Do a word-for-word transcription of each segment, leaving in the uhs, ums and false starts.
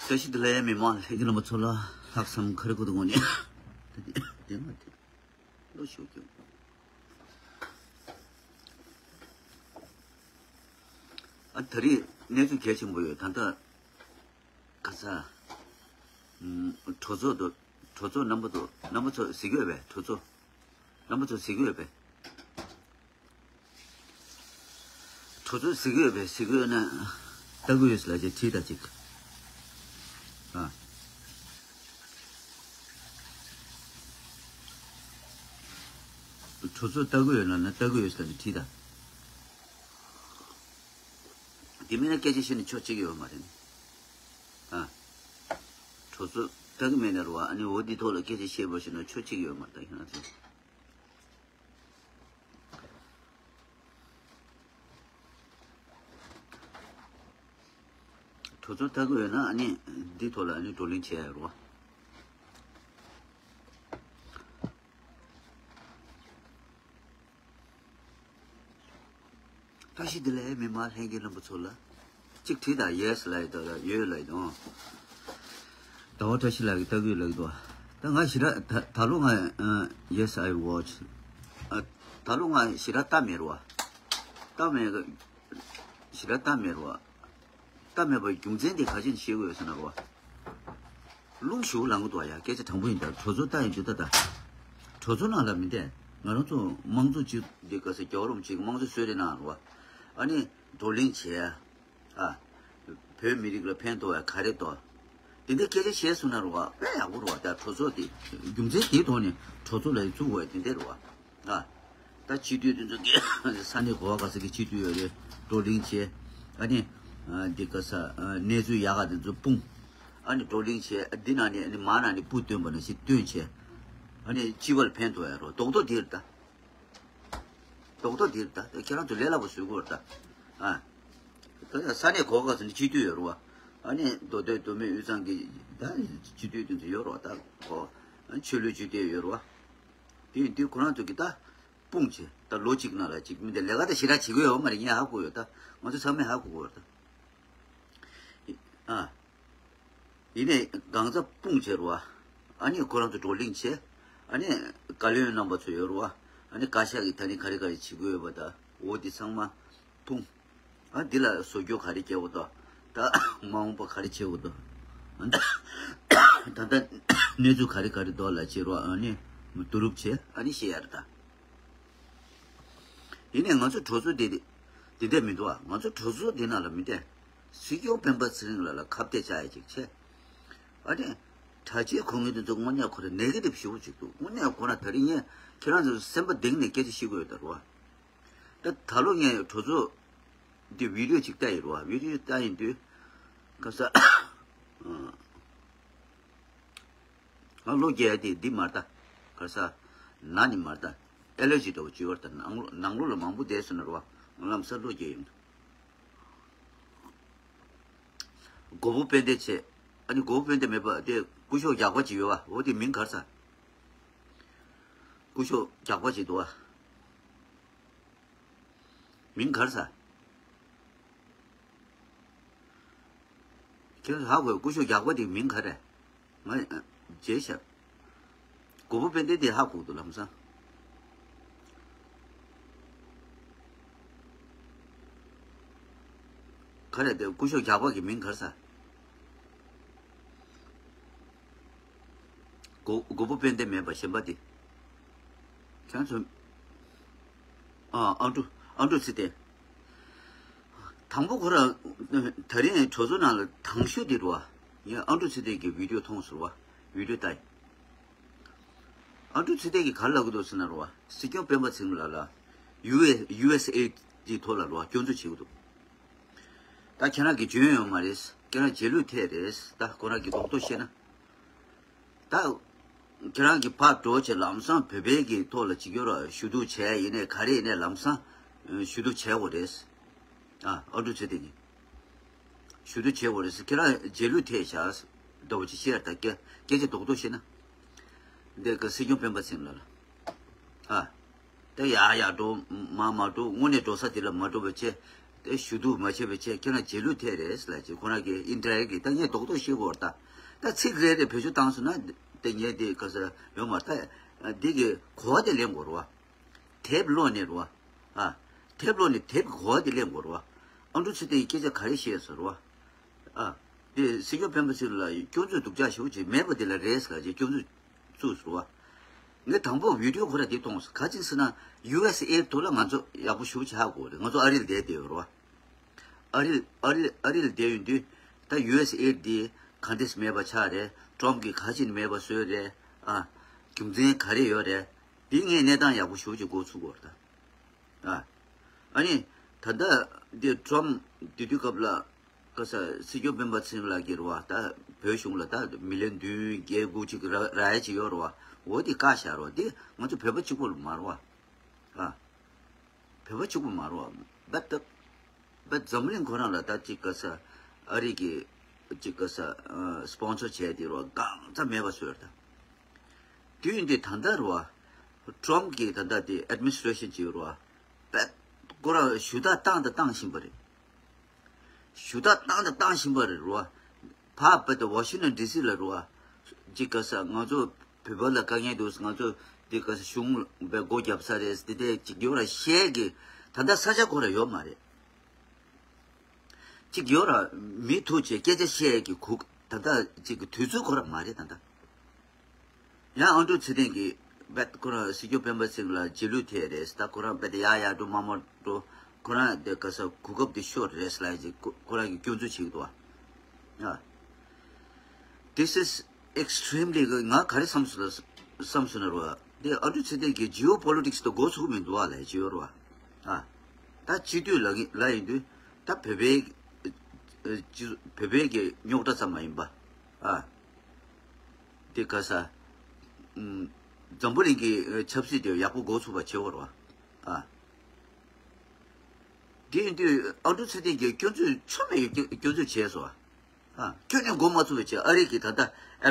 བཀྲ་ཤིས་བདེ་ལེགས། མི་མང་ལྷན་རྒྱས་རྣམ་པ་ཚོ་ལ་ལྷག་བསམ་ཁ་རི་ཁུ་ཏུ་ངོ་ནས་དེ་མ་དེ་ལོ་ཞུ་རྒྱུ། ཨ་ད་རེས་གནས་ཚུལ་གལ་ཆེན་པོ་ཡོད། ད་ལྟ་ག་ས་ཨམ་གྲོས་ཚོགས་དུ་གྲོས་ཚོགས་རྣམ་པ་ཚོ་རྣམ་པ་ཚོ་གཟིགས་ཡོད་པས། གྲོས་ཚོགས་རྣམ་པ་ཚོ་གཟིགས་ཡོད་པས། གྲོས་ཚོགས་གཟིགས་ཡོད་པས། གཟིགས་ཡོད་ན་ལྟ་གི་ཡོད་ལ་ཅིག་བྲིས་དང་ཅིག་ཨ། གྲོས་ཚོགས་ལྟ་གི་ཡོད་ན་ན་ལྟ་གི་ཡོད་ལ་ཅིག་བྲིས་དང་། དེ་མིན་ན་སྐད་ཆ་བཤད་ནས་ཆོ་གཅིག་ཡོད་མ་རེད། ཨ། གྲོས་ཚོགས་ལྟ་གི་མེད་ན་རུ་བ། ཨ་ནི་འོ་འདི་ཐོག་ལ་སྐད་ཆ་བཤད་པ་ཞིག་ན་ཆོ་གཅིག་ཡོད་མ་རེད་ད་ཁྱེད་རང་ཚོ། གྲོས་ཚོགས་ལྟ་གི་ཡོད་ན་ཨ་ནི་འདི་ཐོག་ལ་ཨ་ནི་བགྲོ་གླེང་བྱས་ཡོད་རུ་བ། བཀྲ་ཤིས་བདེ་ལེགས། མི་མང་ལྷན་རྒྱས་རྣམ་པ་ཚོ་ལ་གཅིག་བྲིས་དང་། ཡེ་སི་ལབ་ཡོད་དང་ཡོད་ལབ་ཡོད་དང་། ཟླ་བ་བཀྲ་ཤིས་ལགས་ཀྱིས་ལྟ་གི་ཡོད་ལབ་ཀྱི་འདུག་ད་ང་ཞེ་དྲག་ད་ད་ལོ་ང་ཨ། Yes, I watch. ཨ། ད་ལོ་ང་ཞེ་དྲག་ལྟ་མེད་རུ་བ། ལྟ་མེད་གི། ཞེ་དྲག་ལྟ་མེད་རུ་བ། ལྟ་མེད་པའི་རྒྱུ་མཚན་དེ་ག་ཅི་ཡིན་ཤེས་དགོས་ཟེར་ན་རུ་བ། རླུང་ཞེ་པོ་ལངས་གི་འདུག་ཡ། སྐད་ཆ་དྲང་པོ་ཡིན་ད། གྲོས་ཚོགས་ལྟ་ཡིན་དུས་ད་ད། གྲོས་ཚོགས་ནང་ལ་མི་བསྡད། ང་རང་ཚོ་དམངས་གཙོ་གཅིག་འདི་ག་ས་རྒྱལ་བ་རིན་པོ་ཆེ་གི་དམངས་གཙོ་གསོལ་རས་གནང་རུ་བ། ཨ་ནི་བགྲོ་གླེང་བྱས། ཨ། བོད་མི་རིགས་ལ་ཕན་ཐོགས་ཡ་ག་རེ་འདུག་དེ་འདྲའི་སྐད་ཆ་བཤད་སོང་ན་རུ་བ་དཔེ་ཡག་པོ་རུ་བ། ད་གྲོས་ཚོགས་དེ་རྒྱུ་མཚན་དེའི་ཐོག་ནས་གྲོས་ཚོགས་ལ་ཡི་བཙུགས་དགོས་དེ་འདྲ་རུ་བ། ཨ། ད་སྤྱི་འཐུས་དེ་ཚོ་གི་ས་གནས་གོ་བ་ག་ས་གི་སྤྱི་འཐུས་ཡོད་རེད། བགྲོ་གླེང་བྱས། ཨ་ནི་ཨ་འདི་ག་ས་ཨ་གནས་ཚུལ་ཡག་ག་དེ་ཚོ་སྤུངས། ཨ་ནི་བགྲོ་གླེང་བྱས། འདི་ནང་ནས་ཨ་ནི་མ་ནང་ནས་སྤུ་བཏོན་པ་ནང་བཞིན་བཏོན་བྱས། ཨ་ནི་སྤྱི་པ་ལ་ཕན་ཐོགས་ཡ་རོ། རྡོག་རྡོག་འདིར་ད། རྡོག་རྡོག་འདིར་ད། ཁྱེད་རང་ཚོ་ལས་སླ་པོ་བཟོ་དགོས་རེད་ད། ཨ། ད་ས་གནས་གོ་ག་ས་ནས་སྤྱི་འཐུས་ཡོད་རེད་བ། ཨ་ནི་མདོ་སྟོད་མདོ་སྨད་དབུས་གཙང་གི་ད་སྤྱི་འཐུས་དེ་ཚོ་ཡོད་རེད་བ། ད་གོ། ཨ་ནི་ཆོས་ལུགས་སྤྱི་འཐུས་ཡོད་རེད་བ། དེ་ཡིན་དུས་ཁོ་རང་ཚོ་གི་ད་སྤུངས་བྱས། ད་ལོ་གཅིག་ནང་ལ་གཅིག་མི་འདི་ལས་ཀ་ད་ཞེ་དྲག་བྱེད་དགོས་ཡོད་མ་རེད། ངས་ཧ་གོ་ཡོད། ད་ང་ཚོ་ཚང་མས་ཧ་གོ་དགོས་རེད་ད། ཨ། ཡིན་ནའི་གང་ཚ་སྤུངས་བྱས་རུ་བ། ཨ་ནི་ཁོ་རང་ཚོ་བགྲོ་གླེང་བྱས། ཨ་ནི་བཀའ་བློན་རྣམ་པ་ཚོ་ཡོད་རུ་བ། ཨ་ནི་བཀའ་ཤག་གི་ད་ནི་ག་རེ་ག་རེ་བྱེད་དགོས་ཡོད་པ་ད་འོ་འདི་ཚང་མ་ཐུང་། ཨ་འདི་ལ་བཟོ་བཅོས་ག་རེ་བྱེད་དགོས་འདུག་ད་མ་འོངས་པ་ག་རེ་བྱེད་དགོས་འདུག་ད་ལྟ་གནས་ཚུལ་ག་རེ་ག་རེ་འདུག་ལ་བྱེད་རོགས། ཨ་ནི་བསྡུ་རུབ་བྱས། ཨ་ནི་བཤད་ཡ་རེད་ད། ཡིན་ནའི་ང་ཚོ་གྲོས་ཚོགས་འདི་འདི་འདྲ་མི་འདུག་ཨ། ང་ཚོ་གྲོས་ཚོགས་འདི་ནང་ལ་མི་བསྡད། སྲིད་སྐྱོང་སྤེན་པ་ཚེ་རིང་ལགས་ལ་ཁ་གཏད་བཅག་ཡ་ཅིག་བྱས། ཨ་ནི་གྲྭ་ཆས་གོན་མཁན་དེ་ཚོ་དངོས་གནས་ཁོ་རང་ནེ་གེ་ཊིབ་ཞེ་པོ་ཅིག་འདུག་དངོས་གནས་ཁོ་རང་ད་རིང་ངས་ཁྱེད་རང་ཚོ་སེམས་པ་གཏིང་ནས་སྐད་ཆ་བཤད་ཀྱི་ཡོད་ད་རུ་བ། ད་ད་ལོ་ངས་གྲོས་ཚོགས་འདི་བི་ཌི་ཡོ་ཅིག་ལྟ་ཡི་རུ་བ། བི་ཌི་ཡོ་ལྟ་ཡིན་དུས་ཁ་ས་ང་གློ་རྒྱག་ཡ་དེ་འདི་མ་རེད་ད། ག་རེ་ཟ། ན་ནི་མ་རེད་ད། ཨེ་ལར་ཇི་འདྲ་བོ་ཅིག་ཡོད་རེད་ད། ནང་ལོགས་ནང་ལོགས་ལ་མང་པོ་བསྡད་སོང་ན་རེད་བ། ང་ལམ་སང་གློ་རྒྱག་ཡོང་། མགོ་བོ་དཔེ་འདེད་བྱས། ཨ་ནི་མགོ་བོ་དཔེ་འདེད་མེད་པ་དེ་སྐུ་ཞབས་རྒྱགས་པ་ཅིག་ཡོད་བ། འོ་དེ་མིང་ག་རེ་ཟ། སྐུ་ཞབས་རྒྱགས་པ་ཅིག་འདུག་བ། མིང་ག་རེ་ཟ། ཁྱེད་ཧ་གོ། སྐུ་ཞབས་རྒྱགས་པ་དེ་མིང་ག་རེ། ང་བརྗེད་ཤག་མགོ་བོ་དཔེ་འདེད་དེ་ཧ་གོ་འདུག་ལམ་སང་། ག་རེ་དེ་སྐུ་ཞབས་རྒྱགས་པ་གི་མིང་ག་རེ་ཟ། མགོ་མགོ་བོ་དཔེ་འདེད་མེད་པ་གཞན་པ་དེ། ཁྱེད་ཚོ། ཨ་ཨ་འབྲུག་ཨ་འབྲུག་ཚེ་བརྟན། དང་པོ་ཁོ་རང་ད་རིང་གྲོས་ཚོགས་ནང་ལ་དང་ཤོས་དེ་རུ་བ། ངས་ཨ་འབྲུག་ཚེ་བརྟན་གྱི་བི་ཌི་ཡོ་མཐོང་སོང་བ། བི་ཌི་ཡོ་ལྟ་ཡིན། ཨ་འབྲུག་ཚེ་བརྟན་གྱིས་ག་རེ་ལབ་ཀྱི་འདུག་ཟེར་ན་རུ་བ། སྲིད་སྐྱོང་སྤེན་པ་ཚེ་རིང་ལགས་ལ་ཡུ་ཨེ་ཡུ་ཨེ་སི་ཨེ་ཌི་ཐོག་ལ་རུ་བ་སྐྱོན་འཛུགས་བྱེད་ཀྱི་འདུག་ད་ཁྱེད་རང་གིས་འཇོན་ཡོད་མ་རེད། ཁྱེད་རང་རྗེས་ལུས་ཐེབས་རེད། ད་ཁོ་རང་གིས་རྡོག་རྡོག་བཤད་ན། ད་ཁྱེད་རང་གིས་ཕར་འགྲོ་བྱས་ལམ་སང་བོད་པའི་གི་ཐོག་ལ་གཅིག་གྱུར་ཞུ་གཏུག་བྱས་ཡིན་ནའི་ག་རེ་ཡིན་ནའི་ལམ་སང་ཞུ་གཏུག་བྱས་དགོས་རེད། ཨ་ཨ་འབྲུག་ཚེ་བརྟན་གྱིས་ཞུ་གཏུག་བྱས་དགོས་རེད། ཁྱེད་རང་རྗེས་ལུས་ཐེབས་བཞག་འདྲ་བོ་ཅིག་བཤད་ད། སྐད་སྐད་ཆ་རྡོག་རྡོག་བཤད་ན། འདི་ག་སྲིད་སྐྱོང་སྤེན་པ་ཚེ་རིང་ལགས་ལ། ཨ། ད་ཡར་ཡར་འགྲོ་མར་མར་འགྲོ། དངོས་གནས་འགྲོ་ས་དེ་ལ་མ་འགྲོ་བའི་ཆེད་ དེ་ཞུ་གཏུག་མ་བྱས་པའི་ཆེད་ཁྱེད་རང་རྗེས་ལུས་ཐེབས་རེད་ལབ་ཅིག་ཁོ་རང་གི་ཨིན་ཊར་གི་ད་ངས་རྡོག་རྡོག་ཤེས་དགོས་རེད་ད། ད་ཚིག་རེ་རེ་བེད་སྤྱོད་བཏང་སོང་ན་དེ་ངས་དེ་ག་ས་ཡོད་མ་རེད་ད། འདི་གི་གོ་བ་དེ་ལེན་དགོས་རེད་བ། དེབ་ཀློག་ནས་རེད་བ། ཨ། དེབ་ཀློག་ནས་དེབ་ཀྱི་གོ་བ་དེ་ལེན་དགོས་རེད་བ། ཨ་འབྲུག་ཚེ་བརྟན་གྱིས་སྐད་ཆ་ག་རེ་བཤད་ཟེར་བ། ཨ། དེ་སྲིད་སྐྱོང་སྤེན་པ་ཚེ་རིང་ལ་སྐྱོན་འཛུགས་སྡུག་ཅག་ཞེ་པོ་ཅིག་མེད་པ་དེ་ལ་རེད་ཟེར་གྱི་སྐྱོན་འཛུགས་བཙུགས་སོང་བ། ངས་དང་པོ་བི་ཌིའོ་ཁོ་ར་དེ་མཐོང་སོང་ག་ཅིག་ཟེར་ན་ཡུ་ཨེས་ཨེ་ཐོག་ལ་ང་ཚོ་ཡག་པོ་ཞེ་པོ་ཅིག་ཧ་གོ་རེད། ང་ཚོ་ཨ་རིར་བསྡད་བསྡད་ཡོད་རེད་བ། ཨ་རིར་ཨ་རིར་ཨ་རིར་བསྡད་ཡོད་དུས་ད་ཡུ་ཨེས་ཨེ་དེ་ག་འདྲས་མེད་པ་ཆགས་རེད། ཊམ་གྱིས་ག་ཅིག་མེད་པ་བཟོས་རེད། ཨ། རྒྱུ་མཚན་ག་རེ་ཡོད་རེད། དེ་ངས་གནས་སྟངས་ཡག་པོ་ཞེ་པོ་ཅིག་གོ་ཚུགས་ཀྱི་ཡོད་རེད་ད། ཨ། ཨ་ནི། ད་ལྟ་འདི་ཊམ་དེ་དུས་སྐབས་ལ་ག་ས་སྲིད་སྐྱོང་སྤེན་པ་ཚེ་རིང་ལགས་ཀྱིས་རེད་བ། ད་བོད་གཞུང་ལ་ད་མི་ལི་ཡོན་བདུན་བརྒྱད་དགུ་ཅིག་རག་རག་ཡ་ཅིག་ཡོད་རེད་བ། འོ་དེ་བཀག་བཞག་རེད་བ། དེ་ང་ཚོ་བོད་པ་གཅིག་པོ་མ་རེད་བ། ཨ། བོད་པ་གཅིག་པོ་མ་རེད་བ། བེད་ད། བེད་འཛམ་གླིང་ཁོ་རང་ལ་ད་ཅིག་ག་ས་ཨ་རི་གི་ཅིག་ག་ས་སི་པོན་སར་བྱས་དེ་རེད་བ། གང་ཙམ་མེད་པ་བཟོས་རེད་ད། དུས་འདི་ད་ལྟ་རུ་བ། ཊམ་གྱི་ད་ལྟ་དེ་ཨེཌ་མི་ནི་སི་ཊྲེ་ཤན་བྱས་རུ་བ། པད་ཁོ་རང་ཞུ་དག་བཏང་དང་བཏང་བཞིན་པ་རེད། ཞུ་དག་བཏང་དང་བཏང་བཞིན་པ་རེད་རུ་བ། ཕ་བེད་དེ་ཝ་ཤིང་ཊོན་ཌི་སི་ལ་རུ་བ། ཅིག་ག་ས་ང་ཚོ་བོད་པ་ལ་དཀའ་ངལ་འདུག་ང་ཚོ་འདི་ག་ས་གཞུང་བས་སྒོ་བརྒྱབ་ས་རེད་དེ་དེ་ཅིག་ཡོད་ར་བཤད་གི། ད་ལྟ་ས་ཆ་ཁོ་ར་ཡོད་མ་རེད། གཅིག་ཡོད་ར་མི་ཐུག་བྱས་སྐད་ཆ་བཤད་ཀྱི་གུ་ད་ལྟ་གཅིག་གི་དུས་ཚོད་ཁོ་ར་མ་རེད་ད་ལྟ། ཡང་ཨ་འབྲུག་ཚེ་བརྟན་གྱིས་བེད་ཁོ་རང་སྲིད་སྐྱོང་སྤེན་པ་ཚེ་རིང་ལ་རྗེས་ལུས་ཐེབས་རེད་ད། ཁོ་རང་བེད་ཡ་ཡ་འགྲོ་མ་མ་འགྲོ་ཁོ་རང་དེ་ག་ས་གོ་སྐབས་དེ་ཤོར་རེད་ལབ་ཅིག་ཁོ་རང་གི་སྐྱོན་འཛུགས་བྱེད་ཀྱི་འདུག་ཨ། This is extremely good. ང་ག་རེ་བསམ་སོང་ལ་བསམ་སོང་ན་རོ། འདི་ཨ་འབྲུག་ཚེ་བརྟན་གྱི་ཇི་ཨོ་པོ་ལི་ཊིག་སི་དང་འགོ་ཚུགས་མི་འདུག་ཨ་ལབ་ཀྱི་ཡོད་རོ། ཨ། ད་སྤྱི་འཐུས་ལ་ལ་ཡིན་དུས་ད་བོད་པའི་ཨ་སྤྱི་བོད་པའི་གི་རྙོག་དྲ་ཙམ་མ་ཡིན་པ། ཨ། འདི་ག་ས། ཨམ། འཛམ་བུ་གླིང་གི་ཨ་ཆབ་སྲིད་དེ་ཡག་པོ་འགོ་ཚུགས་པ་བྱེད་འོར་བ། ཨ། དེ་ཡིན་དུས་ཨ་འབྲུག་ཚེ་བརྟན་གྱིས་སྐྱོན་འཛུགས་ཆོ་མེད་སྐྱོན་འཛུགས་བྱས་སོ། ཨ། ཁྱོན་ནས་འགོ་མ་ཚུགས་པའི་ཆེད་ཨ་རི་གི་ད་ལྟ་ཨ་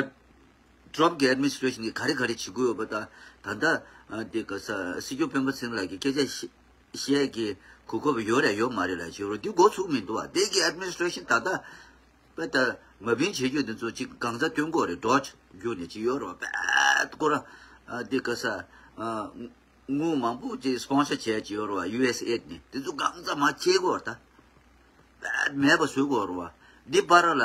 ཊམ་གྱི་ཨེཌ་མི་ནི་སི་ཊྲེ་ཤན་གྱིས་ག་རེ་ག་རེ་བྱེད་ཀྱི་ཡོད་པ་དང་ད་ལྟ་ཨ་འདི་ག་ས་སྲིད་སྐྱོང་སྤེན་པ་ཚེ་རིང་ལགས་ཀྱིས་སྐད་ཆ་བཤད་བཤད་ཀྱི་གོ་སྐབས་ཡོད་རེད་ཡོད་མ་རེད་ལབ་བྱས་རོ། འདི་འགོ་ཚུགས་མི་འདུག་ཨ། དེ་གི་ཨེཌ་མི་ནི་སི་ཊྲེ་ཤན་ད་ལྟ་པ་ད་མ་བིན་བྱེད་རྒྱུ་དེ་ཚོ་ཅིག་གང་ཚ་སྟོན་དགོས་རེད། ཌོ་ཇི་བརྒྱུད་ནས་ཅིག་ཡོད་རོ། པད་ཁོ་ར་ཨ་འདི་ག་ས་ཨ། དངུལ་མང་པོ་ཅིག་སི་པོན་སར་བྱས་ཀྱི་ཡོད་རེད་བ། ཡུ་ཨེས་ཨེ་ཌི་ནས་དེ་ཚོ་གང་ཙམ་མ་བྱེད་དགོས་རེད་ད། མེད་པ་བཟོ་དགོས་རེད་བ། འདི་བར་ལ་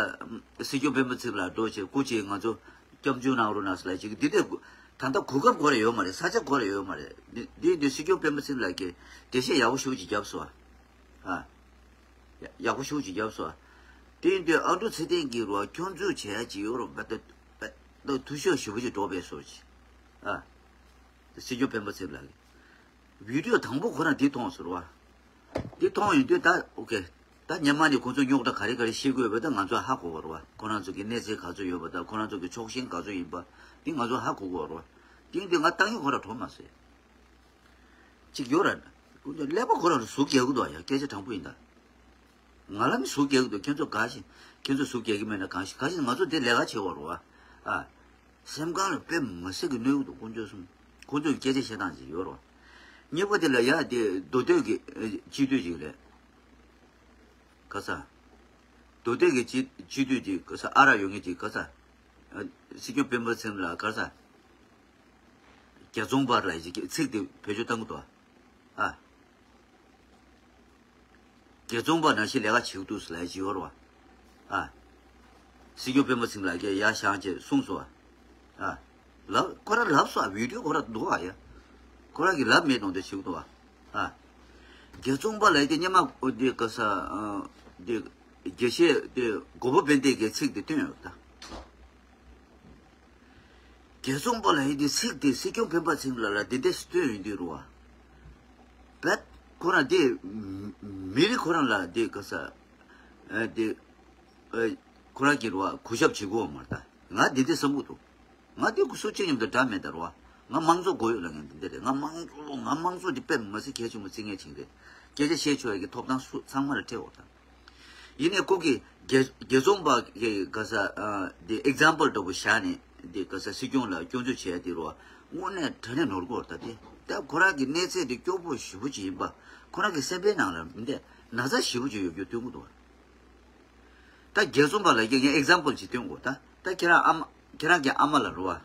སྲིད་སྐྱོང་སྤེན་པ་ཚེ་རིང་ལགས་འགྲོ་བྱས་སྐུ་མཁྱེན་ང་ཚོ་སྐྱབས་འཇུག་གནང་རོགས་གནང་ཟེར་ལབ་ཅིག་འདི་འདྲ་ད་ལྟ་གོ་སྐབས་ཁོ་ར་ཡོད་མ་རེད། ས་ཆ་ཁོ་ར་ཡོད་མ་རེད། འདི་འདི་འདི་སྲིད་སྐྱོང་སྤེན་པ་ཚེ་རིང་ལགས་ཀྱིས་འགྲེལ་བཤད་ཡག་པོ་ཞེ་པོ་ཅིག་བརྒྱབ་སོང་བ། ཨ། ཡག་པོ་ཞེ་པོ་ཅིག་བརྒྱབ་སོང་བ། དེ་ཡིན་དུས་ཨ་འབྲུག་ཚེ་བརྟན་གྱིས་རོ་སྐྱོན་འཛུགས་བྱས་ཡ་ཅིག་ཡོད་རོ། བ་ད་བ་ད་འཐུས་ཤོར་ཞེ་པོ་ཅིག་འགྲོ་བས་སོ་ཅིག་ཨ། སྲིད་སྐྱོང་སྤེན་པ་ཚེ་རིང་ལགས་ཀྱིས། བི་ཌིའོ་དང་པོ་ཁོ་རང་འདི་མཐོང་ཟེར་བ། འདི་མཐོང་ཡོང་དུས་ད་ཨོ་ཁེ། ད་སྔོན་མ་ནས་ཁོང་ཚོ་རྙོག་དྲ་ག་རེ་ག་རེ་བཤད་ཀྱི་ཡོད་པ་ད་ང་ཚོ་ཧ་གོ་བ་རེད་བ། ཁོ་རང་ཚོ་གི་གནས་ཚུལ་ག་ཚོད་ཡོད་པ་ད་ཁོ་རང་ཚོ་གི་ཕྱོགས་ཞེན་ག་ཚོད་ཡིན་པ་འདི་ང་ཚོ་ཧ་གོ་གི་ཡོད་རེད་བ། དེ་ཡིན་དུས་ང་ཏང་ཡོན་ཁོ་རང་གྲོངས་མ་སོང་། ཅིག་ཡོད་ར། ཀླད་པ་ཁོ་རང་ཟུག་རྒྱག་གི་འདུག་ཡ། སྐད་ཆ་དྲང་པོ་ཡིན་ད། ང་ལ་ནི་ཟུག་རྒྱག་གི་འདུག་ཁྱེད་ཚོ་དགའ་ཞིང་ཁྱེད་ཚོ་ཟུག་རྒྱག་གི་མེད་ན་གང་ཞིག་གང་ཞིག་ང་ཚོ་འདི་ལས་ཀ་བྱེད་བ་རེད་བ། ཨ། སེམས་ཁང་ལ་དཔེ་མི་སྲིད་ཀྱི་གནོད་གི་འདུག་དཀོན་མཆོག་གསུམ། ཁོང་ཚོའི་སྐད་ཆ་བཤད་སྟངས་ཅིག་ཡོད་རེད་བ། གཉིས་པ་དེ་ལ་ཡ་དེ་མདོ་སྟོད་ཀྱི་ཨ་སྤྱི་འཐུས་ཅིག་རེད། ག་ས། མདོ་སྟོད་ཀྱི་སྤྱི་སྤྱི་འཐུས་ཅིག་ག་ས་ཨ་རག་ཡོད་མཁན་ཅིག་ག་ས། ཨ། སྲིད་སྐྱོང་སྤེན་པ་ཚེ་རིང་ལ་ག་ས། རྒྱལ་ཚོང་པ་ལ་ཡི་ཚིག་དེ་བེད་སྤྱོད་བཏང་གི་འདུག་ཨ། རྒྱལ་ཚོང་པ་ནང་བཞིན་ལས་ཀ་བྱེད་ཀྱི་འདུག་ཟེར་ལབ་ཡ་ཅིག་ཡོད་རེད་བ། ཨ། སྲིད་སྐྱོང་སྤེན་པ་ཚེ་རིང་ལགས་ཀྱིས་ཡར་བཞེངས་བྱས་གསུངས་སོང་བ། ཨ། ལབ་ཁོ་རང་ལབ་སོང་ཨ། བི་ཌིའོ་ཁོ་རང་འདུག་ཨ་ཡ། ཁོ་རང་གིས་ལབ་མེད་དོན་དེ་བྱེད་ཀྱི་འདུག་ཨ། ཨ། རྒྱལ་ཚོང་པ་ལབ་ཡ་དེ་སྔོན་མ་འདི་ག་ས། ཨ། འདི་དགེ་བཤེས་དེ་གོ་བོ་དཔལ་ལྡན་གྱིས་ཚིག་དེ་བཏོན་ཡོད་ད། རྒྱལ་ཚོང་པ་ལ་ཡིན་དུས་ཚིག་དེ་སྲིད་སྐྱོང་སྤེན་པ་ཚེ་རིང་ལགས་ལ་དེ་འདྲ་ཞིག་བཏོན་ཡོང་དུས་རུ་བ། བེད་ཁོ་རང་དེ་མི་རིགས་ཁོ་རང་ལ་དེ་ག་ས། ཨ་དེ། ཨ་ཁོ་རང་གི་རུ་བ་གུས་ཞབས་བྱེད་དགོས་མ་རེད་ད། ང་དེ་འདྲ་བསམ་གི་འདུག་ང་དེ་སུ་གཅིག་མཉམ་དུ་འདྲ་མེད་ད་རུ་བ། ང་དམངས་གཙོ་དགོས་ཡོད་ལབ་མཁན་དེ་འདྲ་རེད། ང་དམངས་གཙོ་ང་དམངས་གཙོ་དེ་དཔེ་མི་སྲིད་གལ་ཆེན་པོ་བརྩི་མཁན་ཅིག་རེད། སྐད་ཆ་བཤད་ཆོག་ཡ་གི་ཐོབ་ཐང་སུ་ཚང་མ་ལ་སྤྲད་འོ་ད། ཡིན་ནའི་ཁོ་གིས་རྒྱལ་རྒྱལ་ཚོང་པ་གི་ག་ས་ཨ་དེ་ཨེག་ཛམ་པལ་འདྲ་པོ་བཞག་ནས་དེ་ག་ས་སྲིད་སྐྱོང་ལ་སྐྱོན་འཛུགས་བྱས་དེ་རུ་དངོས་གནས་དྲང་གནས་ནོར་གོ་ད་དེ། ད་ཁོ་རང་གི་གནས་ཚད་དེ་སྐྱོ་པོ་ཞེ་པོ་ཅིག་ཡིན་པ་ཁོ་རང་གི་སེམས་པའི་ནང་ལ་མི་འདས་ ན་ཚ་ཞེ་པོ་ཅིག་ཡོད་རྒྱུ་སྟོན་གྱི་འདུག་བ། ད་རྒྱལ་ཚོང་པ་ལ་ངས་ངས་ཨེག་ཛམ་པལ་ཅིག་སྟོན་དགོས། ད་ད་ཁྱེད་རང་ཨ་མ་ཁྱེད་རང་གི་ཨ་མ་ལ་རེད་བ།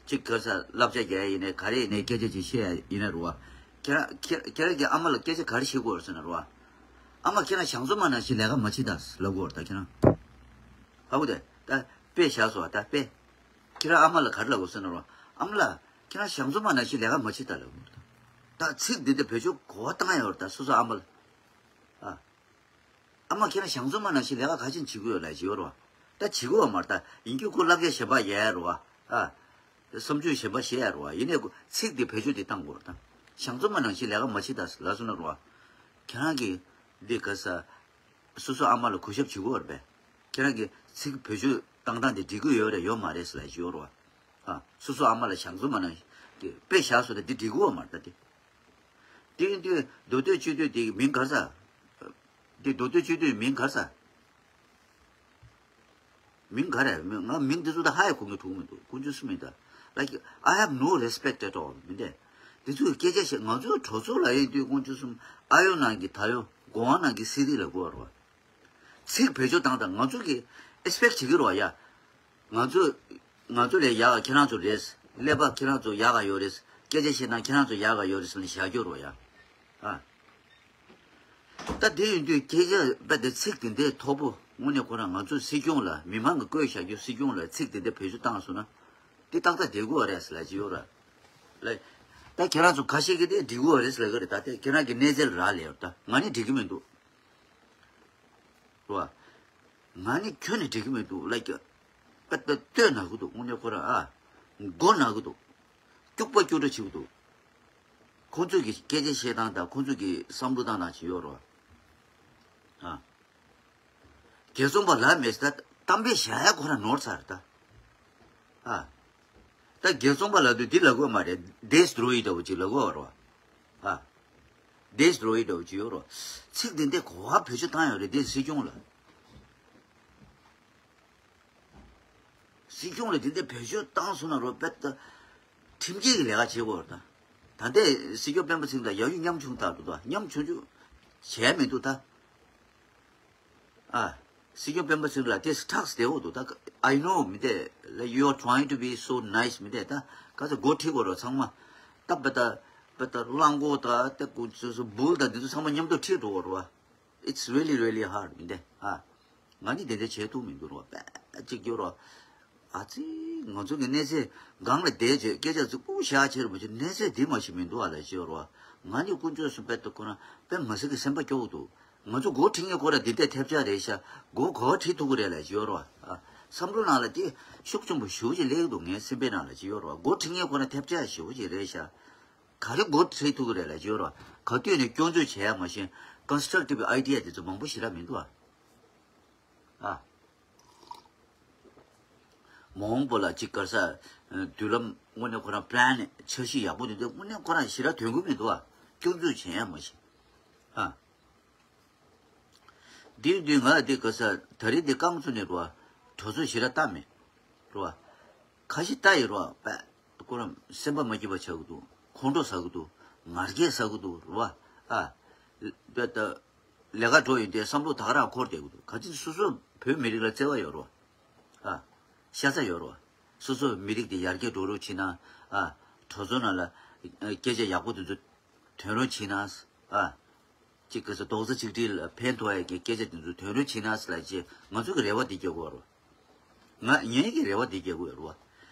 ཅིག་ག་རེ་ཟེར་བསླབ་བྱ་རྒྱག་ཡ་ཡིན་ནའི་ག་རེ་ཡིན་ནའི་སྐད་ཆ་ཅིག་བཤད་ཡ་ཡིན་ན་རེད་བ། ཁྱེད་རང་ཁྱེད་ཁྱེད་རང་གི་ཨ་མ་ལ་སྐད་ཆ་ག་རེ་བཤད་དགོས་རེད་ཟེར་ན་རེད་བ། ཨ་མ་ཁྱེད་རང་ཞང་ཚོ་མ་ནང་བཞིན་ལས་ཀ་མ་བྱེད་ད་ལབ་དགོས་རེད་ད་ཁྱེད་རང་། ཧ་གོ་དེ། ད་དཔེ་བཞག་སོང་བ་ད་དཔེ། ཁྱེད་རང་ཨ་མ་ལ་ག་རེ་ལབ་དགོས་ཟེར་ན་རེད་བ། ཨ་མ་ལགས་ཁྱེད་རང་ཞང་ཚོ་མ་ནང་བཞིན་ལས་ཀ་མ་བྱེད་ད་ལབ་དགོས་རེད་ད། ད་ཚིག་འདི་འདྲ་བེད་སྤྱོད་གོ་བ་བཏང་ཡ་ཡོད་རེད་ད་སོ་སོ་ཨ་མ་ལ། ཨ། ཨ་མ་ཁྱེད་རང་ཞང་ཚོ་མ་ནང་བཞིན་ལས་ཀ་ག་ཅིག་བྱེད་ཀྱི་ཡོད་ལབ་ཀྱི་ཡོད་རེད་བ། ད་བྱེད་ཀྱི་ཡོད་མ་རེད་ད། ཡིན་རྒྱུ་ཁོ་བསླབ་བྱ་གཞན་པ་ཡལ་རེད་བ། ཨ། བསམ་ཚུལ་གཞན་པ་བཤད་ཡ་རེད་བ། ཡིན་ནའི་ཁོ་ཚིག་དེ་བེད་སྤྱོད་དེ་བཏང་དགོས་རེད་ད། ཞང་ཚོ་མ་ནང་བཞིན་ལས་ཀ་མ་བྱེད་ད་ལབ་སོང་ན་རེད་བ། ཁྱེད་རང་གི་འདི་ག་ས། སོ་སོ་ཨ་མ་ལ་གུས་ཞབས་བྱེད་དགོས་རེད་པས། ཁྱེད་རང་གི་ཚིག་བེད་སྤྱོད་བཏང་སྟངས་དེ་འགྲིག་གི་ཡོད་རེད་ཡོད་མ་རེད་ཟེར་ལབ་ཀྱི་ཡོད་རེད་བ། ཨ། སོ་སོ་ཨ་མ་ལ་ཞང་ཚོ་མ་ནང་བཞིན་དཔེ་བཞག་སོང་ད་འདི་འགྲིག་གི་ཡོད་མ་རེད་ད་དེ། དེ་ཡིན་དུས་མདོ་སྟོད་སྤྱི་སྟོད་དེ་མིང་ག་རེ་ཟེར། དེ་མདོ་སྟོད་སྤྱི་སྟོད་མིང་ག་རེ་ཟེར། མིང་ག་རེ་མིང་ང་མིང་དེ་ཚོ་ད་ཧ་ཡ་གོ་ངེས་འགྲོ་གི་མི་འདུག་དཀོན་མཆོག་གསུམ་མིན་ད། Like, I have no respect at all མི་འདུག་དེ་ཚོ་གི་སྐད་ཆ་བཤད། ང་ཚོའི་གྲོས་ཚོགས་ལ་ཡིན་དུས་དཀོན་མཆོག་གསུམ་ཨ་ཡོ་ནང་གི་ད་ཡོ་གོ་བ་ནང་གི་སི་རི་ལ་གོ་བ་རེད་བ། ཚིག་བེད་སྤྱོད་བཏང་དང་ང་ཚོ་གི་ཨེག་སི་པེག་བྱེད་ཀྱི་རེད་བ་ཡ། ང་ཚོ་ང་ཚོ་ལས་ཡག་ག་ཁྱེད་རང་ཚོ་རེད། ཀླད་པ་ཁྱེད་རང་ཚོ་ཡག་ག་ཡོད་རེད། སྐད་ཆ་བཤད་སྟངས་ཁྱེད་རང་ཚོ་ཡག་ག་ཡོད་རེད་ཟེར་ནས་བཞག་རྒྱུ་རེད་བ་ཡ། ཨ། ད་དེ་ཡིན་དུས་སྐད་ཆ་དཔེ་དེ་ཚིག་དེ་འདྲའི་མཐོ་པོ་དངོས་གནས་ཁོ་རང་ང་ཚོ་སྲིད་སྐྱོང་ལ་མི་མང་གིས་བསྐོས་བཞག་རྒྱུ་སྲིད་སྐྱོང་ལ་ཚིག་དེ་འདྲ་བེད་སྤྱོད་བཏང་སོང་ན་དེ་ཏག་ཏག་བསྡད་དགོས་པ་རེད་ཟེར་ལབ་ཀྱི་ཡོད་ར། ལ། ད་ཁྱེད་རང་ཚོ་ཁ་ཤས་ཀྱིས་དེ་འགྲིག་གི་ཡོད་རེད་ཟེར་ལབ་ཀྱི་རེད། ད་དེ་ཁྱེད་རང་གི་གནས་ཚད་ལ་རག་ལས་ཡོད། ད་ང་ནི་འགྲིག་གི་མི་འདུག་རེད་བ། ང་ནི་ཁྱོན་ནས་འགྲིག་གི་མི་འདུག་ལ་ཀྱི། པ་ད་ལྟོས་ན་གི་འདུག་དངོས་གནས་ཁོ་རང་ཨ། མགོ་ན་གི་འདུག་སྐྱུག་པ་སྐྱུག་བྲོ་བྱེད་ཀྱི་འདུག་ཁོང་ཚོས་ཀྱི་སྐད་ཆ་བཤད་སྟངས་དང་ཁོང་ཚོས་ཀྱི་བསམ་བློ་བཏང་སྟངས་ཅིག་ཡོད་རེད་བ། ཨ། རྒྱལ་ཚོང་པ་ལབ་མེད་ཟེར་ད་གཏམ་དཔེ་བཞག་ཡ་ཁོ་རང་ནོར་ཚར་ད། ཨ། ད་རྒྱལ་ཚོང་པ་ལབ་དུས་འདི་ལབ་དགོས་མ་རེད། Destroy འདྲ་བོ་ཅིག་ལབ་དགོས་རེད་བ། ཨ། Destroy འདྲ་བོ་ཅིག་ཡོད་རེད། ཚིག་འདི་འདྲ་གོ་བ་བེད་སྤྱོད་བཏང་ཡོད་རེད་དེ་སྲིད་སྐྱོང་ལ། སྲིད་སྐྱོང་ལ་དེ་འདྲ་བེད་སྤྱོད་བཏང་སོང་ན་རོ་དཔེ་ད། ཁྲིམས་འགལ་གྱི་ལས་ཀ་བྱེད་དགོས་རེད་ད། ད་ལྟའི་སྲིད་སྐྱོང་སྤེན་པ་ཚེ་རིང་དང་ཡང་ཡུ་མཉམ་ཆུང་ལྟར་དུ་ད་མཉམ་ཆུང་ཆུང་བྱས་མི་འདུག་ད། ཨ། སྲིད་སྐྱོང་སྤེན་པ་ཚེ་རིང་ལ་དེ་ཁྲག་བདེ་བོ་འདུག་ད། I know མི་འདུག like you are trying to be so nice མི་འདུག་ད་ག་ཚོད་མགོ་ཁྲིད་དགོས་རོགས་ཚང་མ། ད་བ་ད་བ་ད་རླངས་འཁོར་ད་ད་ཀུ་ཚོ་སོ་འབུལ་ད་འདི་ཚོ་ཚང་མ་མཉམ་དུ་ཁྲིད་འགྲོ་དགོས་རོགས། It's really really hard མི་འདུག་ཨ། ང་ནི་དེ་འདྲ་བྱེད་ཐུབ་མི་འདུག་རོགས་པས་གཅིག་ཡོད་རོགས། ཨ་ཙི། ང་ཚོ་གི་གནས་ཚད་སྒང་ལ་བསྡད་བྱས་སྐད་ཆ་ཚིག་པོ་བཤད་ཆེར་མ་བྱེད། གནས་ཚད་འདི་མ་ཞིག་མི་འདུག་ཨ་ལ་ཞེས་རོགས། ང་ནི་དཀོན་མཆོག་གསུམ་དཔེ་ལྟ་ཁོ་ན་དཔེ་མ་སྲིད་ཀྱི་སེམས་པ་སྐྱོ་བོ་འདུག་ང་ཚོ་འགོ་ཁྲིད་མཁན་ཁོ་ར་འདི་འདྲ་ཐེབས་ཆག་རེད་ཤག་འགོ་གོ་བ་ཁྲིད་ཐུབ་ཀྱི་རེད་ལ་ཞེས་རོགས། ཨ། བསམ་བློ་ནང་ལ་དེ་ཤུགས་ཆེན་པོ་ཞེ་པོ་ཅིག་སླེབས་འདུག་ངའི་སེམས་པའི་ནང་ལ་ཞེས་རོགས། འགོ་ཁྲིད་མཁན་ཁོ་ར་ཐེབས་ཆག་ཞེ་པོ་ཅིག་རེད་ཤག་ག་རེ་འགོ་ཁྲིད་ཐུབ་ཀྱི་རེད་ལ་ཞེས་རོགས། ག་དུས་ནས་སྐྱོན་འཛུགས་བྱས་ཡ་མ་གཞི་constructive idea དེ་ཚོ་མང་པོ་ཞེ་དྲག་མི་འདུག་ཨ། ཨ། མ་འོངས་པ་ལ་ཅིག་ག་རེ་ཟེར། མདུན་ལམ་དངོས་གནས་ཁོ་རང་པི་ལན་འཆར་གཞི་ཡག་པོ་འདུག་དེ་དངོས་གནས་ཁོ་རང་ཞེ་དྲག་དོན་གྱི་མི་འདུག་ཨ། སྐྱོན་འཛུགས་བྱེད་ཡ་མ་གཞི། ཨ། འདིར་འདི་ང་འདི་ག་ས་ད་རེས་འདི་རྐང་བཙུགས་ནས་རོ། གྲོས་ཚོགས་ཞེ་དྲག་བལྟ་མེད། རོ། ཁ་ཤས་བལྟ་ཡི་རོ། པ། ཁོ་རང་སེམས་པ་མ་སྐྱིད་པ་ཆགས་ཀྱི་འདུག་ཁོང་ཁྲོ་ཟ་གི་འདུག་ང་རྒྱལ་ཟ་གི་འདུག་རོ། ཨ། པ་ད། ལས་ཀ་འགྲོ་ཡོང་དུས་བསམ་བློ་ད་ག་རང་འཁོར་བསྡད་ཀྱི་འདུག་ག་ཅི་སོ་སོ་བོད་མི་རིགས་ལ་བརྩེ་བ་ཡོད་རོ། ཨ། ཤ་ཚ་ཡོད་རོ། སོ་སོ་མི་རིགས་དེ་ཡར་རྒྱས་འགྲོ་རོགས་བྱེད་ན། ཨ། གྲོས་ཚོགས་ནང་ལ་སྐད་ཆ་ཡག་པོ་དེ་ཚོ་ཐོན་རོགས་བྱེད་ན། ཨ། གཅིག་གི་ཚོ་རྡོག་རྩ་གཅིག་སྒྲིལ་ལ་ཕན་ཐོགས་ཡ་གི་སྐད་ཆ་དེ་ཚོ་ཐོན་རོགས་བྱེད་ན་ལ་ཅེ་ང་ཚོ་གི་རེ་བ་དེ་རྒྱག་གི་ཡོད་རོ། ང་ངེད་ཀྱི་རེ་བ་དེ་རྒྱག་གི་ཡོད་རོ།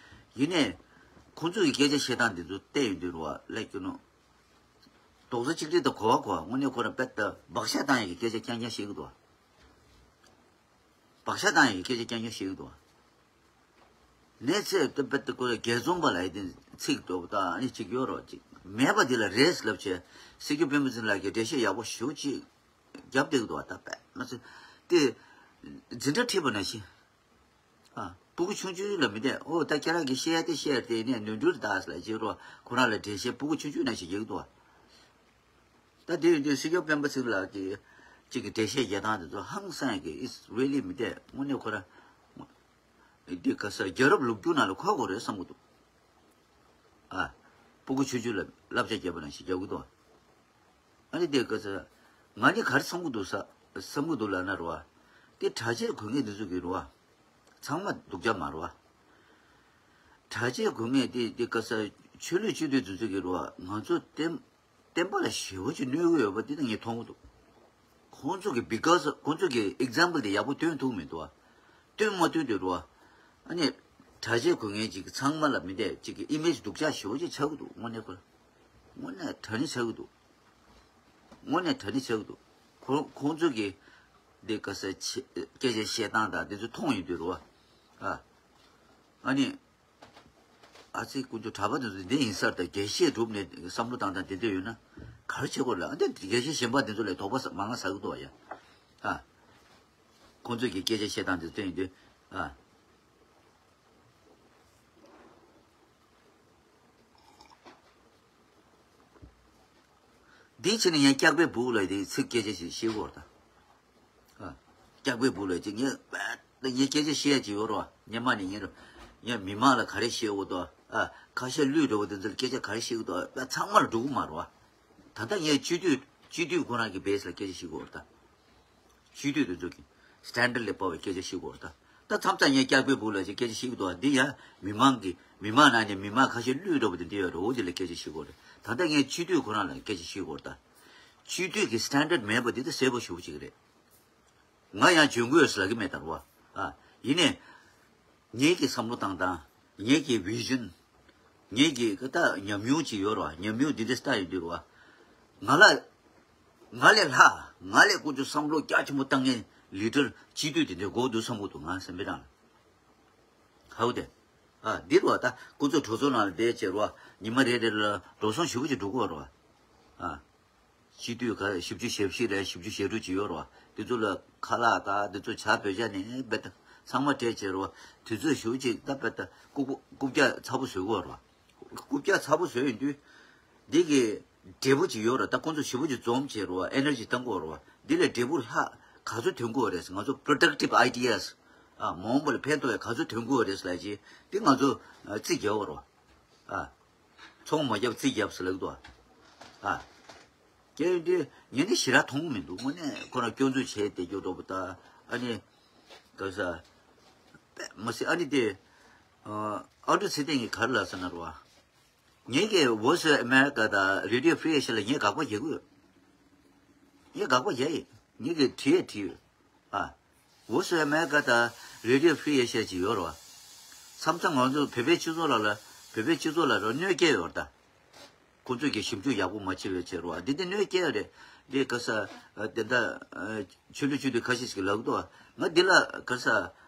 ཡིན་ནའི། ཁོང་ཚོ་གི་སྐད་ཆ་བཤད་སྟངས་དེ་ཚོ་བལྟས་ཡོང་དུས་རོ་ལ་ཀྱི་ནོ། རྡོག་རྩ་གཅིག་སྒྲིལ་དང་གོ་བ་གོ་བ་དངོས་གནས་ཁོ་རང་དཔེ་ལྟ་བག་ཆགས་བཏང་ཡ་གི་སྐད་ཆ་རྐྱང་རྐྱང་བཤད་གི་འདུག་བ། བག་ཆགས་བཏང་ཡ་གི་སྐད་ཆ་རྐྱང་རྐྱང་བཤད་ཀྱི་འདུག་བ། གནས་ཚད་ཏུ་པད་ཏུ་ཀོ་རྒྱལ་ཚོང་པ་ལ་ཡི་དེ་ཚིག་ཏོ་ད་ཨ་ནི་གཅིག་ཡོད་རོགས་གཅིག་མེད་པ་འདི་ལ་རེས་ལབ་བྱས་སྲིད་སྐྱོང་སྤེན་པ་ཚེ་རིང་ལགས་ཀྱིས་འགྲེལ་བཤད་ཡག་པོ་ཞེ་པོ་ཅིག་རྒྱབ་བསྡད་ཀྱི་འདུག་བ། ད་པད་མ་ཚོད་དེ་འཛིན་གྲྭ་ཁྲིད་པ་ནང་བཞིན། ཨ། སྤུ་གུ་ཆུང་ཆུང་ལ་མི་བསྡད། ཨོ་ད་ཁྱེད་རང་གིས་བཤད་ཡ་དེ་བཤད་ཡ་དེ་ནས་ནོར་འཁྲུལ་ད་ལ་བྱེད་རོགས། ཁོ་རང་ལ་འགྲེལ་བཤད་སྤུ་གུ་ཆུང་ཆུང་ནང་བཞིན་རྒྱག་གི་འདུག་བ། ད་དེ་ཡིན་དུས་སྲིད་སྐྱོང་སྤེན་པ་ཚེ་རིང་ལགས་ཀྱིས་གཅིག་གི་འགྲེལ་བཤད་རྒྱག་སྟངས་དེ་ཚོ་ཧང་སང་གི་it's really མི་འདྲ། དངོས་གནས་ཁོ་རང་འདི་ག་ས་རྒྱལ་རབས་ལོ་རྒྱུས་ནང་ལ་འཁོད་དགོས་རེད་བསམ་གི་འདུག་ཨ། སྤུ་གུ་ཆུང་ཆུང་ལ་བསླབ་བྱ་བརྒྱབ་པ་ནང་བཞིན་རྒྱག་གི་འདུག་ཨ་ནི་འདི་ག་ས་ ང་ནི་ག་རེ་བསམ་གི་འདུག་ས་བསམ་གི་འདུག་ལབ་ན་རེད་བ། དེ་གྲྭ་ཆས་གོན་མཁན་འདི་ཚོ་གི་རེད་བ། ཚང་མ་སྡུག་ཅག་མ་རེད་བ། གྲྭ་ཆས་གོན་མཁན་དེ་དེ་ག་ས་ཆོས་ལུགས་སྤྱི་འཐུས་འདི་ཚོ་གི་རེད་བ། ང་ཚོ་བསྟན་བསྟན་པ་ལ་ཞེ་པོ་ཅིག་གནོད་གི་ཡོད་པ་འདི་ད་ངས་མཐོང་གི་འདུག་ཁོང་ཚོ་གི་because ཁོང་ཚོ་གི་example དེ་ཡག་པོ་སྟོན་ཐུབ་མི་འདུག་བ། སྟོན་མ་སྟོན་དེ་རེད་བ། ཨ་ནི་གྲྭ་ཆས་གོན་མཁན་ཅིག་ཚང་མ་ལ་མི་འདྲ་ཅིག་གི་image སྡུག་ཅག་ཞེ་པོ་ཅིག་ཆགས་གི་འདུག་དངོས་གནས་ཁོ་དངོས་གནས་དྲང་གནས་ཆགས་གི་འདུག་དངོས་གནས་དྲང་གནས་ཆགས་ཀྱི་འདུག་ཁོ་ཁོང་ཚོ་གིས་འདི་ག་ས་ཆེ་སྐད་ཆ་བཤད་སྟངས་དང་འདི་ཚོ་མཐོང་ཡོང་དུས་རེད་བ། ཨ་ཨ་ནི་ཨ་ཙི་དཀོན་མཆོག་གྲྭ་པ་འདི་ཚོ་འདི་ཡིན་སར་དང་དགེ་བཤེས་སྒྲུབ་ནས་བསམ་བློ་བཏང་སྟངས་འདི་འདྲ་ཡོད་ན་ག་རེ་བྱེད་དགོས་ལ། ཨ་འདི་དགེ་བཤེས་གཞན་པ་འདི་ཚོ་ལས་དོགས་པ་ས་མང་ང་ཟ་གི་འདུག་བ་ཡ། ཨ་ཁོང་ཚོ་གིས་སྐད་ཆ་བཤད་སྟངས་འདི་ཚོ་ཡིན་དུས་ཨ། འདི་ཕྱི་ནས་ངས་སྐྱག་པའི་སྦུག་ལ་དེ་ཚིག་སྐད་ཆ་ཞིག་བཤད་དགོས་རེད་ད། ཨ། སྐྱག་པའི་སྦུག་ལ་ཅིག་ངས་ངས་སྐད་ཆ་བཤད་ཀྱི་ཡོད་རེད་བ། སྔོན་མ་ནས་ཡིན་རུང་ངས་མི་མང་ལ་ག་རེ་བཤད་འོ་དོ། ཨ། ཁ་ཤས་བླུས་འགྲོ་བ་དེ་ཚོར་སྐད་ཆ་ག་རེ་བཤད་འོ་དོ། ཨ། ཚང་མ་ལ་འགྲོ་གི་མ་རེད་བ། ད་ལྟ་ངས་སྤྱི་འཐུས་སྤྱི་འཐུས་ཁོ་རང་གི་བེས་ལ་སྐད་ཆ་བཤད་དགོས་རེད་ད། སྤྱི་འཐུས་དེ་ཚོ་གི་standard ལས་དཔའ་བའི་སྐད་ཆ་བཤད་དགོས་རེད་ད། ད་མཚམས་མཚམས་ངས་སྐྱག་པའི་སྦུག་ལ་ཅིག་སྐད་ཆ་བཤད་ཀྱི་འདུག་འདི་ཡང་མི་མང་གི་མི་མང་ནང་ནས་མི་མང་ཁ་ཤས་བླུས་འགྲོ་བ་དེ་འདི་ཡོད་རེད། འོ་དེ་ལ་སྐད་ཆ་བཤད་དགོས་རེད། ད་ལྟ་ངས་སྤྱི་འཐུས་ཁོ་རང་ལ་སྐད་ཆ་བཤད་དགོས་རེད་ད། སྤྱི་འཐུས་ཀྱི་standard མེད་པ་འདི་ད་གསལ་པོ་ཞེ་པོ་ཅིག་རེད། ང་ཡང་འཇོན་གི་ཡོད་ཟེར་ལབ་ཀྱི་མེད་ད་རེད་བ། ཨ། ཡིན་ནའི། ངེད་ཀྱི་བསམ་བློ་བཏང་སྟངས། ངེད་ཀྱི་vision། ངེད་ཀྱི་ཀ་ད་ཉམས་མྱོང་ཅིག་ཡོད་རེད་བ། ཉམས་མྱོང་འདི་འདྲ་ལྟ་ཡོང་དུས་རེད་བ། ང་ལ་ང་ལས་ལྷག་ང་ལས་ཀུན་སྤྱོད་བསམ་བློ་རྒྱ་ཆེན་པོ་བཏང་མཁན་leader སྤྱི་འཐུས་དེ་འདྲ་དགོས་འདུག་བསམ་གྱི་འདུག་ང་སེམས་པའི་ནང་ལ། ཧའུ་དེ། ཨ། འདི་རེད་བ། ད་ཀུན་སྤྱོད་གྲོས་ཚོགས་ནང་ལ་བསྡད་བྱས་རེད་བ། ཉི་མ་རེ་རེ་ལ་འགྲོ་སོང་ཞེ་པོ་ཅིག་འགྲོ་གི་ཡོད་རེད་བ། ཨ། སྤྱི་འཐུས་ག་བཞི་བཅུ་ཞེ་བཞི་ལས་བཞི་བཅུ་ཞེ་དྲུག་ཅིག་ཡོད་རེད་བ། དེ་ཚོ་ལ་ཁ་ལག་དང་དེ་ཚོ་ཇ་བོད་ཇ་ནས་རྦད་དེ་ཚང་མ་སྤྲད་བྱས་རེད་བ། དུས་ཚོད་ཞེ་པོ་ཅིག་ད་རྦད་དེ་རྐུབ་རྐུབ་བཀྱག་ཚ་པོ་བཟོ་གི་ཡོད་རེད་བ། རྐུབ་བཀྱག་ཚ་པོ་བཟོས་ཡོང་དུས། འདི་གི་འབྲས་བུ་ཅིག་ཡོད་རེད། ད་ཁོང་ཚོ་ཞེ་པོ་ཅིག་འཛོམས་བྱས་རེད་བ། energy གཏང་གི་ཡོད་རེད་བ། འདི་ལས་འབྲས་བུ་ལྷག་ག་ཚོད་ཐོན་གི་ཡོད་རེད། ང་ཚོ་productive ideas ཨ་མ་འོངས་པ་ལ་ཕན་ཐོགས་ཡ་ག་ཚོད་ཐོན་གི་ཡོད་རེད་ཟེར་ལབ་ཅིག་འདི་ང་ཚོ་ཨ་རྩིས་རྒྱག་གི་ཡོད་རེད་བ། ཨ། ཚོང་མ་བརྒྱབ་རྩིས་བརྒྱབ་ཟེར་ལབ་ཀྱི་འདུག་ཨ། ཨ། རྒྱག་ཡོང་དུས་ངས་ནི་ཞེ་དྲག་མཐོང་གི་མི་འདུག་དངོས་གནས་ཁོ་རང་སྐྱོན་འཛུགས་བྱས་བསྡད་རྒྱུ་འདྲ་པོ་ད། ཨ་ནི། ག་ས། པད་མ་སྲིད་ཨ་ནི་དེ། ཨ་ཨ་འབྲུག་ཚེ་བརྟན་གྱིས་ག་རེ་ལབ་ཟེར་ན་རེད་བ། ངེད་ཀྱིས་Voice of America དང་Radio Free Asia ལ་ངས་དགག་པ་རྒྱག་གི་ཡོད། ངས་དགག་པ་རྒྱག་ཡིན། ངེད་ཀྱིས་བྲིས་ཡས་བྲིས་ཡོད། ཨ། Voice of America དང་Radio Free Asia ཅིག་ཡོད་རེད་བ། མཚམས་མཚམས་ང་ཚོ་བོད་པའི་སྤྱི་ཚོགས་ལ་ལ་བོད་པའི་སྤྱི་ཚོགས་ལ་རོ་གནོད་སྐྱེལ་ཡོད་རེད་ད། ཁོ་ཚོས་ཀྱི་ཞིབ་འཇུག་ཡག་པོ་མ་བྱས་པའི་ཕྱིར་རོ། འདི་འདི་གནོད་སྐྱེལ་རེད། འདི་ག་ས། ཨ། དེ་འདྲ། ཨ། ཆོས་ལུགས་ཆོས་དུས་ཁ་ཤས་ཤིག་ལབ་འདུག་ང་འདི་ལ་ག་ས་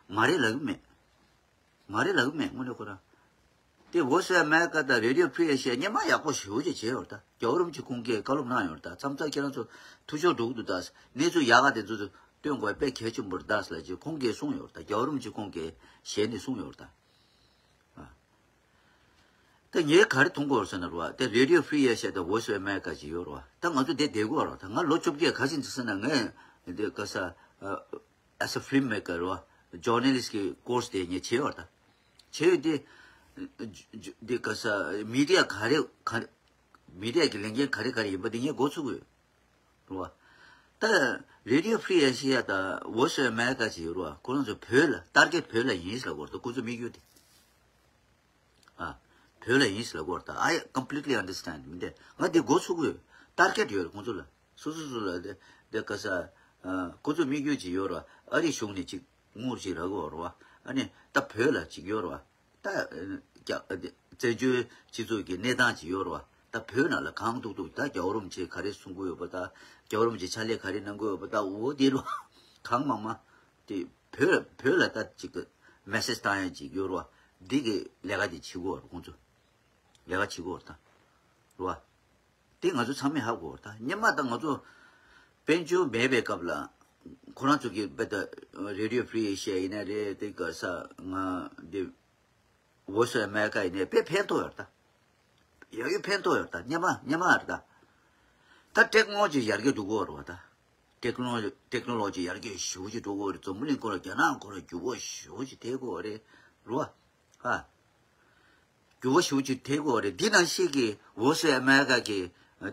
མ་རེད་ལབ་གི་མེད། མ་རེད་ལབ་གི་མེད་དངོས་གནས་ཁོ་རང་། དེ་Voice of America དང་Radio Free Asia སྔོན་མ་ཡག་པོ་ཞེ་པོ་ཅིག་བྱས་ཡོད་རེད་ད། རྒྱལ་བ་རིན་པོ་ཆེ་ཁོང་གིས་བཀའ་སློབ་གནང་ཡོད་རེད་ད། མཚམས་མཚམས་ཁྱེད་རང་ཚོ་ཐུགས་ཕྱོགས་འགྲོ་གི་འདུག་ད། གནས་ཚུལ་ཡག་ག་དེ་ཚོ་སྟོན་དགོས་དཔེ་གལ་ཆེན་པོ་རེད་ད་ཟེར་ལབ་ཅིག་ཁོང་གིས་གསུངས་ཡོད་རེད་ད། རྒྱལ་བ་རིན་པོ་ཆེ་ཁོང་གིས་ཞལ་ནས་གསུངས་ཡོད་རེད་ད། ཨ། ད་ངས་ག་རེ་མཐོང་གི་ཡོད་ཟེར་ན་རེད་བ། ད་Radio Free Asia དང་Voice of America ཅིག་ཡོད་རེད་བ། ད་ང་ཚོ་འདིར་བསྡད་ཀྱི་ཡོད་རེད་བ། ད་ང་ལོ་བཅོ་བརྒྱད་ཁ་ཤས་ཅིག་ཟེར་ན་ངས་འདི་ག་ས། ཨ། as a filmmaker རེད་བ། journalist གི་course དེ་ངས་བྱས་ཡོད་རེད་ད། བྱས་ཡོད་དེ། འདི་ག་ས་མི་ཌི་ཡ་ག་རེ་ག་རེ། མི་ཌི་ཡ་གི་ལས་འགན་ག་རེ་ག་རེ་ཡིན་པ་དེ་ངས་འགོ་ཚུགས་ཀྱི་ཡོད། རེད་བ། ད་Radio Free Asia དང་Voice of America ཅིག་ཡོད་རེད་བ། ཁོ་རང་ཚོ་བོད་ལ་target བོད་ལ་ཡིན་ཟེར་ལབ་ཀྱི་ཡོད་རེད་ད། ཁོ་ཚོ་དམིགས་ཡུལ་དེ། ཨ། བོད་ལ་ཡིན་ཟེར་ལབ་ཀྱི་ཡོད་རེད་ད། I completely understand མི་འདི་ང་འདི་འགོ་ཚུགས་ཀྱི་ཡོད། target ཡོད་རེད་ཁོང་ཚོ་ལ། སོ་སོ་སོ་ལ་འདི་འདི་ག་ས། ཨ། ཁོ་ཚོ་དམིགས་ཡུལ་ཅིག་ཡོད་རེད་བ། ཨ་རི་གཞུང་ནས་ཅིག་དངུལ་ཅིག་རག་གི་ཡོད་རེད་བ། ཨ་ནི་ད་བོད་ལ་ཅིག་ཡོད་རེད་བ། ད་རྒྱ་བཙན་བྱོལ་སྤྱི་ཚོགས་ཀྱི་གནས་སྟངས་ཅིག་ཡོད་རེད་བ། ད་བོད་ནང་ལ་གང་ཐུབ་ཐུབ་ད་རྒྱལ་བ་རིན་པོ་ཆེ་ག་རེ་གསུང་གི་ཡོད་པ། ད་རྒྱལ་བ་རིན་པོ་ཆེ་ཕྱག་ལས་ག་རེ་གནང་གི་ཡོད་པ། ད་འོ་དེ་ལོ་གང་མང་མང་དེ་བོད་བོད་ལ་ད་ཅིག་གི་message བཏང་ཡ་ཅིག་ཡོད་རེད་བ། འདི་གི་ལས་ཀ་དེ་བྱེད་དགོས་རེད་ཁོང་ཚོ། ལས་ཀ་བྱེད་དགོས་རེད་ད། རེད་བ། དེ་ང་ཚོ་ཚང་མས་ཧ་གོ་བ་རེད་ད། སྔོན་མ་ད་ང་ཚོ་དཔལ་འབྱོར་མེད་པའི་སྐབས་ལ་ཁོ་རང་ཚོ་གི་དཔེ་ད་Radio Free Asia ཡིན་ན་རེད། དེ་ག་ས་ང་འདི་Voice of America ཡིན་ནའི་དཔེ་ཕན་ཐོགས་ཡོད་རེད་ད། ཡ་ཡོད་ཕན་ཐོགས་ཡོད་རེད་ད། སྔོན་མ་སྔོན་མ་རེད་ད། ད་technology ཡར་རྒྱས་འགྲོ་གི་ཡོད་རེད་བ་ད། technology technology ཡར་རྒྱས་ཞེ་པོ་ཅིག་འགྲོ་གི་ཡོད་རེད། འཛམ་བུ་གླིང་སྐོར་ལ་རྒྱ་ནག་སྐོར་ལ་འགྱུར་བ་ཞེ་པོ་ཅིག་ཐེབས་ཀྱི་ཡོད་རེད། རེད་བ། ཧ། འགྱུར་བ་ཞེ་པོ་ཅིག་ཐེབས་ཀྱི་ཡོད་རེད། འདི་ནང་བཞིན་གྱི་Voice of America གི་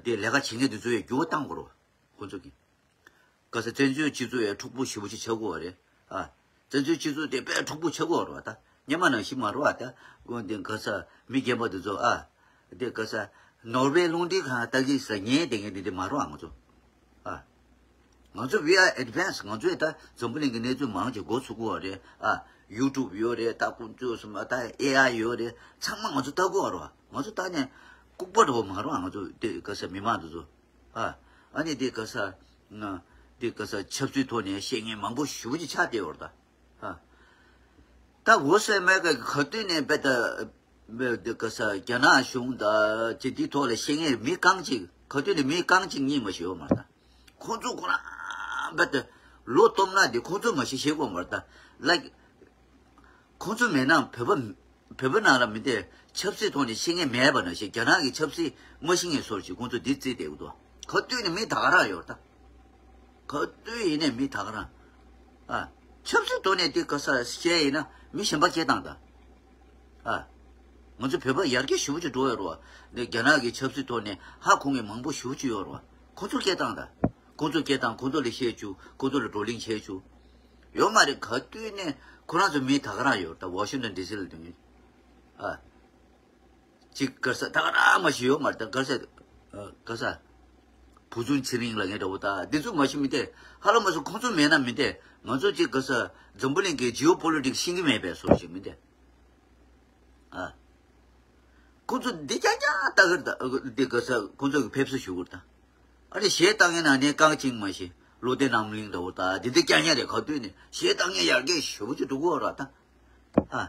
དེ་ལས་ཀ་བྱེད་མཁན་དེ་ཚོ་ཡང་འགྱུར་བ་བཏང་དགོས་རེད་བ། ཁོ་ཚོ་གི། ག་ས་བཙན་བྱོལ་སྤྱི་ཚོགས་ཡ་འཁྲུག་པོ་ཞེ་པོ་ཅིག་ཆགས་ཀྱི་ཡོད་རེད། ཨ། བཙན་བྱོལ་སྤྱི་ཚོགས་དེ་དཔེ་འཁྲུག་པོ་ཆགས་ཀྱི་ཡོད་རེད་བ་ད། སྔོན་མ་ནང་བཞིན་མ་རེད་བ་ད། འོ་དེ་ག་ས་མི་རྒན་པ་དེ་ཚོ་ཨ། དེ་ག་ས་ནོར་ཝེ་རླུང་འཕྲིན་ཁང་ལྟ་གི་ས་ཉན་དེ་ངས་དེ་དེ་མ་རེད་བ་ང་ཚོ། ཨ། ང་ཚོ་we are advanced། ང་ཚོས་ད་འཛམ་བུ་གླིང་གི་གནས་ཚུལ་མང་ཆེ་མགོ་ཚུགས་ཀྱི་ཡོད་རེད། ཨ། YouTube་ཡོད་རེད། ད་ཁོང་ཚོ་སུ་མ་ད་ཨེ་ཨའི་ཡོད་རེད། ཚང་མ་ང་ཚོ་ལྟ་གི་ཡོད་རེད་བ། ང་ཚོ་ལྟ་ནས་ལྐུགས་པ་འདྲ་བོ་མ་རེད་བ། ང་ཚོ་དེ་ག་ས་མི་མང་དེ་ཚོ། ཨ། ཨ་ནི་དེ་ག་ས་ང་དེ་ག་ས་ཆབ་སྲིད་ཐོག་ནས་བཤད་མཁན་མང་པོ་ཞེ་པོ་ཅིག་ཆགས་བསྡད་ཡོད་རེད་ད། ཨ། ད་འོ་སོ་ཨ་མེ་རི་ཀ་གི་ག་དུས་ནས་དཔེ་ད་དཔེ་དེ་ག་ས་རྒྱ་ནག་གཞུང་དང་ཅི་འདི་ཐོག་ལ་བཤད་མཁན་མི་རྐང་གཅིག་ག་དུས་ནས་མི་རྐང་གཅིག་གཉིས་མ་ཞིག་ཡོད་མ་རེད་ད། ཁོང་ཚོ་ཁོ་རང་དཔེ་ད་ལོ་སྟོབས་ན་དེ་ཁོང་ཚོ་མ་ཞིག་བཤད་དགོས་མ་རེད་ད། ལའིཀ་ཁོང་ཚོ་མེད་ན་བོད་པ་བོད་པ་ནང་ལ་མི་དེ་ཆབ་སྲིད་ཐོག་ནས་ཤེས་མཁན་མེད་པ་ནང་བཞིན་རྒྱ་ནག་གི་ཆབ་སྲིད་མ་ཤེས་མཁན་སོར་ཞིག་ཁོང་ཚོ་འདི་རྩིས་བསྡད་ཀྱི་འདུག་ག་དུས་ནས་མི་ད་ག་རང་ཡོད་ད། ག་དུས་ཡིན་ནས་མི་ད་ག་རང་། ཨ། ཆབ་སྲིད་ཐོག་ནས་འདི་ག་ས་བཤད་ཡིན་ན་མི་གཞན་པ་སྐད་བཏང་ད། ཨ། ང་ཚོ་བོད་པ་ཡར་རྒྱས་ཞེ་པོ་ཅིག་འགྲོ་ཡོད་རེད་བ། འདི་རྒྱ་ནག་གི་ཆབ་སྲིད་ཐོག་ནས་ཧ་གོ་མཁན་མང་པོ་ཞེ་པོ་ཅིག་ཡོད་རེད་བ། ཁོང་ཚོ་སྐད་བཏང་ད། ཁོང་ཚོ་སྐད་བཏང་ཁོང་ཚོ་ལ་བཤད་བཅུག་ཁོང་ཚོ་ལ་བགྲོ་གླེང་བྱེད་བཅུག་ཡོད་མ་རེད། ག་དུས་ནས་ཁོ་རང་ཚོ་མི་ད་ག་རང་ཡོད་ད། ཝ་ཤིང་ཏོན་ཌི་སི་ལ་དུས་ངེས། ཨ། ཅིག་ག་ས་ད་ག་རང་མ་ཞིག་ཡོད་མ་རེད་ད། ག་ས་ཨ་ག་ས་བུ་ཆུང་ཚེ་རིང་ལ་ངས་འདྲ་བོ་ད་འདི་ཚོ་མ་ཞིག་མི་དེ་ཧ་ལམ་མ་སོང་ཁོང་ཚོ་མེད་ན་མི་དེ་ང་ཚོ་ཅིག་ག་ས་འཛམ་བུ་གླིང་གི་ཇི་ཨོ་པོ་ལི་ཊིག་ཤེས་ཀྱི་མེད་པའི་བཟོ་ཞིག་མི་དེ། ཨ། ཁོང་ཚོ་འདི་རྐྱང་རྐྱང་ལྟ་གི་རེད་ད། འདི་ག་ས་ཁོང་ཚོ་གི་ཕེབས་བསུ་ཞུ་གི་རེད་ད། ཨ་རེ་གཞས་བཏང་མཁན་ནང་ནས་རྐང་གཅིག་མ་ཞིག་བློ་བདེ་རྣམ་གླིང་འདྲ་བོ་ད་འདི་འདི་རྐྱང་རྐྱང་རེད། ག་དུས་ནས་གཞས་བཏང་མཁན་ཡར་རྒྱས་ཞེ་པོ་ཅིག་འགྲོ་གི་ཡོད་རེད་ད། ཨ།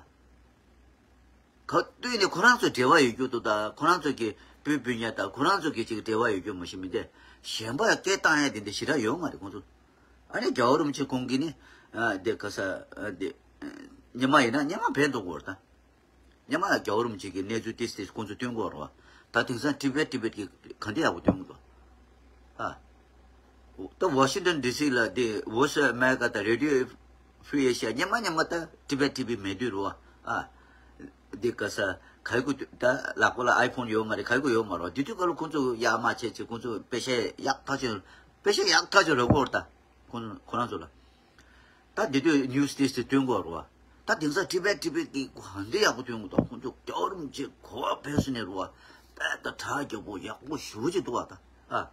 ག་དུས་ནས་ཁོ་རང་ཚོ་འབྲེལ་བ་ཡོད་རྒྱུ་འདུག་ད་ཁོ་རང་ཚོ་གི་སྤུན་སྤུན་ཉག་ད་ཁོ་རང་ཚོ་གི་ཅིག་འབྲེལ་བ་ཡོད་རྒྱུ་མ་ཤེས་མི་དེ་གཞན་པ་སྐད་བཏང་ཡ་དེ་འདྲ་ཞེ་དྲག་ཡོད་མ་རེད་ཁོང་ཚོ། ཨ་ནི་རྒྱལ་བ་རིན་པོ་ཆེ་ཁོང་གིས་ནི་ཨ་དེ་ག་ས་ཨ་དེ་ཨ་སྔོན་མ་ཡིན་ན་སྔོན་མ་ཕན་ཐོགས་ཀྱི་ཡོད་རེད་ད། སྔོན་མ་རྒྱལ་བ་རིན་པོ་ཆེ་གི་གནས་ཚུལ་ཏིས་ཏིས་ཁོང་ཚོ་སྟོན་གྱི་ཡོད་རེད་བ། ད་དེང་སང་ཊི་བེཊ་ཊི་བེཊ་གི་ག་འདྲ་ཡག་པོ་སྟོན་གྱི་འདུག་ཨ། ད་ཝ་ཤིང་ཏོན་ཌི་སི་ལ་དེ་ཝོ་སི་ཨོཕ་ཨ་མེ་རི་ཀ་དང་རེ་ཌི་ཡོ་ཧྥི་རི་ཨེ་ཤི་ཡ་སྔོན་མ་སྔོན་མ་ད་ཊི་བེཊ་ཊི་བི་མེད་དུས་རེད་བ། ཨ། དེ་ག་ས་ག་གི་ད་ལག་པ་ལ་ཨའི་ཕོན་ཡོད་མ་རེད། ག་གི་ཡོད་མ་རེད་བ། དེ་དུས་སྐབས་ལ་ཁོང་ཚོ་ཡར་མར་བྱས་ཚེ་ཁོང་ཚོ་པེ་ཤ་ཡག་ཐག་ཆོད་པེ་ཤ་ཡག་ཐག་ཆོད་རེད་གོ་ད། ཁོང་ཁོ་རང་ཚོ་ལ། ད་དེ་དུས་ནིའུ་སི་ཏིས་ཏིས་སྟོན་གྱི་ཡོད་རེད་བ། ད་དེང་སང་ཊི་བེཊ་ཊི་བེཊ་གི་ག་འདྲ་ཡག་པོ་སྟོན་གྱི་འདུག་ཁོང་ཚོ་རྒྱལ་བ་རིན་པོ་ཆེ་གོ་བ་ཕེབས་སོང་ནས་རེད་བ། དཔེ་ད་གྲ་རྒྱས་པོ་ཡག་པོ་ཞེ་པོ་ཅིག་འདུག་བ་ད། ཨ།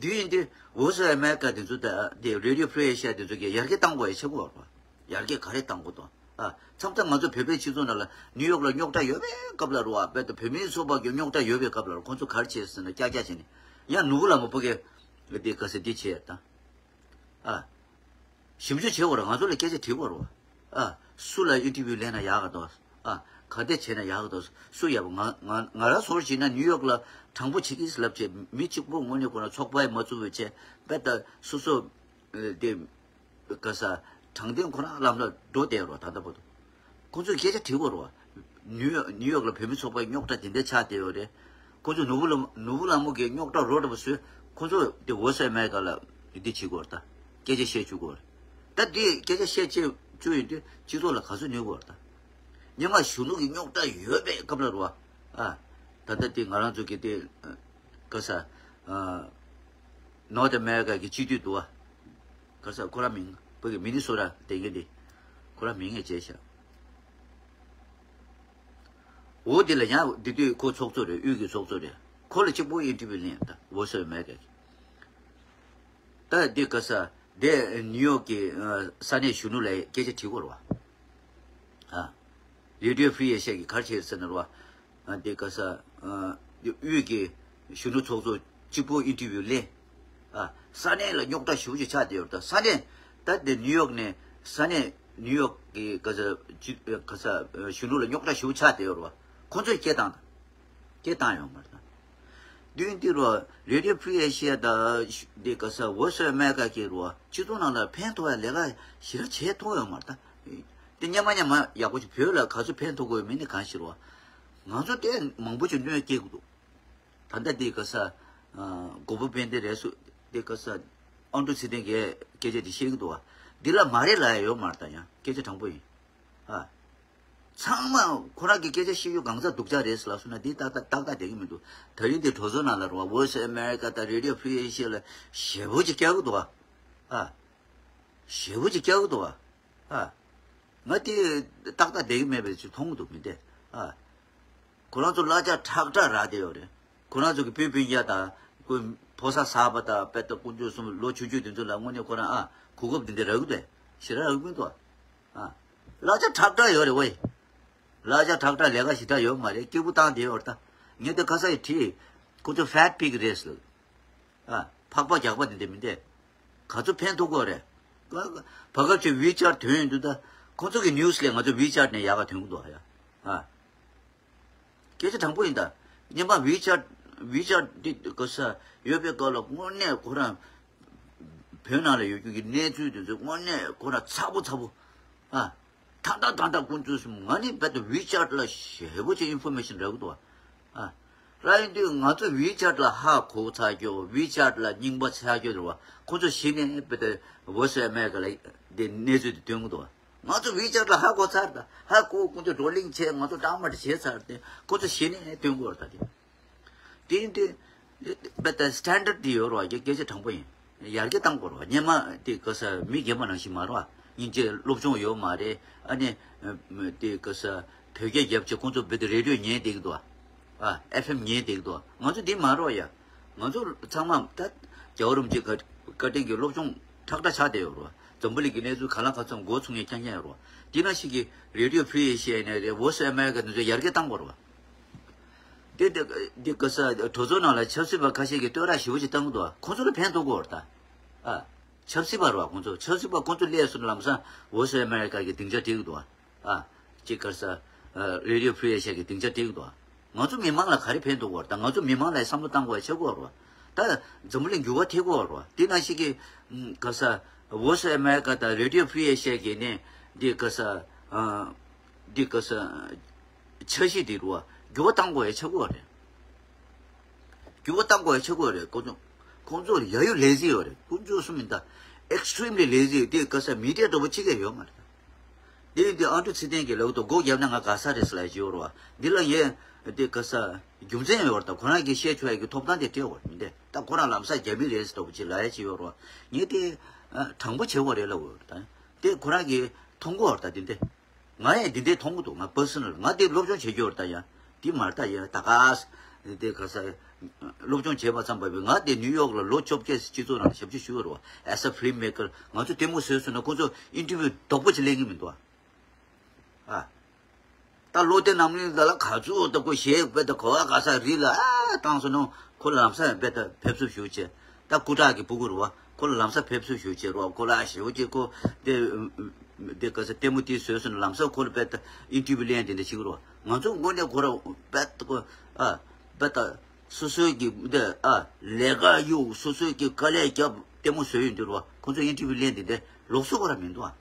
དེ་ཡིན་དུས་ཝོ་སི་ཨོཕ་ཨ་མེ་རི་ཀ་དེ་ཚོ་ད་དེ་རེ་ཌི་ཡོ་ཧྥི་རི་ཨེ་ཤི་ཡ་དེ་ཚོ་གིས་ཡར་རྒྱས་བཏང་དགོས་ཡ་ཆེ་གོ་བ་རེད་བ། ཡར་རྒྱས་ག་རེ་བཏང་དགོས་འདུག་ཨ། མཚམས་མཚམས་ང་ཚོ་བོད་པའི་སྤྱི་ཚོགས་ནང་ལ་ནིའུ་ཡོག་ལ་རྙོག་དྲ་ཡོད་པའི་སྐབས་ལ་རེད་བ། དཔེ་ད་བོད་མིའི་ཚོགས་པ་གི་རྙོག་དྲ་ཡོད་པའི་སྐབས་ལ་ཁོང་ཚོ་ག་རེ་བྱས་ཟེར་ན་ཀྱག་ཀྱག་བྱས་ནས་ཡང་ནོར་བུ་ལྷ་མོ་ཕ་གིར་དེ་ག་ས་འདི་བྱས་ད། ཨ། ཞིབ་འཇུག་བྱེད་དགོས་རེད། ང་ཚོ་ལ་སྐད་ཆ་དྲི་དགོས་རེད་བ། ཨ། སུ་ལ་ཨིན་ཊར་བིའུ་ལེན་ན་ཡག་ག་འདུག་ཨ། ག་འདྲ་བྱས་ན་ཡག་ག་འདུག་སུ་ཡག་པོ་ང་ང་ང་རང་ཚོར་བྱས་ན་ནིའུ་ཡོག་ལ་དྲང་པོ་བྱེད་ཀྱི་ལབ་བྱས་མི་གཅིག་པོ་དངོས་གནས་ཁོ་ན་ཚོགས་པ་མ་བཙུགས་པ་བྱས་དཔེ་ད་སོ་སོ་དེ་ག་ས་དྲང་བདེན་ཁོ་རང་ལམ་ལ་འགྲོ་བསྡད་རོགས་ད་ལྟ་བར་དུ། ཁོང་ཚོས་སྐད་ཆ་དྲི་དགོས་རེད་བ། ནིའུ་ཡོག་ནིའུ་ཡོག་ལ་བོད་མི་ཚོགས་པའི་རྙོག་དྲ་དེ་འདྲ་ཆགས་བསྡད་ཡོད་རེད། ཁོང་ཚོས་ནོར་བུ་ལྷ་ནོར་བུ་ལྷ་མོ་གི་རྙོག་དྲ་རོ་འདྲ་པོ་བཟོས། ཁོང་ཚོས་དེ་ཝོ་སི་ཨོཕ་ཨ་མེ་རི་ཀ་ལ་འདི་བྱེད་དགོས་རེད་ད། སྐད་ཆ་བཤད་བཅུག་དགོས་རེད། ད་དེ་སྐད་ཆ་བཤད་བཅུག་བཅུག་ཡོད་དུས་སྤྱི་ཚོགས་ལ་ག་ཚོད་ནུས་དགོས་རེད་ད། སྔོན་མ་གཞོན་ནུ་གི་རྙོག་དྲ་ཡོད་པའི་སྐབས་ལ་རེད་བ། ཨ། ད་ལྟ་དེ་ང་རང་ཚོ་གི་དེ་ག་ས་ནོར་ཐི་ཨ་མེ་རི་ཀ་གི་སྤྱི་འཐུས་འདུག་བ། ག་ས་ཁོ་རང་མིང་བོད་ཀྱི་མི་ནི་སོ་ཊ་དེ་གི་དེ་ཁོ་རང་མིང་ངས་བརྗེད་ཤག་འོ་དེ་ལ་ཡང་དེ་དུས་ཁོ་ཚོགས་གཙོ་རེད། དབུས་ཀྱི་ཚོགས་གཙོ་རེད། ཁོ་ལ་གཅིག་པོ་ཨིན་ཊར་བིའུ་ལེན་ད་ཝོ་སི་ཨོཕ་ཨ་མེ་རི་ཀ་གི། ད་དེ་ག་ས་དེ་ནིའུ་ཡོག་གི་ས་གནས་གཞོན་ནུ་ལ་སྐད་ཆ་དྲི་དགོས་རེད་བ། ཨ། རེ་ཌི་ཡོ་ཧྥི་རི་ཨེ་ཤི་ཡ་གི་ག་རེ་བྱས་ཟེར་ན་རེད་བ། ཨ། དེ་ག་ས་ཨ། དབུས་ཀྱི་གཞོན་ནུ་ཚོགས་གཙོ་གཅིག་པོ་ཨིན་ཊར་བིའུ་ལེན། ཨ། ས་གནས་ལ་རྙོག་དྲ་ཞེ་པོ་ཅིག་ཆགས་བསྡད་ཡོད་རེད་ད། ས་གནས་ད་དེ་ནིའུ་ཡོག་ནས་ས་གནས་ནིའུ་ཡོག་གི་ག་ས་ཅི་ག་ས་གཞོན་ནུ་ལ་རྙོག་དྲ་ཞེ་པོ་ཆགས་བསྡད་ཡོད་རེད་བ། ཁོང་ཚོས་སྐད་བཏང་ད། སྐད་བཏང་ཡོད་མ་རེད་ད། དུས་འདི་རུ་རེ་ཌི་ཡོ་ཧྥི་རི་ཨེ་ཤི་ཡ་དང་འདི་ག་ས་ཝོ་སི་ཨོཕ་ཨ་མེ་རི་ཀ་གི་རུ་སྤྱི་ཚོགས་ནང་ལ་ཕན་ཐོགས་ཡ་ལས་ཀ་ཞེ་དྲག་བྱས་ཐུབ་ཡོད་མ་རེད་ད། དེ་སྔོན་མ་སྔོན་མ་ཡག་པོ་ཅིག་བོད་ལ་ག་ཚོད་ཕན་ཐོགས་དགོས་ཡོད་མེད་ནི་གང་ཤེས་རེད་བ། ང་ཚོ་དེ་མང་པོ་ཅིག་གནོད་སྐྱེལ་གི་འདུག་ད་ལྟ་འདི་ག་ས་ཨ། མགོན་པོ་དཔལ་ལྡན་རེད་སུ་འདི་ག་ས་ཨ་འབྲུག་ཚེ་བརྟན་གྱིས་སྐད་ཆ་འདི་བཤད་གི་འདུག་བ། འདི་ལ་མ་རེད་ལབ་ཡ་ཡོད་མ་རེད་ད། ཡང་སྐད་ཆ་དྲང་པོ་ཡིན། ཨ། ཚང་མ་ཁོ་རང་གི་སྐད་ཆ་བཤད་རྒྱུ་གང་ཚ་སྡུག་ཅག་རེད་ཟེར་ལབ་སོང་ན་འདི་ཏག་ཏག་ཏག་ཏག་བསྡད་ཀྱི་མི་འདུག་ད་རིང་འདི་གྲོས་ཚོགས་ནང་ལ་རེད་བ། ཝོ་སི་ཨོཕ་ཨ་མེ་རི་ཀ་དང་རེ་ཌི་ཡོ་ཧྥི་རི་ཨེ་ཤི་ཡ་ལ་ཞེ་པོ་ཅིག་བསྐྱལ་གི་འདུག་བ། ཨ། ཞེ་པོ་ཅིག་སྐྱག་འདུག་བ། ཨ། ང་དེ་ཏག་ཏག་བསྡད་ཀྱི་མེད་པའི་ཅིག་མཐོང་གི་འདུག་མི་འདས། ཨ། ཁོ་རང་ཚོ་གླ་ཆ་ཁྲག་ཁྲག་རག་བསྡད་ཡོད་རེད། ཁོ་རང་ཚོ་གི་སྤུན་སྤུན་ཀྱག་དང་ཁོ་ཕོ་གསར་གསར་པ་དང་དཔེ་ལྟ་དཀོན་མཆོག་གསུམ་ལོ་ཆུང་ཆུང་དེ་ཚོ་ལ་དངོས་གནས་ཁོ་རང་ཨ་གོ་སྐབས་འདི་འདྲ་རག་གི་རེད། ཞེ་དྲག་རག་གི་མི་འདུག་ཨ། གླ་ཆ་ཁྲག་ཁྲག་ཡོད་རེད་ཝེ། གླ་ཆ་ཁྲག་ཁྲག་ལས་ཀ་ཞེ་དྲག་ཡོད་མ་རེད། སྐྱིད་པོ་བཏང་བསྡད་ཡོད་རེད་ད། ངས་དེ་ཁ་སང་ཡི་བྲིས། ཁོ་ཚོ་ཕེཊ་པིག་རེད་ཟེར། ཨ། ཕག་པ་རྒྱག་པ་དེ་འདྲ་མི་འདས། ག་ཚོད་ཕན་ཐོགས་ཀྱི་ཡོད་རེད། བར་སྐབས་ཅིག་ཝི་ཆེ་ཊི་ཐོན་ཡོང་དུས་ད་ཁོ་ཚོ་གི་ནིའུ་སི་ལས་ང་ཚོ་ཝི་ཆེ་ཊི་ནས་ཡག་ག་ཐོན་གྱི་འདུག་ཡ། ཨ། སྐད་ཆ་དྲང་པོ་ཡིན་ད། སྔོན་མ་ཝི་ཆེ་ཊི་ཝི་ཆེ་ཊི་འདི་ག་ས་ཡོད་པའི་སྐབས་ལ་དངོས་གནས་ཁོ་རང་བོད་ནང་ལ་ཡོད་རྒྱུ་གི་གནས་ཚུལ་དེ་ཚོ་དངོས་གནས་ཁོ་རང་ཚ་པོ་ཚ་པོ། ཨ། ད་ལྟ་ད་ལྟ་དཀོན་མཆོག་གསུམ། ང་ནི་རྦད་དེ་ཝི་ཆེ་ཊི་ལ་ཞེ་པོ་ཅིག་ཨིན་ཕོར་མེ་ཤན་རག་གི་འདུག་བ། ཨ། རག་ཡོང་དུས་ང་ཚོ་ཝི་ཆེ་ཊི་ལ་ཧ་གོ་ཚར་རྒྱུ། ཝི་ཆེ་ཊི་ལ་རྙིང་པ་ཆགས་རྒྱུ་རེད་བ། ཁོ་ཚོ་གཞི་ནས་རྦད་དེ་ཝོ་སི་ཨེ་མེ་རི་ཀ་ལ་དེ་གནས་ཚུལ་དེ་སྟོན་གི་འདུག་བ། ང་ཚོ་ཝི་ཆེ་ཊི་ལ་ཧ་གོ་ཚར་ད། ཧ་གོ་ཁོ་ཚོ་བགྲོ་གླེང་བྱས། ང་ཚོ་བཀྲག་མ་བྱས་ཚར་ཏེ་ཁོ་ཚོ་གཞི་ནས་སྟོན་གི་ཡོད་རེད་ད་དེ། དེ་ཡིན་དུས། དཔེ་ལྟ་སི་ཊན་ཌར་ཌི་དེ་ཡོད་རེད་བ། སྐད་ཆ་དྲང་པོ་ཡིན། ཡར་རྒྱས་གཏང་དགོས་རེད་བ། སྔོན་མ་དེ་ག་ས་མི་རྒན་པ་ནང་བཞིན་མ་རེད་བ། སྙིང་རྗེ་སློབ་སྦྱོང་ཡོད་མ་རེད། ཨ་ནི། དེ་ག་ས་བོད་སྐད་རྒྱབ་བྱས་ཁོང་ཚོ་བོད་དུ་རེ་ཌི་ཡོ་ཉན་བསྡད་ཀྱི་འདུག་བ། ཨ། ཨེཕ་ཨེམ་ཉན་བསྡད་ཀྱི་འདུག་བ། ང་ཚོ་འདི་མ་རེད་བ་ཡ། ང་ཚོ་ཚང་མ་ད་རྒྱལ་བ་རིན་པོ་ཆེ་བཀའ་དྲིན་གྱིས་སློབ་སྦྱོང་ཁྲག་ཁྲག་ཆགས་བསྡད་ཡོད་རེད་བ། འཛམ་བུ་གླིང་གི་གནས་ཚུལ་གང་ལ་གང་འཚམ་མགོ་ཚོས་མཁན་རྐྱང་རྐྱང་ཡོད་རེད་བ། དེ་ནང་བཞིན་གྱི་རེ་ཌི་ཡོ་ཕི་རི་ཨེ་ཤི་ཡ་ཡིན་ན་རེད། ཝོ་སི་ཨེ་མེ་རི་ཀ་དེ་ཚོ་ཡར་རྒྱས་གཏང་དགོས་རེད་བ། དེ་དེ་དེ་ག་ས་གྲོས་ཚོགས་ནང་ལ་ཆབ་སྲིད་པ་ཁ་ཤས་ཀྱིས་བསྟོད་ར་ཞེ་པོ་ཅིག་བཏང་གི་འདུག་ཁོ་ཚོ་ལ་ཕན་ཐོགས་ཀྱི་ཡོད་རེད་ད། ཨ། ཆབ་སྲིད་པ་རེད་བ། ཁོ་ཚོ་ཆབ་སྲིད་པ་ཁོ་ཚོ་སླེབས་སོང་ན་ལམ་སང་ཝོ་སི་ཨེ་མེ་རི་ཀ་གི་སྡིངས་ཆ་སྤྲད་ཀྱི་འདུག་ཨ། ཅིག་ག་ས། ཨ། རེ་ཌི་ཡོ་ཕི་རི་ཨེ་ཤི་ཡ་གི་སྡིངས་ཆ་སྤྲད་ཀྱི་འདུག་ཨ། ང་ཚོ་མི་མང་ལ་ག་རེ་ཕན་ཐོགས་ཀྱི་ཡོད་རེད་ད། ང་ཚོ་མི་མང་ལ་བསམ་བློ་བཏང་དགོས་ཡ་ཆགས་ཀྱི་ཡོད་རེད་བ། ད་འཛམ་བུ་གླིང་འགྱུར་བ་ཐེབས་ཀྱི་ཡོད་རེད་བ། དེ་ནང་བཞིན་གྱི། ཨ། ག་ས། ཝོ་སི་ཨེ་མེ་རི་ཀ་དང་རེ་ཌི་ཡོ་ཕི་རི་ཨེ་ཤི་ཡ་གི་ནས་འདི་ག་ས། ཨ། འདི་ག་ས། འཆར་གཞི་འདི་རུ་བ་འགྱུར་བ་གཏང་དགོས་ཡ་ཆགས་ཀྱི་ཡོད་རེད། འགྱུར་བ་གཏང་དགོས་ཡ་ཆགས་ཀྱི་ཡོད་རེད། ཁོང་ཚོ། ཁོང་ཚོ་ཡ་ཡོ་ལེ་ཛི་ཡོད་རེད། དཀོན་མཆོག་གསུམ་ཡིན་ད། ཨེག་སི་ཊི་རིམ་ལི་ལེ་ཛི་ཡོད། འདི་ག་ས་མི་ཌི་ཡ་འདྲ་པོ་གཅིག་ཀྱང་ཡོད་མ་རེད། འདི་འདི་ཨན་ཌྲུ་ཚེ་བརྟན་གྱིས་ལབ་འདུག་སྒོ་བརྒྱབ་ན་ང་དགའ་ས་རེད་ཟེར་ལབ་ཡ་ཅིག་ཡོད་རེད་བ། འདི་ལ་ངས་འདི་ག་ས་རྒྱུ་མཚན་ཡོད་རེད་ད། ཁོ་རང་གིས་བཤད་ཆོག་ཡ་གི་ཐོབ་ཐང་དེ་སྤྲད་ཡོད་རེད། མི་འདི་ད་ཁོ་རང་ལམ་སང་རྒྱ་མི་རེད་ཟེར་འདྲ་པོ་ཅིག་ལབ་ཡ་ཅིག་ཡོད་རེད་བ། ངས་དེ་དྲང་པོ་བྱེད་དགོས་རེད་ལབ་ཡོད་རེད་ད། དེ་ཁོ་རང་གིས་མཐོང་གི་ཡོད་རེད་ད། དེ་འདི། ང་ཡང་འདི་འདྲའི་མཐོང་གི་འདུག་ང་པར་སོ་ནལ་ང་འདི་སློབ་སྦྱོང་བྱེད་རྒྱུ་ཡོད་རེད་ད་ཡ། འདི་མ་རེད་ད་ཡ། ད་ག་ས་འདི་ག་ས་སློབ་སྦྱོང་བྱས་པ་ཙམ་པ་བས། ང་འདི་ནིའུ་ཡོག་ལ་ལོ་བཅོ་བརྒྱད་སྤྱི་ཚོགས་ནང་ཞབས་ཕྱི་ཞུས་ཡོད་རེད་བ། As a filmmaker ང་ཚོ་ལྟད་མོ་བཟོས་སོང་ན་ཁོ་ཚོ་ཨིན་ཊར་བིའུ་རྡོག་པོ་ཅིག་ལེན་གི་མི་འདུག་ཨ། ཨ། ད་ལོ་དེ་ནམ་ལིང་ད་ལ་ག་ཚོད་ད་ཁོ་གཞས་དཔེ་ད་གོ་བ་ག་ས་རི་ལ་ཨ་བཏང་སོང་ན་ཁོ་ལ་ལམ་སང་དཔེ་ད་ཕེབས་བསུ་ཞུ་བྱས། ད་སྐུ་དྲག་གི་སྤུ་གུ་རུ་བ་ཁོ་ལ་ལམ་སང་ཕེབས་བསུ་ཞུ་བྱས་རུ་བ། ཁོ་ལ་ཨ་ཞེ་པོ་ཅིག་ཁོ་དེ་དེ་ག་ས་ལྟད་མོ་དེ་བཟོས་སོང་ན་ལམ་སང་ཁོ་ལ་དཔེ་ད་ཨིན་ཊར་བིའུ་ལེན་དེ་འདྲ་ཞིག་རུ་བ། ང་ཚོ་དངོས་གནས་ཁོ་ར་དཔེ་ད་ཁོ་ཨ་དཔེ་ད་སོ་སོའི་གི་དེ་ཨ་ལས་ཀ་གཡུག་སོ་སོའི་གི་དཀའ་ལས་རྒྱབ་ལྟད་མོ་བཟོས་ཡོང་དུས་རུ་བ། ཁོ་ཚོ་ཨིན་ཊར་བིའུ་ལེན་དེ་འདྲ་ལོགས་སུ་ཁོ་ར་མི་འདུག་ཨ།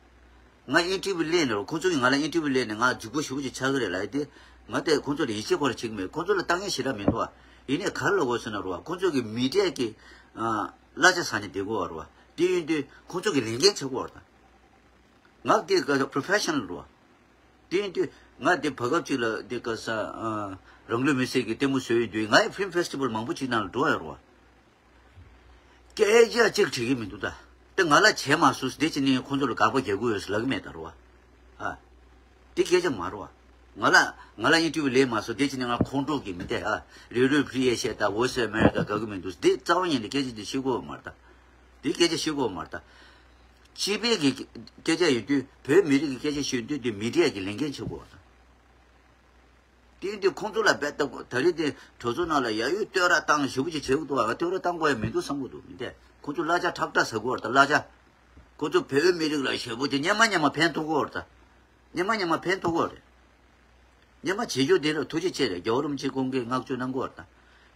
ང་ཨིན་ཊར་བིའུ་ལེན་ནས་ཁོ་ཚོ་གིས་ང་ལ་ཨིན་ཊར་བིའུ་ལེན་ནས་ང་རྫིག་པོ་ཞེ་པོ་ཅིག་ཆགས་ཀྱི་རེད་ལབ་ཡ་དེ། ང་དེ་ཁོ་ཚོ་ལ་ཡིད་ཆེས་ཁོ་ར་བྱེད་ཀྱི་མེད། ཁོ་ཚོ་ལ་ལྟ་མཁན་ཞེ་དྲག་མི་འདུག་ཨ། ཡིན་ནའི་ག་རེ་ལབ་དགོས་ཟེར་ན་རུ་བ། ཁོ་ཚོ་གིས་མི་ཌི་ཡ་གི་ཨ་གླ་ཆ་ཟ་ནས་བསྡད་དགོས་པ་རུ་བ། དེ་ཡིན་དུས་ཁོ་ཚོ་གི་ལས་འགན་ཆགས་ཀྱི་ཡོད་རེད་ད། ང་དེ་ག་པོ་རོ་ཕེ་ཤ་ནལ་རུ་བ། དེ་ཡིན་དུས་ང་དེ་བར་སྐབས་ཅིག་ལ་དེ་ག་ས་ཨ་རང་ལུས་མེར་སྲེག་གི་ལྟད་མོ་བཟོས་ཡོང་དུས་ང་ཡི་ཕིལམ་ཕེ་སི་ཊི་བལ་མང་པོ་ཅིག་ནང་ལ་འགྲོ་ཡ་རུ་བ། སྐད་ཆ་གཅིག་དྲིས་ཀྱི་མི་འདུག་ད། དེ་ང་ལ་བྱས་མ་སོང་། དེ་ཅི་ནས་ཁོང་ཚོ་ལ་དགག་པ་རྒྱག་གི་ཡོད་ཟེར་ལབ་ཀྱི་མེད་ད་རུ་བ། ཨ། དེ་སྐད་ཆ་མ་རུ་བ། ང་ལ་ང་ལ་ཨིན་ཊར་བིའུ་ལེན་མ་སོང་། དེ་ཅི་ནས་ང་ཁོང་ཁྲོ་གི་མི་དེ་ཨ་རེ་ཌི་ཡོ་ཕི་རི་ཨེ་ཤི་ཡ་དང་ཝོ་སི་ཨེ་མེ་རི་ཀ་དགག་གི་མི་འདུག་དེ་རྩ་བ་ཉིད་ནས་སྐད་ཆ་དེ་བཤད་ཀྱི་ཡོད་མ་རེད་ད། དེ་སྐད་ཆ་བཤད་ཀྱི་ཡོད་མ་རེད་ད། སྤྱི་པའི་གི་སྐད་ཆ་ཡིན་དུས་བོད་མི་རིགས་ཀྱི་སྐད་ཆ་ཤོད་དུས་དེ་མི་ཌི་ཡ་གི་ལས་འགན་ཆགས་ཀྱི་ཡོད་རེད་ད། དེ་ཡིན་དུས་ཁོང་ཚོ་ལ་རྦད་དེ་ད་རེས་དེ་གྲོས་ཚོགས་ནང་ལ་ཡ་ཡོད་བསྟོད་ར་བཏང་ཞེ་པོ་ཅིག་བྱེད་ཀྱི་འདུག་བ། བསྟོད་ར་བཏང་དགོས་ཡ་མི་འདུག་བསམ་གྱི་འདུག་མི་འདས། ཁོང་ཚོ་གླ་ཆ་ཁྲག་ཁྲག་ཟ་གི་ཡོད་རེད་ད་གླ་ཆ། ཁོང་ཚོ་བོད་མི་རིགས་ལ་ཞེ་པོ་ཅིག་སྔོན་མ་སྔོན་མ་ཕན་ཐོགས་ཀྱི་ཡོད་རེད་ད། སྔོན་མ་སྔོན་མ་ཕན་ཐོགས་ཀྱི་ཡོད་རེད། སྔོན་མ་བྱེད་རྒྱུ་དེ་ལ་ཐུགས་རྗེ་ཆེ་རེད། རྒྱལ་བ་རིན་པོ་ཆེ་ཁོང་གིས་བསྔགས་བརྗོད་གནང་གི་ཡོད་རེད་ད།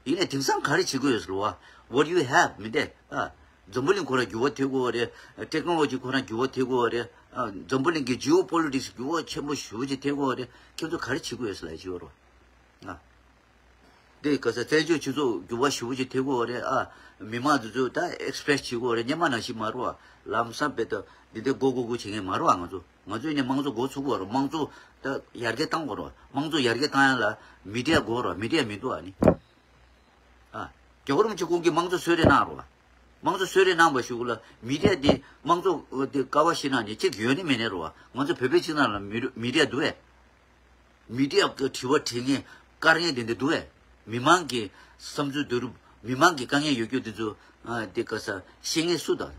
ཡིན་ནའི་དེང་སང་ག་རེ་བྱེད་ཀྱི་ཡོད་ཟེར་བ། What you have མི་འདས་ཨ། འཛམ་བུ་གླིང་ཁོ་རང་འགྱུར་བ་ཐེབས་ཀྱི་ཡོད་རེད། ཊེག་ནོ་ལོ་ཇི་ཁོ་རང་འགྱུར་བ་ཐེབས་ཀྱི་ཡོད་རེད། ཨ། འཛམ་བུ་གླིང་གི་ཇི་ཨོ་པོ་ལི་ཊིག་སི་འགྱུར་བ་ཆེན་པོ་ཞེ་པོ་ཅིག་ཐེབས་ཀྱི་ཡོད་རེད། ཁྱེད་ཚོ་ག་རེ་བྱེད་ཀྱི་ཡོད་ཟེར་ལབ་ཀྱི་ཡོད་རེད། ཨ། དེ་ག་ས་བཙན་བྱོལ་སྤྱི་ཚོགས་འགྱུར་བ་ཞེ་པོ་ཅིག་ཐེབས་ཀྱི་ཡོད་རེད། ཨ། མི་མང་དེ་ཚོ་ད་ཨེག་སི་པི་རེ་སི་བྱེད་ཀྱི་ཡོད་རེད། སྔོན་མ་ནང་བཞིན་མ་རེད་བ། ལམ་སང་རྦད་དེ་འདི་འདྲ་མགོ་སྒུར་སྒུར་བྱེད་མཁན་མ་རེད་བ། ང་ཚོ་ང་ཚོ་ཡིན་ནའི་དམངས་གཙོ་འགོ་ཚུགས་པ་རེད། དམངས་གཙོ་ད་ཡར་རྒྱས་བཏང་དགོས་རེད་བ། དམངས་གཙོ་ཡར་རྒྱས་བཏང་ཡ་ལ་མི་ཌི་ཡ་དགོས་རེད་བ། མི་ཌི་ཡ་མི་འདུག་ཨ་ནི། ཨ། རྒྱལ་བ་རིན་པོ་ཆེ་ཁོང་གིས་དམངས་གཙོ་གསོལ་རས་གནང་རོགས། དམངས་གཙོ་གསོལ་རས་གནང་བ་ཞུ་གི་ལ་མི་རིགས་དེ་དམངས་གཙོ་དེ་ཀ་བ་ཤི་ན་ནི་གཅིག་ཡོད་ནི་མེད་ནི་རོ། ང་ཚོ་བོད་པའི་སྤྱི་ཚོགས་ལ་མི་རིགས་དེ་བས། མི་རིགས་ཀྱི་དྲི་བ་དྲི་ངེས་དཀར་ངེས་དེ་འདྲ་འདུག་བས། མི་མང་གི་བསམ་ཚུལ་བསྡུ་རུབ་མི་མང་གི་དཀའ་ངལ་ཡོད་རྒྱུ་དེ་ཚོ་དེ་ག་ས་ཤེས་ངེས་སུ་དང་།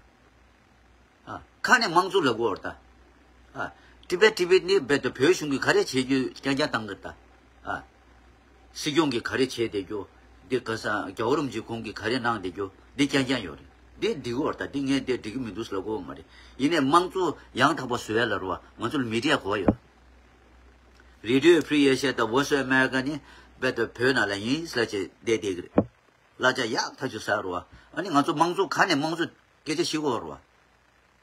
ཨ། ཁ་ནས་དམངས་གཙོ་ལབ་དགོས་རེད་ད། ཨ། ཏི་བེད་ཏི་བེད་ནི་རྦད་དེ་བོད་གཞུང་གིས་ག་རེ་བྱེད་རྒྱུ་རྐྱང་རྐྱང་བཏང་གི་རེད་ད། ཨ། སྲིད་སྐྱོང་གིས་ག་རེ་བྱས་བསྡད་རྒྱུ། འདི་ག་ས་རྒྱལ་བ་རིན་པོ་ཆེ་ཁོང་གིས་ག་རེ་གནང་བསྡད་རྒྱུ་འདི་རྐྱང་རྐྱང་ཡོད་རེད། འདི་འགྲིག་གི་རེད་ད། འདི་ངས་འདི་འགྲིག་གི་མི་འདུག་ཟེར་ལབ་དགོས་མ་རེད། ཡིན་ནའི་དམངས་གཙོ་ཡང་དག་པ་བཟོ་ཡ་ལ་རོ། ང་ཚོ་ལ་མི་ཌི་ཡ་གོ་ཡོད། རེ་ཌི་ཡོ་ཕི་རི་ཨེ་ཤི་ཡ་དང་ཝོ་སི་ཨོཕ་ཨ་མེ་རི་ཀ་ནི་རྦད་དེ་བོད་ནང་ལ་ཡིན་ཟེར་བྱས་བསྡད་བསྡད་གི་རེད། གླ་ཆ་ཡག་ཐག་ཆོད་ཟ་རོ། ཨ་ནི་ང་ཚོ་དམངས་གཙོ་ཁ་ནས་དམངས་གཙོ་སྐད་ཆ་བཤད་དགོས་རོ།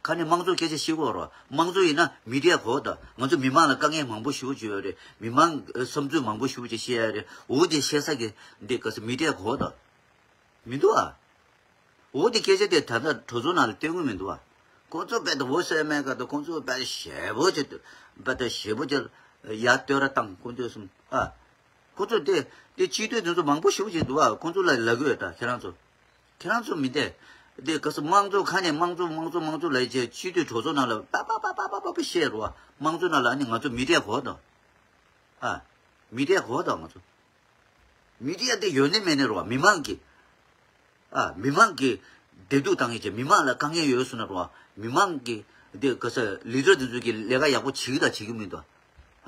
ཁ་ནས་དམངས་གཙོ་སྐད་ཆ་བཤད་དགོས་རོ། དམངས་གཙོ་ཡིན་ན་མི་ཌི་ཡ་གོ་དང་། ང་ཚོ་མི་མང་ལ་དཀའ་ངལ་མང་པོ་ཞེ་པོ་ཅིག་ཡོད་རེད། མི་མང་བསམ་ཚུལ་མང་པོ་ཞེ་པོ་ཅིག་བཤད་ཡ་རེད། འོ་དེ་བཤད་ས་གི་འདི་ག་ས་མི་ཌི་ཡ་གོ་དང་། མི་འདུག་ཨ། འོ་དེ་སྐད་ཆ་དེ་ད་ལྟ་གྲོས་ཚོགས་ནང་ལ་སྟོན་གི་མི་འདུག་ཨ། ཁོང་ཚོ་རྦད་དེ་ཝོ་སི་ཨོཕ་ཨ་མེ་རི་ཀ་དང་ཁོང་ཚོ་རྦད་དེ་ཞེ་པོ་ཅིག་རྦད་དེ་ཞེ་པོ་ཅིག་ཡར་བསྟོད་ར་བཏང་། ཁོང་ཚོས་གསུངས་ཨ། ཁོ་ཚོ་དེ་དེ་སྤྱི་འཐུས་དེ་ཚོ་མང་པོ་ཞེ་པོ་ཅིག་འདུག་ཨ། ཁོ་ཚོ་ལ་ལབ་གི་ཡོད་ད། ཁྱེད་རང་ཚོ་ཁྱེད་རང་ཚོ་མི་འདས། དེ་ག་ས་དམངས་གཙོ་ཁ་ནས་དམངས་གཙོ་དམངས་གཙོ་དམངས་གཙོ་ལབ་བྱས་སྤྱི་འཐུས་གྲོས་ཚོགས་ནང་ལ་པ་པ་པ་པ་པ་པ་བཤད་རོ། དམངས་གཙོ་ནང་ལ་ཨ་ནི་ང་ཚོ་མི་ཌི་ཡ་གོ་དང་། ཨ། མི་ཌི་ཡ་གོ་དང་ང་ཚོ། མི་ཌི་ཡ་དེ་ཡོད་ནི་མེད་ནི་རོ། མི་མང་གི། ཨ། མི་མང་གི་བདེ་སྡུག་བཏང་ཡས་བྱས། མི་མང་ལ་དཀའ་ངལ་ཡོད་སོང་ན་རོ། མི་མང་གི་དེ་ག་ས་ལི་ཌར་དེ་ཚོ་གི་ལས་ཀ་ཡག་པོ་བྱེད་ཀྱི་དང་བྱེད་ཀྱི་མི་འདུག་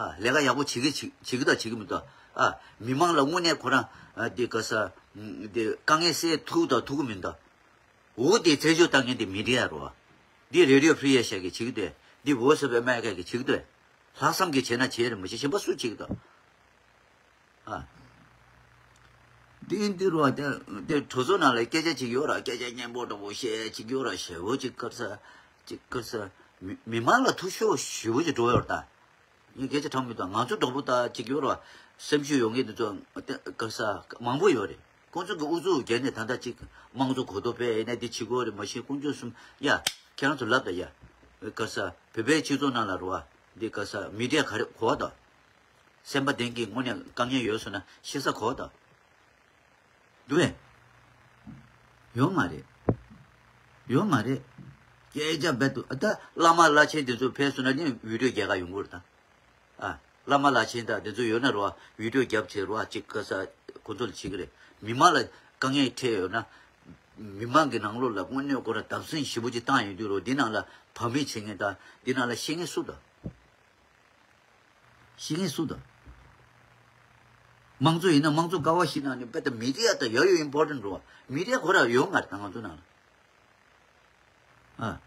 ཨ། ལས་ཀ་ཡག་པོ་བྱེད་ཀྱི་བྱེད་བྱེད་ཀྱི་དང་བྱེད་ཀྱི་མི་འདུག་ཨ། མི་མང་ལ་དངོས་གནས་ཁོ་རང་ཨ་དེ་ག་ས་དེ་དཀའ་ངལ་སེལ་ཐུབ་དང་ཐུབ་ཀྱི་མི་འདུག་འོ་དེ་རྩད་གཅོད་བཏང་མཁན་དེ་མི་ཌི་ཡ་རོ། འདི་རེ་ཌི་ཡོ་ཕི་རི་ཨེ་ཤི་ཡ་གིས་བྱེད་ཀྱི་འདུག་འདི་ཝོ་སི་ཨོཕ་ཨ་མེ་རི་ཀ་གིས་བྱེད་ཀྱི་འདུག་ལྷག་བསམ་གྱིས་བྱས་ན་བྱེད་རེད། མ་བྱེད་གཞན་པ་སུས་བྱེད་ཀྱི་འདུག་ཨ། འདི་འདི་རོ། དེ་དེ་གྲོས་ཚོགས་ནང་ལ་སྐད་ཆ་ཅིག་ཡོད་ར། སྐད་ཆ་སྙན་པོ་འདྲ་པོ་བཤད་ཅིག་ཡོད་ར། ཞེ་པོ་ཅིག་དཀར་ས་ཅིག་དཀར་ས། མི་མི་མང་ལ་ཐུགས་ཤོར་ཞེ་པོ་ཅིག་འགྲོ་ཡོད་ར་ད། ངས་སྐད་ཆ་དྲང་མི་འདུག་ང་ཚོ་འདྲ་པོ་ད་ཅིག་ཡོད་ར། སེམས་ཤུགས་ཡོད་མཁན་དེ་ཚོ་དེ་ག་ས་མང་པོ་ཡོད་རེད། ཁོང་ཚོ་གི་ཨུ་ཚུགས་བརྒྱབ་ནས་ད་ལྟ་ཅིག་དམངས་གཙོ་གོ་རྟོགས་སྤེལ་ཡིན་ན་འདི་བྱེད་དགོས་རེད། མ་གཞི་དཀོན་མཆོག་གསུམ་ཡ། ཁྱེད་རང་ཚོ་ལབ་ད་ཡ། ག་ས་བོད་པའི་སྤྱི་ཚོགས་ནང་ལ་རོ། འདི་ག་ས་མི་ཌི་ཡ་ག་རེ་གོ་བ་དང་། སེམས་པ་ལྡན་གྱི་དངོས་གནས་དཀའ་ངལ་ཡོད་སོང་ན་བཤད་ས་གོ་བ་དང་། འདུག་གས། ཡོད་མ་རེད། ཡོད་མ་རེད། སྐད་ཆ་རྦད་དེ་ད་བླ་མ་བླ་ཆེན་དེ་ཚོ་ཕེབས་སོང་ན་ནི་བི་ཌི་ཡོ་རྒྱག་ག་ཡོང་གི་རེད་ད། ཨ། བླ་མ་བླ་ཆེན་དང་དེ་ཚོ་ཡོད་ན་རོ། བི་ཌི་ཡོ་རྒྱབ་བྱས་རོ། ཅིག་ག་ས་ཁོ་ཚོ་ལ་བྱེད་ཀྱི་རེད། མི་མང་ལ་དཀའ་ངལ་འཕྲད་ཡོད་ན། མི་མང་གི་ནང་ལོགས་ལ་དངོས་གནས་ཁོ་ར་བརྡབ་གསིག་ཞེ་པོ་ཅིག་བཏང་ཡོང་དུས་རོ། འདི་ནང་ལ་བག་མེད་བྱེད་མཁན་དང་འདི་ནང་ལ་ཤེས་མཁན་སུ་དང་། ཤེས་མཁན་སུ་དང་། དམངས་གཙོ་ཡིན་ན་དམངས་གཙོ་ཀ་བ་ཤི་ན་ནི་རྦད་དེ་མི་ཌི་ཡ་དང་ཡ་ཡོ་ཨིམ་པོར་ཊེན་ཊི་རོ། མི་ཌི་ཡ་ཁོ་ར་ཡོད་མ་རེད་ད་ང་ཚོ་ནང་ལ། ཨ།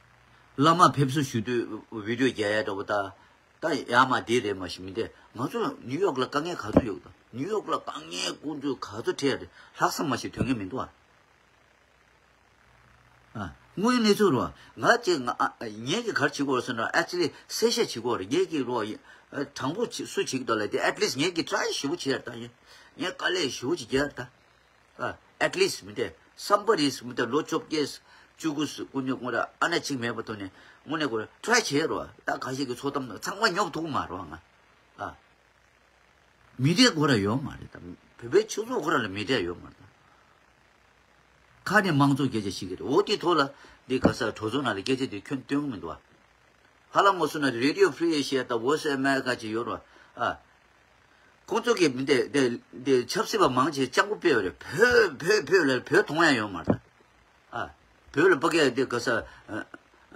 བླ་མ་ཕེབས་བསུ་ཞུ་དུས་བི་ཌི་ཡོ་རྒྱག་ཡ་འདྲ་པོ་ད། ད་ཡ་མ་དེ་རེད། མ་གཞི་མི་འདས། ང་ཚོ་ནིའུ་ཡོག་ལ་དཀའ་ངལ་ག་ཚོད་ཡོད་དང་། ནིའུ་ཡོག་ལ་དཀའ་ངལ་དཀོན་མཆོག་ག་ཚོད་འཕྲད་ཡ་རེད། ལྷག་བསམ་མ་ཞིག་དོན་གྱི་མི་འདུག་ཨ། ཨ། དངོས་ཡོད་གནས་ཚུལ་རོ། ང་ཅིག་ང་ཨ་ངས་ཀྱི་ག་རེ་བྱེད་དགོས་ཟེར་ན། ཨེག་ཅུ་ལི་གསལ་བཤད་བྱེད་དགོས་རེད། ངས་ཀྱི་རོ། ཨ། དྲང་པོ་བྱེད་སུ་བྱེད་ཀྱི་འདུག་ལབ་དེ། ཨེཊ་ལིསཊ་ངས་ཀྱི་ཊི་རའི་ཞེ་པོ་བྱེད་ཡ་རེད་ད། ཡིན་ངས་དཀའ་ལས་ཞེ་པོ་ཅིག་རྒྱག་ཡ་རེད་ད། ཨ། ཨེཊ་ལིསཊ་མི་འདས། སམ་བྷ་ཌི་ཨིས་མི་འདས། ལོ་བཅོ་བརྒྱད་བཅུ་དགུ་སུ་དཀོན་མཆོག་དངོས་ར་ཨ་ན་གཅིག་མེད་པ་ཐོག་ནས་དངོས་གནས་ཁོ་ར་ཊི་རའི་བྱས་རོ། ད་ཁ་ཤས་ཀྱི་ཚོགས་གཏམ་ཚང་མ་ཉོབ་ཐུབ་མ་རོ་ང་། ཨ། མི་འདས་ཁོ་ར་ཡོད་མ་རེད་ད། བོད་པའི་སྤྱི་ཚོགས་ཁོ་ར་ལ་མི་འདས་ཡོད་མ་རེད་ད། ཁ་ནས་དམངས་གཙོ་སྐད་ཆ་བཤད་ཀྱི་རེད། འོ་དེའི་ཐོག་ལ་འདི་ག་ས་གྲོས་ཚོགས་ནང་ལ་སྐད་ཆ་དེ་ཁྱོན་བཏོན་གི་མི་འདུག་ཨ། ཧ་ལམ་མོ་སུ་ན་རེ་ཌི་ཡོ་ཕི་རི་ཨེ་ཤི་ཡ་དང་ཝོ་སི་ཨོཕ་ཨ་མེ་རི་ཀ་ཅིག་ཡོད་རོ། ཨ། ཁོང་ཚོ་གིས་མི་འདས་དེ་དེ་ཆབ་སྲིད་པ་མང་ཆེ་སྤྱང་པོ་དཔེ་ཡོད་རེད། བོད་བོད་བོད་ལ་བོད་མཐོང་ཡ་ཡོད་མ་རེད་ད། ཨ། བོད་ལ་ཕ་གིར་དེ་ག་ས་ཨ་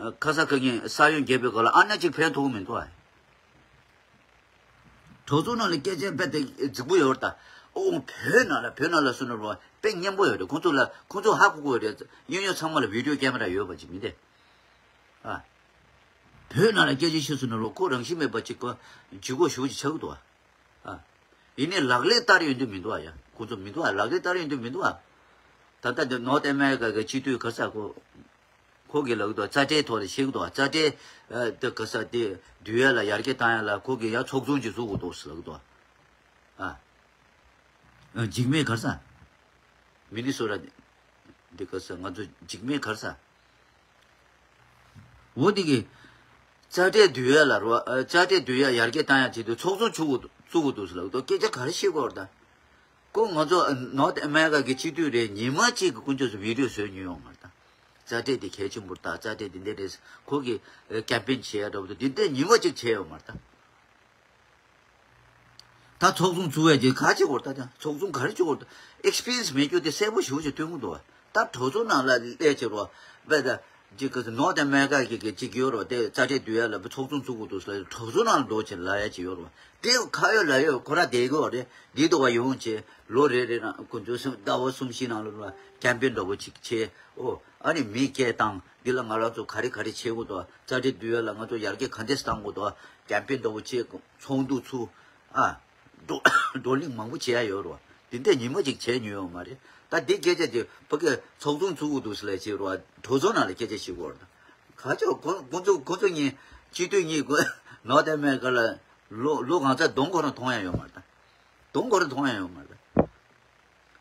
ཨ་ཁ་ས་ཁ་ཉིན་ས་ཡོམ་བརྒྱབ་པའི་སྐོར་ལ་ཨ་ན་གཅིག་ཕན་ཐོགས་མི་འདུག་ཨ། གྲོས་ཚོགས་ནང་ལ་སྐད་ཆ་རྦད་དེ་རྫིག་པོ་ཡོད་རེད་ད། ཨོ་བོད་ནང་ལ་བོད་ནང་ལ་སུ་ན་རོ་དཔེ་སྙན་པོ་ཡོད་རེད། ཁོང་ཚོ་ལ་ཁོང་ཚོ་ཧ་གོ་གོ་རེད། གཡས་གཡོན་ཚང་མ་ལ་བི་ཌི་ཡོ་ཀེ་མ་ར་ཡོད་པ་ཅིག་མི་འདས། ཨ། བོད་ནང་ལ་སྐད་ཆ་བཤད་སུ་ན་རོ་ཁོ་རང་བཞིན་མེད་པ་ཅིག་གོ་ཇུས་འགོད་ཞུ་ཅིག་ཆགས་ཀྱི་འདུག་ཨ། ཨ། ཡིན་ནའི་ལག་ལེན་བསྟར་ཡོང་དུས་མི་འདུག་ཨ། ཡ་ཁོ་ཚོ་མི་འདུག་ཨ། ལག་ལེན་བསྟར་ཡོང་དུས་མི་འདུག་ཨ། ད་ལྟ་འདི་ནོར་ཐ་ཨ་མེ་རི་ཀ་གི་སྤྱི་འཐུས་ག་ས་ཁོ་ཁོ་གི་ལབ་ཀྱི་འདུག་རྩ་ཁྲལ་ཐོག་ལ་བཤད་ཀྱི་འདུག་རྩ་ཁྲལ་ཨ་དེ་ག་ས་དེ་བསྡུ་ཡ་ལ་ཡར་རྒྱས་བཏང་ཡ་ལ་ཁོ་གི་ཡ་ཚོགས་ཆུང་ཅིག་བཟོ་དགོས་འདུག་ཟེར་ལབ་ཀྱི་འདུག་ཨ། ཨ། འཇིགས་མེད་ག་རེ་ཟ། མི་ནི་སོ་ར་འདི་ག་ས་ང་ཚོ་འཇིགས་མེད་ག་རེ་ཟ། འོ་འདི་གི་རྩ་ཁྲལ་བསྡུ་ཡ་ལ་རོ། ཨ། རྩ་ཁྲལ་བསྡུ་ཡ་ཡར་རྒྱས་བཏང་ཡ་ཆེད་དུ་ཚོགས་ཆུང་བཙུགས་དགོས་འདུག་ཟེར་ལབ་ཀྱི་འདུག་སྐད་ཆ་ག་རེ་བཤད་དགོས་རེད་ད། ཁོ་ང་ཚོ་ནོར་ཐ་ཨ་མེ་རི་ཀ་གི་སྤྱི་འཐུས་རེད། ཉི་མ་གཅིག་གི་དཀོན་མཆོག་ཚོ་བི་ཌི་ཡོ་བཟོས་མྱོང་ཡོད་མ་རེད་ད། རྩ་ཁྲལ་དེ་གལ་ཆེན་པོ་རེད། ད་རྩ་ཁྲལ་དེ་འདྲ་རེད། ཁོ་གི་ཀེམ་པེན་བྱེད་ཡ་འདྲ་པོ་དེ་འདྲ་ཉི་མ་གཅིག་བྱས་ཡོད་མ་རེད་ད། ད་ཚོགས་ཆུང་བཙུགས་ཡ་དེ་ག་བྱེད་དགོས་རེད་ད། ཚོགས་ཆུང་ག་རེ་བྱེད་དགོས་རེད། ཨེག་སི་པི་རི་ཡན་སི་མེད་རྒྱུ་དེ་གསལ་པོ་ཞེ་པོ་ཅིག་སྟོན་གྱི་འདུག་བ། ད་གྲོས་ཚོགས་ནང་ལ་སླེབས་བྱས་རོགས་བས་ད། ཅིག་གི་ནོར་ཐི་ཨ་མེ་རི་ཀ་གི་གི་ཅིག་ཡོད་རོགས་དེ་རྩ་ཁྲལ་བསྡུ་ཡ་ལ་ཚོགས་ཆུང་བཙུགས་དགོས་འདུག་ཟེར་གྲོས་ཚོགས་ནང་ལ་འགྲོ་བྱས་ལབ་ཡ་ཅིག་ཡོད་རོགས། དེ་ཁ་ཡོད་ལག་ཡོད་ཁོ་ར་བསྡད་ཀྱི་ཡོད་རེད། འདི་ལྟ་བ་ཡོང་བྱས་ལོ་རེ་རེ་ནང་ཁོ་ཚོས་ཟླ་བ་གསུམ་བཞི་ནང་ལ་ཀེམ་པེན་འདྲ་པོ་ཅིག་བྱས། ཨོ་ཨ་ནི་མི་སྐད་བཏང་འདི་ལ་ང་རང་ཚོ་ག་རེ་ག་རེ་བྱེད་དགོས་འདུག་རྩ་ཁྲལ་བསྡུ་ཡ་ལ་ང་ཚོ་ཡར་རྒྱས་ག་འདྲས་བཏང་དགོས་འདུག་ཀེམ་པེན་འདྲ་པོ་བྱས་ཚོགས་འདུ་ཚུགས། ཨ། བགྲོ་བགྲོ་གླེང་མང་པོ་བྱེད་ཡ་ཡོད་རེད་བ། དེ་འདྲས་ཉི་མ་གཅིག་བྱས་མྱོང་ཡོད་མ་རེད། ད་འདི་སྐད་ཆ་དེ་ཕ་གིར་ཚོགས་ཆུང་བཙུགས་དགོས་འདུག་ཟེར་ལབ་བྱས་རེད་བ། གྲོས་ཚོགས་ནང་ལ་སྐད་ཆ་བཤད་དགོས་རེད། ག་ཅོག་ཁོ་ཁོ་ཚོ་ཁོ་ཚོ་གཉིས་སྤྱི་འཐུས་གཉིས་ཁོ་ནོར་ཐི་ཨ་མེ་རི་ཀ་ལ་ལོ་ལོ་གང་ཚ་གདོང་ཁོ་རང་མཐོང་ཡ་ཡོད་མ་རེད་ད། གདོང་ཁོ་རང་མཐོང་ཡ་ཡོད་མ་རེད་ད།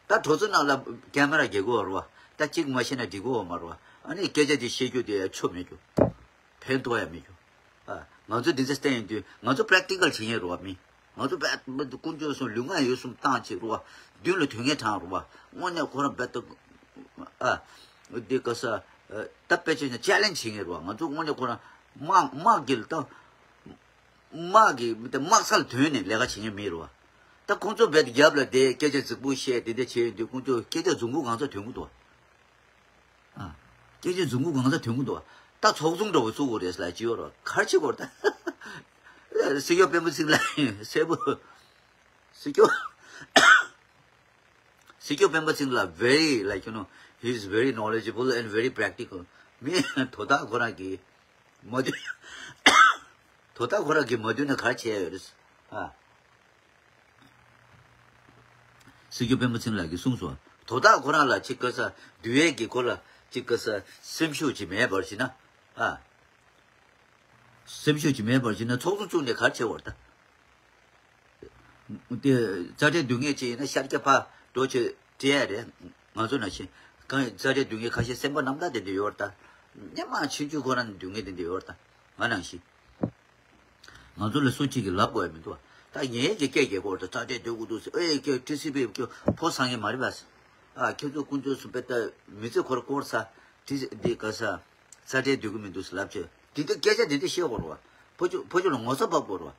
ད་གྲོས་ཚོགས་ནང་ལ་ཀེ་མ་ར་རྒྱག་གི་ཡོད་རེད་བ། ད་གཅིག་མ་ཤེས་ན་འགྲིག་གི་ཡོད་མ་རེད་བ། ཨ་ནི་སྐད་ཆ་དེ་བཤད་རྒྱུ་དེ་ཆོ་མེད་རྒྱུ། ཕན་ཐོགས་ཡ་མེད་རྒྱུ། ཨ། ང་ཚོ་འདི་ཚོ་བསྟན་ཡོང་དུས་ང་ཚོ་པེ་རེག་ཊི་ཀལ་བྱེད་མཁན་རེད་བ། མི་ང་ཚོ་པེ་མི་དཀོན་མཆོག་གསུམ་ལུས་ངག་ཡིད་གསུམ་བཏང་བྱས་རེད་བ། མདུན་ལ་དོན་ངན་དྲངས་རེད་བ། དངོས་གནས་ཁོ་རང་རྦད་དེ། ཨ། འདི་ག་ས། ད་དཔེ་བྱས་ན་ཅེ་ལེན་ཇི་བྱེད་མཁན་རེད་བ། ང་ཚོ་དངོས་གནས་ཁོ་རང་དམག་དམག་གི་ལ་ད། དམག་གི་མི་དེ་དམག་ས་ལ་ཐོན་ནས་ལས་ཀ་བྱེད་མཁན་མི་རེད་བ། ད་ཁོང་ཚོ་རྦད་དེ་རྒྱབ་ལ་བསྡད་སྐད་ཆ་རྫིག་པོ་བཤད་དེ་འདྲ་བྱས་ཡོང་དུས་ཁོང་ཚོ་སྐད་ཆ་རྫུན་པོ་གང་ཚ་ཐོན་གི་འདུག་ཨ། སྐད་ཆ་རྫུན་པོ་གང་ཚ་ཐོན་གི་འདུག་ད་ཚོགས་ཆུང་འདྲ་བོ་བཙུགས་དགོས་རེད་ལབ་ཀྱི་ཡོད་རེད། ག་རེ་བྱེད་དགོས་རེད་ད། སྲིད་སྐྱོང་སྤེན་པ་ཚེ་རིང་ལགས་གསལ་པོ། སྲིད་སྐྱོང་སྲིད་སྐྱོང་སྤེན་པ་ཚེ་རིང་ལགས་very, like, you know, he is very knowledgeable and very practical. མི་དོ་བདག་ཁོ་རང་གིས་མ་འདོད། དོ་བདག་ཁོ་རང་གིས་མ་འདོད་ན་ག་རེ་བྱས་ཡོད་རེད། ཨ། སྲིད་སྐྱོང་སྤེན་པ་ཚེ་རིང་ལགས་ཀྱིས་གསུངས་སོང་། དོ་བདག་ཁོ་རང་ལ་ཅིག་ག་ས་འདུལ་བའི་གི་སྐོར་ལ་ཅིག་ག་ས་སེམས་ཤུགས་ཅིག་མེད་པར་བྱས་ན། ཨ། སེམས་ཤུགས་ཅིག་མེད་པར་བྱས་ན་ཚོགས་གཙོ་བཙུགས་ནས་ག་རེ་བྱེད་དགོས་རེད་ད། དེ་རྩ་ཁྲལ་བསྡུ་མཁན་ཅིག་ཡིན་ན་ཤར་རྒྱག་ཕར་འགྲོ་བྱས་སྤྲད་ཡ་རེད། ང་ཚོ་ནང་བཞིན་གང་རྩ་ཁྲལ་བསྡུ་མཁན་ཁ་ཤས་སེམས་པ་རྣམ་དག་དེ་འདྲ་ཡོད་རེད་ད། སྔོན་མ་ཆུང་ཆུང་ཁོ་རང་བསྡུ་མཁན་དེ་འདྲ་ཡོད་རེད་ད། ང་ནང་བཞིན། ང་ཚོ་ལ་སུ་གཅིག་གིས་ལབ་དགོས་ཡ་མི་འདུག་ད་ངས་ཀྱི་སྐད་རྒྱག་གི་ཡོད་རེད། རྩ་ཁྲལ་བསྡུ་དགོས་འདུག་ཟེར། ཨེ་ཀྱེ་ཊི་སི་པི་ཀྱོ་ཕོ་སང་ངེ་མ་རེད་པ། ཨ། ཁྱོད་ཚོ་དཀོན་མཆོག་གསུམ་པའི་ད་མི་ཚེ་ཁོ་ར་བསྐོར་ཚར། ཊི་སི་འདི་ག་ས་རྩ་ཁྲལ་བསྡུ་གི་མི་འདུག་ཟེར་ལབ་བྱས། དེ་འདྲ་སྐད་ཆ་དེ་འདྲ་བཤད་དགོས་རེད་བ། ཕོ་ཆུ་ཕོ་ཆུ་ལ་ངོ་ཚ་བབས་དགོས་རེད་བ།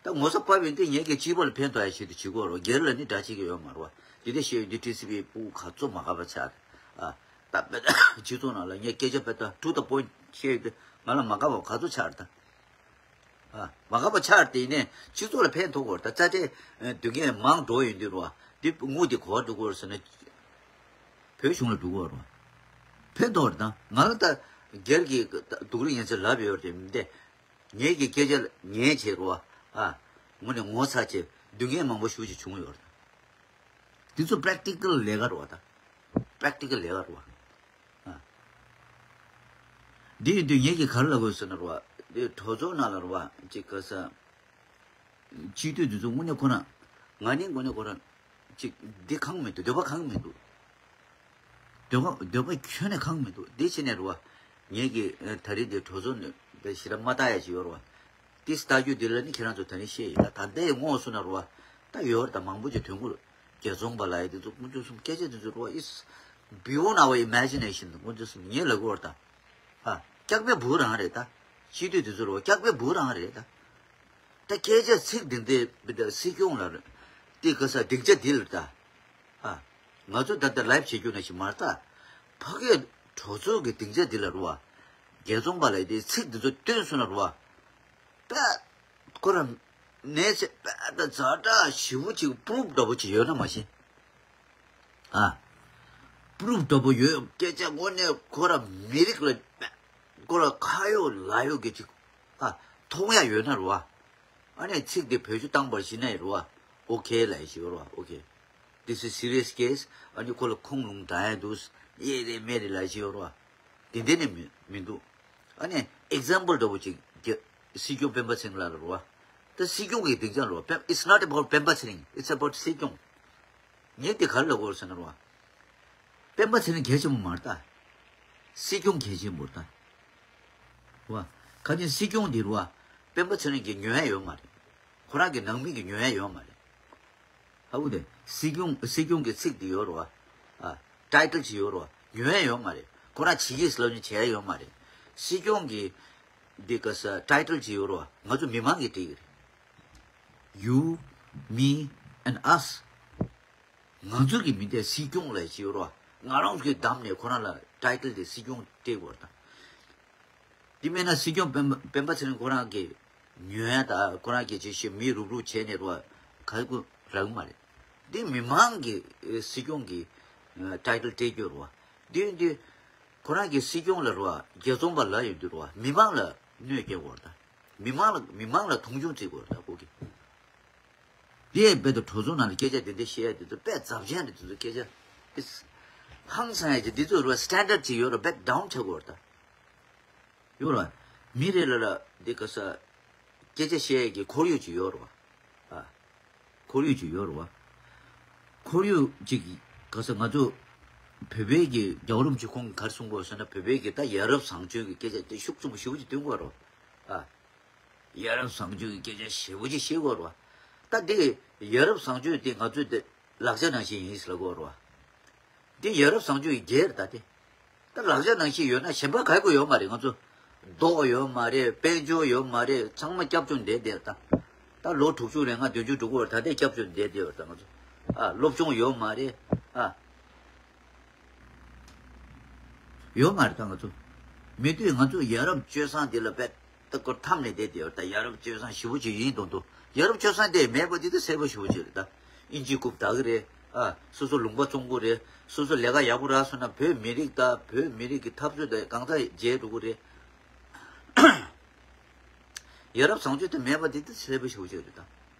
ད་ངོ་ཚ་བབས་ཡོང་དུས་ངས་ཀྱི་སྤྱི་པ་ལ་ཕན་ཐོགས་ཡ་ཆེད་དུ་བྱེད་དགོས་རེད། སྒེར་ལ་ནི་འདྲ་བྱེད་ཀྱི་ཡོད་མ་རེད་བ། དེ་འདྲ་བཤད་ཡོང་དུས་ཊི་སི་པི་སྤུ་གུ་ག་ཚོད་མ་དགའ་བ་ཆགས་རེད། ཨ། ད་དཔེ་ད་སྤྱི་ཚོགས་ནང་ལ་ངས་སྐད་ཆ་དཔེ་ད་ཊུ་ད་པོ་ཡིན་ཊི་བཤད་ཡོང་དུས་ང་ལ་མ་དགའ་བ་ག་ཚོད་ཆགས་རེད་ད། ཨ། མ་དགའ་བ་ཆགས་རེད་དེ། ཡིན་ནའི་སྤྱི་ཚོགས་ལ་ཕན་ཐོགས་དགོས་རེད་ད། རྩ་ཁྲལ་བསྡུ་མཁན་མང་འགྲོ་ཡོང་དུས་རེད་བ། འདི་དངུལ་འདི་ག་པར་འགྲོ་གི་ཡོད་རེད་ཟེར་ན། བོད་གཞུང་ལ་འགྲོ་གི་ཡོད་རེད་བ། ཕན་ཐོགས་རེད་ད། ང་ལ་ད་སྒེར་གྱི་སྡུག་རུས་ཡིན་ཚེ་ལབ་ཡོད་རེད་མི་འདི། ངེད་ཀྱི་སྐད་ཆ་ལ་ཉན་བྱས་རེད་བ། ཨ། དངོས་གནས་ངོ་ཚ་བྱས་སྡུག་བསྔལ་མང་པོ་ཞེ་ཅིག་བྱུང་ཡོད་རེད། འདི་ཚོ་པེ་རེག་ཊི་ཀལ་ལས་ཀ་རེད་བ་ད། པེ་རེག་ཊི་ཀལ་ལས་ཀ་རེད་བ། ཨ། འདི་ཡིན་དུས་ངེད་ཀྱིས་ག་རེ་ལབ་དགོས་ཟེར་ན་རེད་བ། འདི་གྲོས་ཚོགས་ནང་ལ་རེད་བ། ཅིག་ག་ས། སྤྱི་འཐུས་འདི་ཚོ་དངོས་གནས་ཁོ་རང་། ང་ནི་དངོས་གནས་ཁོ་རང་། ཅིག་འདི་ཁེངས་མི་འདུག་འདོད་པ་ཁེངས་མི་འདུག་འདོད་པ་འདོད་པ་ཁྱོན་ནས་ཁེངས་མི་འདུག་འདི་བྱས་ནས་རེད་བ། ངེད་ཀྱིས་ཨ་ད་རེས་འདི་གྲོས་ཚོགས་ནས་འདི་ཞེ་དྲག་མ་ལྟ་ཡ་ཞིག་ཡོད་རེད་བ། ཏིས་ལྟ་རྒྱུ་འདི་ལ་ནི་ཁྱེད་རང་ཚོ་ད་རིང་བཤད་ཡིན་ད། ད་ལྟའི་དངོས་སུ་ན་རུ་བ། ད་ཡོད་རེད་ད། མང་པོ་ཅིག་ཐོན་གི་རེད། རྒྱལ་ཚོང་པ་ལ་ཡ་འདི་ཚོ་དཀོན་མཆོག་གསུམ་སྐད་ཆ་འདི་ཚོ་རུ་བ། It's beyond our imagination. དཀོན་མཆོག་གསུམ་ངས་ལབ་གི་ཡོད་རེད་ད། ཨ། སྐྱག་པའི་འབུ་རང་རེད་ད། སྤྱི་འཐུས་འདི་ཚོ་རུ་བ་སྐྱག་པའི་འབུ་རང་རེད་ད། ད་སྐད་ཆ་ཚིག་འདི་འདི་སྲིད་སྐྱོང་ལ་རེད། ཏི་ག་ས་སྡིངས་ཆ་འདི་ལ་ད། ཨ། ང་ཚོ་ད་ལྟ་ལའིབ་བྱེད་རྒྱུ་ནང་བཞིན་མ་རེད་ད། ཕ་གིའི་གྲོས་ཚོགས་ཀྱི་སྡིངས་ཆ་འདི་ལ་རུ་བ། རྒྱལ་ཚོང་པ་ལ་དེ་ཚིག་འདི་ཚོ་བཏོན་སོང་ན་རུ་བ། དཔེ་ཁོ་རང་ནས་ཚེ་དཔེ་ད་ཛ་དྲག་ཞེ་པོ་ཅིག་པུ་རུབ་འདྲ་པོ་ཅིག་ཡོད་ན་མ་ཤེས། ཨ། པུ་རུབ་འདྲ་པོ་ཡོད། སྐད་ཆ་དངོས་གནས་ཁོ་རང་མི་རིགས་ལ་དཔེ་ཁོ་རང་ཁ་ཡོད་ལག་ཡོད་ཀྱི་ཅིག་ཨ། མཐོང་ཡ་ཡོད་ན་རུ་བ། ཨ་ནི་ཚིག་དེ་བེད་སྤྱོད་བཏང་པར་ཤེས་ན་ཡིན་རུ་བ། ཨོ་ཁེ་ལབ་ཡ་ཞིག་ཡོད་རུ་བ། ཨོ་ཁེ། This is serious case. ཨ་ནི་ཁོ་ལ་ཁུངས་ལུང་དྲང་ཡ་འདུག་ཡེ་རེད་མེད་རེད་ལབ་ཡ་ཞིག་ཡོད་རུ་བ། དེ་འདྲ་ནི་མི་མི་འདུག་ཨ་ནི་ཨེག་ཛམ་པལ་འདྲ་པོ་ཅིག་རྒྱ་སྲིད་སྐྱོང་སྤེན་པ་ཚེ་རིང་ལགས་ལ་རུ་བ། ད་སྲིད་སྐྱོང་གི་སྡིངས་ཆ་རུ་བ། It's not about སྤེན་པ་ཚེ་རིང་། It's about སྲིད་སྐྱོང་། ངས་དེ་ག་རེ་ལབ་དགོས་རེད་ཟེར་ན་རུ་བ། སྤེན་པ་ཚེ་རིང་གལ་ཆེན་པོ་མ་རེད་ད། སྲིད་སྐྱོང་གལ་ཆེན་པོ་རེད་ད། རུ་བ། ཁ་ཅིག་སྲིད་སྐྱོང་འདི་རུ་བ། སྤེན་པ་ཚེ་རིང་གིས་ཉོ་ཡ་ཡོད་མ་རེད། ཁོ་རང་གི་ནང་མི་གིས་ཉོ་ཡ་ཡོད་མ་རེད། ཧ་གོ་དེ། སྲིད་སྐྱོང་སྲིད་སྐྱོང་གི་ཚིག་འདི་ཡོད་རུ་བ། ཨ། ཊའི་ཊལ་ཅིག་ཡོད་རུ་བ། ཉོ་ཡ་ཡོད་མ་རེད། ཁོ་རང་བྱེད་ཀྱི་ཟེར་ལབ་ནས་བྱས་ཡོད་མ་རེད། སྲིད་སྐྱོང་གི་འདི་ག་ས་ཊའི་ཊལ་ཅིག་ཡོད་རེད་བ། ང་ཚོ་མི་མང་གིས་སྤྲད་ཀྱི་རེད། You, me and us. ང་ཚོ་གི་མི་དེ་སྲིད་སྐྱོང་ལ་ཅིག་ཡོད་རེད་བ། ང་རང་ཚོ་གིས་བདམས་ནས་ཁོ་རང་ལ་ཊའི་ཊལ་དེ་སྲིད་སྐྱོང་སྤྲད་དགོས་རེད་ད། དེ་མིན་ན་སྲིད་སྐྱོང་སྤེན་པ་སྤེན་པ་ཚེ་རིང་ཁོ་རང་གི་ཉོ་ཡ་ད་ཁོ་རང་གི་ཅིག་ཤི་མི་རུབ་རུབ་བྱས་ནས་རེད་བ། ག་གུ་རག་མ་རེད། འདི་མི་མང་གི་སྲིད་སྐྱོང་གི་ཊའི་ཊལ་སྤྲད་རྒྱུ་རེད་བ། འདི་འདི་ཁོ་རང་གི་སྲིད་སྐྱོང་ལ་རེད་བ། རྒྱལ་ཚོང་པ་ལ་ཡོད་དུས་རེད་བ། མི་མང་ལ་གནོད་སྐྱེལ་དགོས་རེད་ད། མི་མང་ལ་མི་མང་ལ་མཐོང་ཆུང་བྱེད་དགོས་རེད་ད་ཁོ་གི། དེ་ཡང་རྦད་དེ་གྲོས་ཚོགས་ནང་ལ་སྐད་ཆ་དེ་འདྲ་བཤད་ཡ་དེ་ཚོ་དཔེ་ཛབ་ཆེན་རེད། དེ་ཚོ་སྐད་ཆ་དེ་ཧང་སང་ཡ་ཅིག་དེ་ཚོ་རེད་བ། སི་ཊན་ཌར་ཌི་ཅིག་ཡོད་རེད། རྦད་ཌའུན་ཆགས་དགོས་རེད་ད། ཡོད་རེད་བ། མི་རེ་ལ་ལ་དེ་ག་ས་སྐད་ཆ་བཤད་ཡ་གི་ཁོར་ཡུག་ཅིག་ཡོད་རེད་བ། ཨ། ཁོར་ཡུག་ཅིག་ཡོད་རེད་བ། ཁོར་ཡུག་ཅིག་ག་ས་ང་ཚོ་བོད་པའི་གི་རྒྱལ་བ་རིན་པོ་ཆེ་ཁོང་གིས་ག་རེ་གསུང་གི་ཡོད་ཟེར་ན། བོད་པའི་གི་ད་ཡ་རབས་བཟང་སྤྱོད་ཀྱི་སྐད་ཆ་དེ་ཤུགས་ཆེན་པོ་ཞེ་པོ་ཅིག་འདོན་གྱི་ཡོད་རེད་བ། ཨ། ཡ་རབས་བཟང་སྤྱོད་ཀྱི་སྐད་ཆ་ཞེ་པོ་ཅིག་བཤད་ཀྱི་ཡོད་རེད་བ། ད་དེ་ཡ་རབས་བཟང་སྤྱོད་དེ་ང་ཚོའི་དེ་ལག་ཆ་ནང་བཞིན་ཡིན་ཟེར་ལབ་ཀྱི་ཡོད་རེད་བ། དེ་ཡ་རབས་བཟང་སྤྱོད་ཀྱི་རྒྱན་རེད་ད་དེ། ད་ལག་ཆ་ནང་བཞིན་ཡོད་ན་གཞན་པ་ག་གི་ཡོད་མ་རེད། ང་ཚོ་མདོག་ཡོད་མ་རེད། དཔལ་འབྱོར་ཡོད་མ་རེད། ཚང་མ་སྐྱབས་བཅོལ་བསྡད་བསྡད་ད། ད་ལོ་དྲུག་ཅུ་རེ་ལྔ་བདུན་ཅུ་འགྲོ་གི་ཡོད་རེད། ད་ལྟའི་སྐྱབས་བཅོལ་བསྡད་བསྡད་ཡོད་རེད་ད་ང་ཚོ། ཨ། སློབ་སྦྱོང་ཡོད་མ་རེད། ཨ། ཡོད་མ་རེད་ད་ང་ཚོ། མེད་དུས་ང་ཚོ་ཡ་རབས་སྤྱོད་བཟང་འདི་ལ་རྦད་དེ་ཁོ་འཐམ་ནས་བསྡད་བསྡད་ཡོད་རེད་ད། ཡ་རབས་སྤྱོད་བཟང་ཞེ་པོ་ཅིག་ཡིན་མདོག་མདོག་ཡ་རབས་སྤྱོད་བཟང་དེ་མེད་པ་འདི་ད་གསལ་པོ་ཞེ་པོ་ཅིག་རེད་ད། ཨིན་ཇི་རྐུབ་བདག་གི་རེད། ཨ། སོ་སོ་ལུང་པ་བཙོང་གི་རེད། སོ་སོ་ལས་ཀ་ཡག་པོ་རག་སོང་ན་བོད་མི་རིགས་དང་བོད་མི་རིགས་ཀྱི་འཐབ་རྩོད་དང་གང་ལྟར་མཇལ་འགྲོ་གི་རེད། ཡ་རབས་བཟང་སྤྱོད་དེ་མེད་པ་དེ་དེ་གསལ་པོ་ཞེ་པོ་ཅིག་རེད་ད།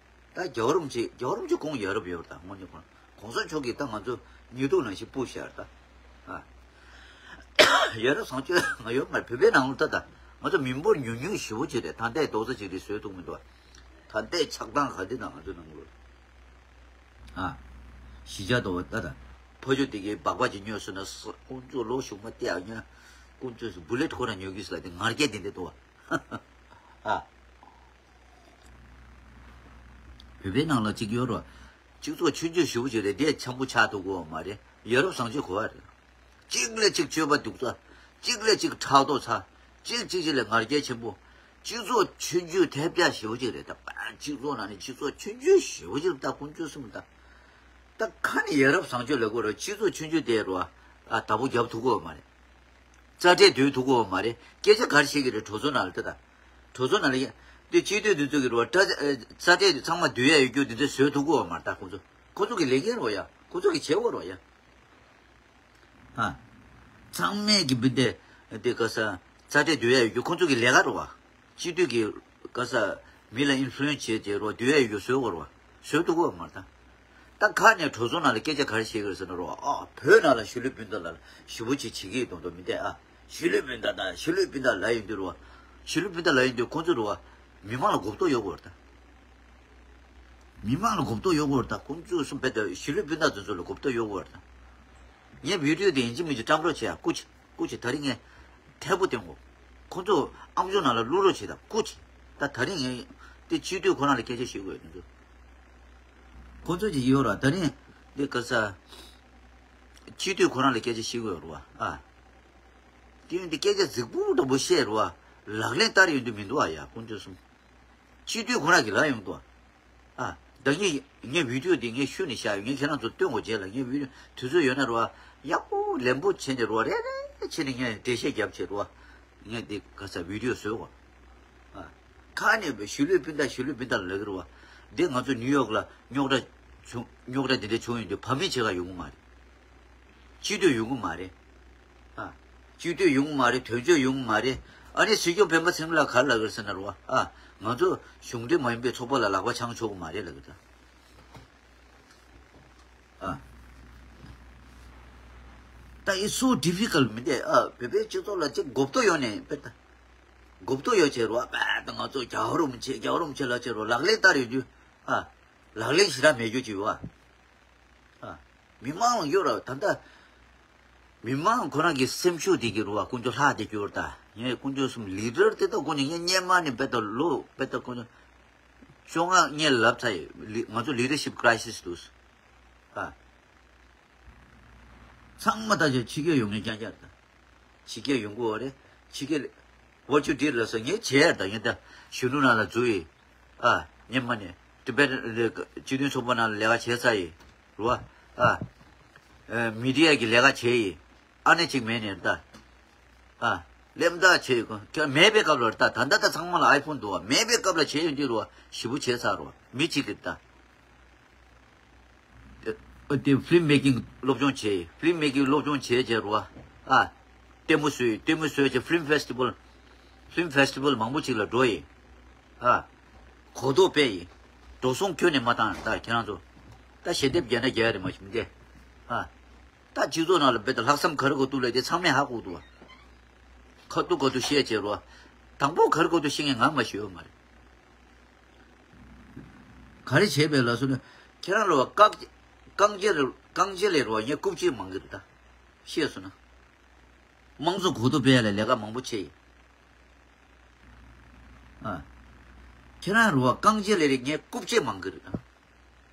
ད་རྒྱལ་བ་རིན་པོ་ཆེ་རྒྱལ་བ་རིན་པོ་ཆེ་ཁོང་ཡ་རབས་ཡོད་རེད་ད། དངོས་གནས་ཁོང་གོང་ས་མཆོག་གིས་ད་ང་ཚོ་ཉེས་རྡུང་ནང་བཞིན་སྤུ་བཞག་རེད་ད། ཨ། ཡ་རབས་བཟང་སྤྱོད་ང་ཡོད་མ་རེད། བོད་པའི་ནང་ལོགས་ད་ད་ང་ཚོ་མི་འབོར་ཉུང་ཉུང་ཞེ་པོ་ཅིག་རེད། ད་ལྟའི་རྡོག་རྩ་གཅིག་རེད་བཟོས་ཐུབ་མི་འདུག་ད་ལྟའི་ཆགས་སྡང་ག་འདི་ན་ང་ཚོ་ནང་ལོགས། ཨ། གཞིས་ཆགས་དོ་ད་ད། ཕ་ཆུ་དེ་གའི་སྦག་སྦག་ཅིག་ཉོས་སོང་ན་ས་ཁོང་ཚོ་ལོ་གཞུག་མ་བལྟས་ཨ་ཉོ། ཁོང་ཚོས་སུ་བུ་ལེ་ཊི་ཁོ་རང་ཉོ་གི་ཟེར་ལ་དེ་ངར་སྐད་དེ་འདྲ་འདུག་བ། ཨ། བོད་པའི་ནང་ལ་གཅིག་ཡོད་རོ། སྤྱི་ཚོགས་ཆུང་ཆུང་ཞེ་པོ་ཅིག་རེད། དེ་འཆམ་པོ་ཆགས་ཐུབ་ཀྱི་ཡོད་མ་རེད། ཡ་རབས་བཟང་སྤྱོད་གོ་བ་རེད། གཅིག་ལས་གཅིག་སྤྱོད་པ་སྡུག་ཚ། གཅིག་ལས་གཅིག་ཕྲག་དོག་ཚ། གཅིག་གཅིག་གཅིག་ལས་ང་རྒྱལ་ཆེན་པོ། སྤྱི་ཚོགས་ཆུང་ཆུང་ཐེབས་རྒྱག་ཞེ་པོ་ཅིག་རེད་ད། སྤྱི་ཚོགས་ནང་ནས་སྤྱི་ཚོགས་ཆུང་ཆུང་ཞེ་པོ་ཅིག་ད་ཀུན་སྤྱོད་གསུམ་ད། ད་ཁ་ནས་ཡ་རབས་བཟང་སྤྱོད་ལབ་དགོས་རེད། སྤྱི་ཚོགས་ཆུང་ཆུང་དེ་རུ་ཨ་བདག་པོ་རྒྱབ་ཐུབ་ཀྱི་ཡོད་མ་རེད། རྩ་ཁྲལ་སྡུད་ཐུབ་ཀྱི་ཡོད་མ་རེད། སྐད་ཆ་ག་རེ་བཤད་ཀྱི་རེད། གྲོས་ཚོགས་ནང་ལ་ད་ད། གྲོས་ཚོགས་ནང་ལ་ཡ་དེ་སྤྱི་འཐུས་འདི་ཚོ་གི་རུ་ཨ་རྩ་ཁྲལ་ཚང་མ་སྡུད་ཡ་ཡོད་རྒྱུ་འདི་ཚོ་བཟོས་ཐུབ་ཀྱི་ཡོད་མ་རེད། ད་ཁོ་ཚོ་ཁོ་ཚོ་གི་ལས་འགན་རེད་ཡ། ཁོ་ཚོ་གི་བྱེད་དགོས་རེད་ཡ། ཨ། ཚང་མས་ཀྱི་བི་དེ་དེ་ག་ས་རྩ་ཁྲལ་བསྡུ་ཡ་ཡོད་རྒྱུ་ཁོང་ཚོ་གི་ལས་ཀ་རེད་བ། སྤྱི་འཐུས་ཀྱི་ག་ས་མི་ལ་ཨིན་ཕུ་ལུ་ཨེན་སི་བྱས་བྱས་རོ་བསྡུ་ཡ་ཡོད་རྒྱུ་བཟོས་དགོས་རེད་བ། བཟོས་ཐུབ་ཀྱི་ཡོད་མ་རེད་ད། ད་ཁ་ནས་གྲོས་ཚོགས་ནང་ལ་སྐད་ཆ་ག་རེ་བཤད་ཀྱི་རེད་ཟེར་ན་རོ། ཨ། བོད་ནང་ལ་གཞིས་ལུས་སྤུན་ཟླ་ལ་ཞེ་པོ་ཅིག་བྱེད་ཀྱི་ཡོད་མདོག་མདོག་མི་འདུག་ཨ། གཞིས་ལུས་སྤུན་ཟླ་དང་གཞིས་ལུས་སྤུན་ཟླ་ལབ་ཡོང་དུས་རོ། གཞིས་ལུས་སྤུན་ཟླ་ལབ་ཡོང་དུས་ཁོང་ཚོ་རོ། མི་མང་ལ་མགོ་སྐོར་ཡོད་དགོས་རེད་ད། མི་མང་ལ་མགོ་སྐོར་ཡོད་དགོས་རེད་ད། ཁོང་ཚོ་གསུམ་བེད་ད་གཞིས་ལུས་སྤུན་ཟླ་དེ་ཚོ་ལ་མགོ་སྐོར་ཡོད་དགོས་རེད་ད། ངས་བི་ཌིའོ་དེ་ཡིན་གཅིག་མིན་གཅིག་བཀྲམ་རོགས་བྱེད་ཡ། སྐུ་མཁྱེན་སྐུ་མཁྱེན། ད་རིང་ངས་མཐེ་བོ་བསྟན་གོ། ཁོང་ཚོ་ཨམ་ཅོག་ནང་ལ་བླུག་རོགས་བྱེད་ད། སྐུ་མཁྱེན། ད་ད་རིང་ངས་དེ་སྤྱི་འཐུས་ཁོ་རང་ལ་སྐད་ཆ་ཞུ་དགོས་ཡོད་ཁོང་ཚོ། ཁོང་ཚོ་ཅིག་ཡོད་ར། ད་རིང་འདི་ག་ས་སྤྱི་འཐུས་ཁོ་རང་ལ་སྐད་ཆ་ཞུ་དགོས་ར་བ། ཨ། དེ་ཡིན་དུས་སྐད་ཆ་རྫིག་པོ་འདྲ་པོ་བཤད་ར་བ། ལག་ལེན་བསྟར་ཡོང་དུས་མི་འདུག་ཨ་ཡ། ཁོང་ཚོ་གསུམ། སྤྱི་འཐུས་ཁོ་རང་གིས་ལབ་ཡོང་དུས། ཨ། ད་ངས་ངས་བི་ཌིའོ་འདི་ངས་ཤུལ་ནས་བཞག་ཡོད། ངས་ཁྱེད་རང་ཚོར་སྟོན་དགོས་བྱས་ལ། ངས་བི་ཌིའོ་དུས་ཚོད་ཡོད་ན་རོ། ཡག་པོ་ལན་པོ་བྱས་ནས་རོ། རེ་རེ་བྱས་ནས་ངས་འགྲེལ་བཤད་རྒྱབ་བྱས་རོ། ངས་འདི་ག་ས་བི་ཌིའོ་བཟོས་གོ། ཨ། ཁ་ནས་བའི་གཞིས་ལུས་སྤུན་ཟླ་གཞིས་ལུས་སྤུན་ཟླ་ལབ་ཀྱི་རེད་བ། འདི་ང་ཚོ་ནིའུ་ཡོག་ལ་རྙོག་དྲ་བྱུང་རྙོག་དྲ་འདི་འདྲ་བྱུང་ཡོང་དུས་ཕ་མེས་བྱེད་ག་ཡོང་གི་མ་རེད། སྤྱི་འཐུས་ཡོང་གི་མ་རེད། ཨ། སྤྱི་འཐུས་ཡོང་གི་མ་རེད། དོན་གཅོད་ཡོང་གི་མ་རེད། ཨ་ནི་སྲིད་སྐྱོང་སྤེན་པ་ཚེ་རིང་ལགས་ག་རེ་ལབ་ཀྱི་རེད་ཟེར་ན་རེད་བ། ཨ། ང་ཚོ་གཞུང་འབྲེལ་མ་ཡིན་པའི་ཚོགས་པ་ལ་ལག་པ་འཆང་ཆོག་གི་མ་རེད་ལབ་ཀྱི་རེད། ཨ། ད་it's so difficult མི་འདུག་ཨ། བོད་པའི་སྤྱི་ཚོགས་ལ་ཅིག་མགོ་སྐོར་ཡོང་ནས་དཔེ་ད། མགོ་སྐོར་ཡོང་བྱས་རོ། ཨ། ད་ང་ཚོ་རྒྱལ་བ་རིན་པོ་ཆེ་རྒྱལ་བ་རིན་པོ་ཆེ་ལ་བྱས་རོ། ལག་ལེན་བསྟར་ཡོང་དུས། ཨ། ལག་ལེན་ཞེ་དྲག་མེད་རྒྱུ་ཅིག་ཡོད་ཨ། ཨ། མི་མང་ལ་ཡོད་ར། ད་ལྟ་མི་མང་ཁོ་རང་གི་སེམས་ཤུགས་དེ་གི་རུ་བ་ཀུན་སྤྱོད་ལྷག་དེ་གྱུར་ད། ངས་ཀུན་སྤྱོད་གསུམ་ལི་ཌར་དེ་ད་ཁོ་ནི་ངས་སྔོན་མ་ནས་དཔེ་ད་ལོ་དཔེ་ད་ཁོ་ནི་བཅོ་ལྔ་ངས་ལབ་ཚར་ཡོད། ལི་ང་ཚོ་ལི་ཌར་ཤིབ་ཀྲའི་སིས་འདུག་ཨ། ཚང་མ་ད་ཆ་ཕྱི་རྒྱལ་ཡོང་མཁན་རྐྱང་རྐྱང་རེད་ད། ཕྱི་རྒྱལ་ཡོང་གི་ཡོད་རེད། ཕྱི་རྒྱལ། What you did ལ་སོགས་ངས་བྱས་ཡ་ད་ཡིན་ད། གཞོན་ནུ་ནང་ལ་འཛུལ་ཡི། ཨ། སྔོན་མ་ནས་ཊི་བེཊ་སྤྱི་མཐུན་ཚོགས་པ་ནང་ལ་ལས་ཀ་བྱས་ཚར་ཡི། རེད་བ། ཨ། མི་ཌི་ཡ་གི་ལས་ཀ་བྱས་ཡི། ཨ་ནེ་གཅིག་མེད་ནས་ད། ཨ། གླེན་རྟགས་བྱས་ཡོད་ཀྱང་མེད་པའི་སྐབས་ལ་ད་ད་ལྟ་ད་ཚང་མ་ལ་ཨའི་ཕོན་འདུག་བ། མེད་པའི་སྐབས་ལ་བྱས་ཡོད་འདི་རུ་བ་ཞེ་པོ་བྱས་ཚར་རོ། མི་གཅིག་གིས་ད། ཨ། དེ་ཕི་ལིམ་མེ་ཀིང་སློབ་སྦྱོང་བྱས། ཕི་ལིམ་མེ་ཀིང་སློབ་སྦྱོང་བྱས་བྱས་རུ་བ། ཨ། ལྟད་མོ་བཟོས། ལྟད་མོ་བཟོས་བྱས་ཕི་ལིམ་ཕེ་སི་ཊི་བལ། ཕི་ལིམ་ཕེ་སི་ཊི་བལ་མང་པོ་ཅིག་ལ་འགྲོ་ཡི། ཨ། གོ་རྟོགས་སྤེལ་ཡི། འགྲོ་སོང་ཁྱོན་ནས་མ་བཏང་ད་ཁྱེད་རང་ཚོ། ད་ཞལ་འདེབས་རྒྱག་ན་རྒྱག་ཡ་རེད་མ་གཞི་མི་འདས། ཨ། ད་སྤྱི་ཚོགས་ནང་ལ་རྦད་དེ་ལྷག་བསམ་ག་རེ་དགོས་འདུག་ལབ་དེ་ཚང་མས་ཧ་གོ་འདུག་བ། ཁ་ཐུག་ཁ་ཐུག་བཤད་བྱས་རོ། དང་པོ་ག་རེ་དགོས་འདུག་ཤེས་མཁན་ང་མ་ཤེས་ཡོད་མ་རེད། ག་རེ་བྱས་པས་ལབ་སོང་ན། ཁྱེད་རང་ལ་བ་རྐང་རྐང་རྗེས་ལ་རྐང་རྗེས་ལས་རོ་ངས་རྐུབ་ཀྱིས་མང་གི་རེད་ད། ཤེས་སོང་ན། དམངས་གཙོ་གོ་རྟོགས་སྤེལ་ཡ་ལ་ལས་ཀ་མང་པོ་བྱས་ཡིན། ཨ། ཁྱེད་རང་རུ་བ་རྐང་རྗེས་ལས་རེད་ངས་རྐུབ་ཀྱིས་མང་གི་རེད་ད།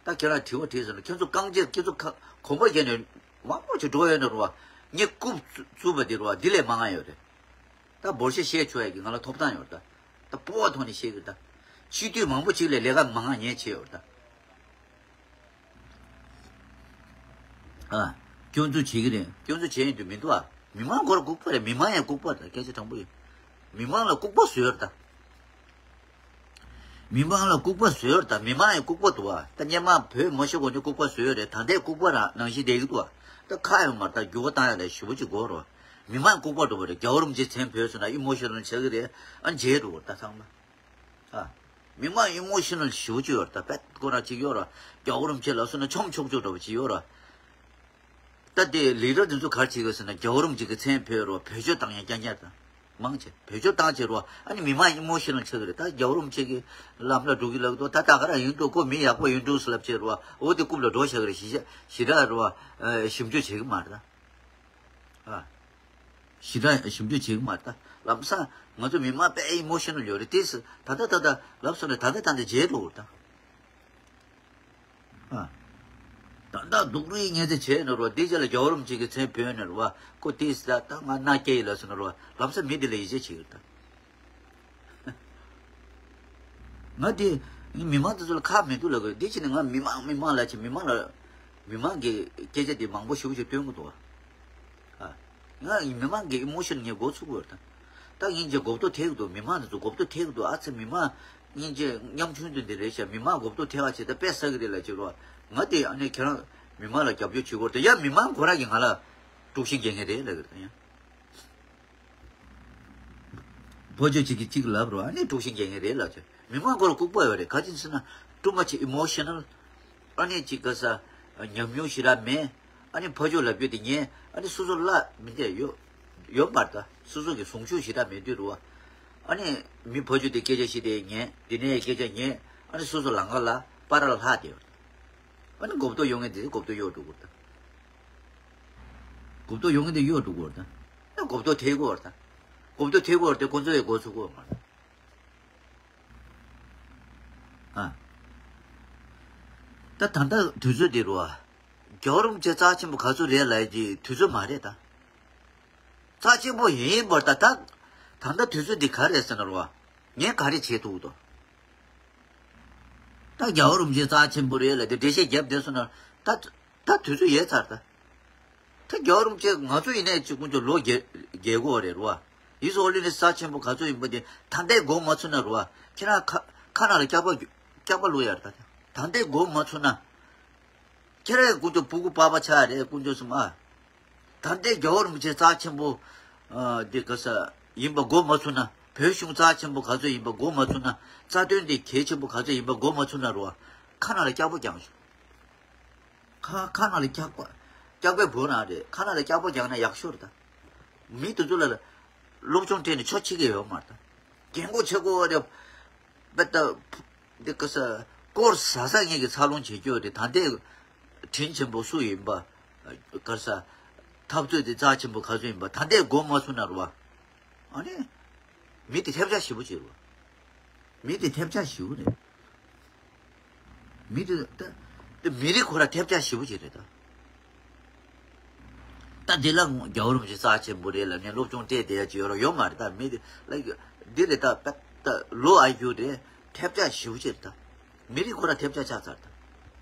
ད་ཁྱེད་རང་དྲི་བ་དྲིས་སོང་ན་ཁྱེད་ཚོ་རྐང་རྗེས་ཁྱེད་ཚོ་ཁ་གོམ་པ་བརྒྱབ་ནས་མང་པོ་ཅིག་འགྲོ་ཡོད་ན་རུ་བ་ངས་རྐུབ་བཙུགས་པ་འདི་རུ་བ་འདི་ལས་མང་ང་ཡོད་རེད། ད་འབོར་ཆེ་བཤད་ཆོག་ཡ་གི་ང་ལ་ཐོབ་ཐང་ཡོད་ད། ད་སྤོབས་པ་ཐོག་ནས་བཤད་གི་ད། སྤྱི་འཐུས་མང་པོ་ཅིག་ལས་ལས་ཀ་མང་ང་ངས་བྱས་ཡོད་ད། ཨ། སྐྱོན་འཛུགས་བྱེད་ཀྱི་རེད། སྐྱོན་འཛུགས་བྱེད་ཡིན་དུ་མི་འདུག་ཨ། མི་མང་སྒོར་ལྐུགས་པ་རེད། མི་མང་ཡང་ལྐུགས་པ་རེད། སྐད་ཆ་དྲང་པོ་ཡིན། མི་མང་ལ་ལྐུགས་པ་བཟོས་ཡོད་ད། མི་མང་ལ་ལྐུགས་པ་བཟོས་ཡོད་ད། མི་མང་ཡང་ལྐུགས་པ་འདུག་ཨ། ད་སྔོན་མ་བོད་མི་ཤོག་གོ་ནས་ལྐུགས་པ་བཟོས་ཡོད་རེད། ད་ལྟའི་ལྐུགས་པ་རང་ནང་བཞིན་བསྡད་ཀྱི་འདུག་ཨ། ད་ཁག་ཡོད་མ་རེད། ད་འགྱུར་བ་བཏང་ཡ་ལ་ཞེ་པོ་ཅིག་དགོས་རེད། མི་མང་ལྐུགས་པ་འགྲོ་བ་རེད། རྒྱལ་བ་རིན་པོ་ཆེ་མཚན་བོས་སོང་ན་ཨི་མོ་ཤི་ནལ་ཆགས་ཀྱི་རེད། ཨ་མཇལ་འགྲོ་བ་ད་ཚང་མ། ཨ། མི་མང་ཨི་མོ་ཤི་ནལ་ཞེ་པོ་ཅིག་ཡོད་རེད། ད་དཔེ་ཁོ་རང་ཅིག་ཡོད་རེད། རྒྱལ་བ་རིན་པོ་ཆེ་ལ་སོང་ན་ཆོམ་ཆོག་ཆོག་འདྲ་བོ་ཅིག་ཡོད་རེད། ད་དེ་ལི་ཌར་འདི་ཚོ་ག་རེ་བྱེད་ཀྱི་ཟེར་ན་རྒྱལ་བ་རིན་པོ་ཆེ་གི་མཚན་བོས་རོ། བེད་སྤྱོད་བཏང་ཡ་རྐྱང་རྐྱང་དང་མང་ཆེ་བེད་སྤྱོད་བཏང་བྱས་རོ། ཨ་ནི་མི་མང་ཨི་མོ་ཤི་ནལ་ཆགས་ཀྱི་རེད། ད་རྒྱལ་བ་རིན་པོ་ཆེ་གི་ལམ་ལ་འགྲོ་གི་ལབ་ཀྱི་འདུག་ད་ད་ག་རང་ཡིན་འདུག་ཁོ་མི་ཡག་པོ་ཡིན་འདུག་ཟེར་ལབ་བྱས་རོ། འོ་དེ་རྐུབ་ལ་འགྲོ་བཞག་གི་རེད། ཞི་ཞི་དྲག་རོ། ཞིབ་འཇུག་བྱེད་ཀྱི་མ་རེད་ད། ཨ། ཞི་དྲག་ཞིབ་འཇུག་བྱེད་ཀྱི་མ་རེད་ད། ལམ་སང་ང་ཚོ་མི་མང་དཔེ་ཨི་མོ་ཤི་ནལ་ཡོད་རེད་དེ། ད་ད་ད་ད་ལབ་སོང་ན་ད་ད་ད་ད་མཇལ་འགྲོ་གི་རེད་ད། ཨ། ད་ལྟ་སྡུག་རུས་ངན་ཚེ་བྱས་ན་རོ། འདི་རྗེས་ལ་རྒྱལ་བ་རིན་པོ་ཆེ་གི་མཚན་བོས་ན་རོ། ཁོ་དེས་ད་ད་ང་མནའ་སྐྱེལ་ཡིན་ལབ་སོང་ན་རོ། ལམ་སང་མི་འདི་ལ་ཡིད་ཆེས་བྱེད་ཀྱི་རེད་ད། ང་དེ་མི་མང་དེ་ཚོ་ལ་ཁག་མི་འདུག་ལབ་དགོས། འདི་ཕྱིན་ནས་ང་མི་མང་མི་མང་ལབ་བྱས་མི་མང་ལ་མི་མང་གི་སྐད་ཆ་དེ་མང་པོ་ཞེ་པོ་ཅིག་སྟོན་གྱི་འདུག་བ། ཨ། ང་མི་མང་གི་ཨི་མོ་ཤོན་ངས་མགོ་ཚུགས་ཡོད་ད། ད་སྙིང་རྗེ་མགོ་ཐོག་ཐེག་འདུག་མི་མང་དེ་ཚོ་མགོ་ཐོག་ཐེག་འདུག་ཨ་ཙི་མི་མང་སྙིང་རྗེ་ཉམ་ཆུང་དེ་འདི་རེད་ཤག་མི་མང་མགོ་ཐོག་ཐེག་པ་བྱས་ད་དཔེ་ཟ་གི་རེད་ལབ་བྱས་རོ། ང་དེ་ཨ་ནི་ཁྱེད་རང་མི་མང་ལ་རྒྱབ་སྐྱོར་བྱེད་དགོས་རེད་ད། ཡ་མི་མང་ཁོ་རང་གིས་ང་ལ་དཀྲུག་ཤིང་རྒྱག་མཁན་རེད་ལབ་གི་རེད་ད། ཡ་ཕོ་ཆོས་གཅིག་གིས་གཅིག་ལབ་རོ། ཨ་ནི་དཀྲུག་ཤིང་རྒྱག་མཁན་རེད་ལབ་བྱས། མི་མང་ཁོ་རང་ལྐུགས་པ་ཡོད་རེད། ག་ཅི་ཟེར་ན་too much emotional། ཨ་ནི་ཅིག་ག་ས་ཉམས་མྱོང་ཞེ་དྲག་མེད། ཨ་ནི་ཕ་ཕྱོགས་ལབ་རྒྱུ་དེ་ཉན། ཨ་ནི་སོ་སོ་བླ་མི་འདས་ཡོད་ཡོད་པར་ད། སོ་སོ་གི་གཟུང་ཕྱོགས་ཞེ་དྲག་མེད་དུས་རུ་བ། ཨ་ནི་མི་ཕ་ཕྱོགས་དེ་སྐད་ཆ་བཤད་དེ་ཉན། དེ་ནས་སྐད་ཆ་ཉན། ཨ་ནི་སོ་སོ་ལམ་ཁ་ལ་པར་ལྷག་དེ་ཡོད། ཨ་ནི་མགོ་ཐོག་ཡོང་མཁན་དེ་མགོ་ཐོག་གཡོག་འགྲོ་དགོས་ད། མགོ་ཐོག་ཡོང་མཁན་དེ་གཡོག་འགྲོ་དགོས་ད། ཨ་མགོ་ཐོག་ཐེག་དགོས་ད། མགོ་ཐོག་ཐེག་དགོས་དེ་ཁོ་ཚོ་ཡི་མགོ་ཚུགས་དགོས་མ་རེད། ཨ། ད་ད་ལྟ་དུས་ཚོད་འདི་རུ་ཨ། རྒྱལ་བ་རིན་པོ་ཆེ་རྩ་ཆེན་པོ་ག་ཚོད་རེད་ལབ་ཀྱི་དུས་ཚོད་མ་རེད་ད། རྩ་ཆེན་པོ་ཡིན་པར་ད་ད། ད་ལྟ་དུས་ཚོད་འདི་ག་རེད་ཟེར་ན་རུ་ཨ། ངས་ག་རེ་བྱེད་ཐུབ་དོ། ད་རྒྱལ་བ་རིན་པོ་ཆེ་རྩ་ཆེན་པོ་རེད་ལབ་དེ་འགྲེལ་བཤད་བརྒྱབ་བསྡད་སོང་ན་ད། ད་དུས་ཚོད་ཡལ་ཚར་ད། ད་རྒྱལ་བ་རིན་པོ་ཆེ་ང་ཚོ་ཡིན་ནའི་ཅིག་དཀོན་མཆོག་ལོ་རྒས་རྒས་གོ་རེད་རུ་བ། ཡིད་སོ་ལི་ནི་ས་ཆེན་པོ་ག་ཚོད་ཡིན་པ་དེ་ད་ལྟའི་མགོ་མ་ཚུགས་ན་རུ་བ། ཁྱེད་རང་ཁ་ཁ་ནང་ལ་སྐྱག་པ་སྐྱག་པ་བླུག་ཡ་རེད་ད། ད་ལྟའི་མགོ་མ་ཚུགས་ན། ཁྱེད་རང་དཀོན་མཆོག་ཕྲུ་གུ་པགས་པ་ཆགས་རེད་དཀོན་མཆོག་གསུམ་ཨ། ད་ལྟའི་རྒྱལ་བ་རིན་པོ་ཆེ་རྩ་ཆེན་པོ་ཨ་འདི་ག་ས་ཡིན་པ་མགོ་མ་ཚུགས་ན། བོད་གཞུང་རྩ་ཆེན་པོ་ག་ཚོད་ཡིན་པ་མགོ་མ་ཚུགས་ན། རྩ་དོན་དེ་གལ་ཆེན་པོ་ག་ཚོད་ཡིན་པ་མགོ་མ་ཚུགས་ན་རུ་བ། ཁ་ནང་ལ་སྐྱག་པ་རྒྱག་ཤོག་ཁ་ཁ་ནང་ལ་སྐྱག་པ། སྐྱག་པའི་སྦུག་ནང་རེད། ཁ་ནང་ལ་སྐྱག་པ་རྒྱག་ན་ཡག་ཤོས་རེད་ད། མི་དེ་ཚོ་ལ་སློབ་སྦྱོང་སྤྲད་ནས་ཆོ་ཆི་གི་ཡོད་མ་རེད་ད། རྒན་གོག་ཆེ་གོ་རེད། པེ་ད། འདི་ཀ་ས། སྐོར་ཟ་ས་ངེད་ཀྱི་འཚར་ལོངས་བྱེད་རྒྱུ་རེད། ད་ལྟའི་དྲིན་ཆེན་པོ་སུ་ཡིན་པ། ཀ་ས། འཐབ་རྩོད་དེ་རྩ་ཆེན་པོ་ག་ཚོད་ཡིན་པ་ད་ལྟའི་མགོ་མ་ཚུགས་ན་རུ་བ། ཨ་ནི། མི་དེ་ཐེབས་ཆག་ཞེ་པོ་བྱེད་རུ་བ། མི་དེ་ཐེབས་ཆག་ཞེ་པོ་རེད། མི་དེ་ད་ད་མི་རིགས་ཁོ་ར་ཐེབས་ཆག་ཞེ་པོ་ཅིག་རེད་ད། ད་ ད་འདི་ལ་རྒྱལ་བ་རིན་པོ་ཆེ་རྩ་ཆེན་པོ་རེད་ལབ་ནས་སློབ་སྦྱོང་སྤྲད་བསྡད་ཡ་ཅིག་ཡོད་རོགས་ཡོད་མ་རེད། ད་མི་དེ་ལ་འདི་ལས་ད་ད་ལོ་ཨ་ཡུ་རེད། ཐེབས་ཆག་ཞེ་པོ་ཅིག་རེད། ད་མི་རིགས་ཁོ་ར་ཐེབས་ཆག་ཆགས་ཚར།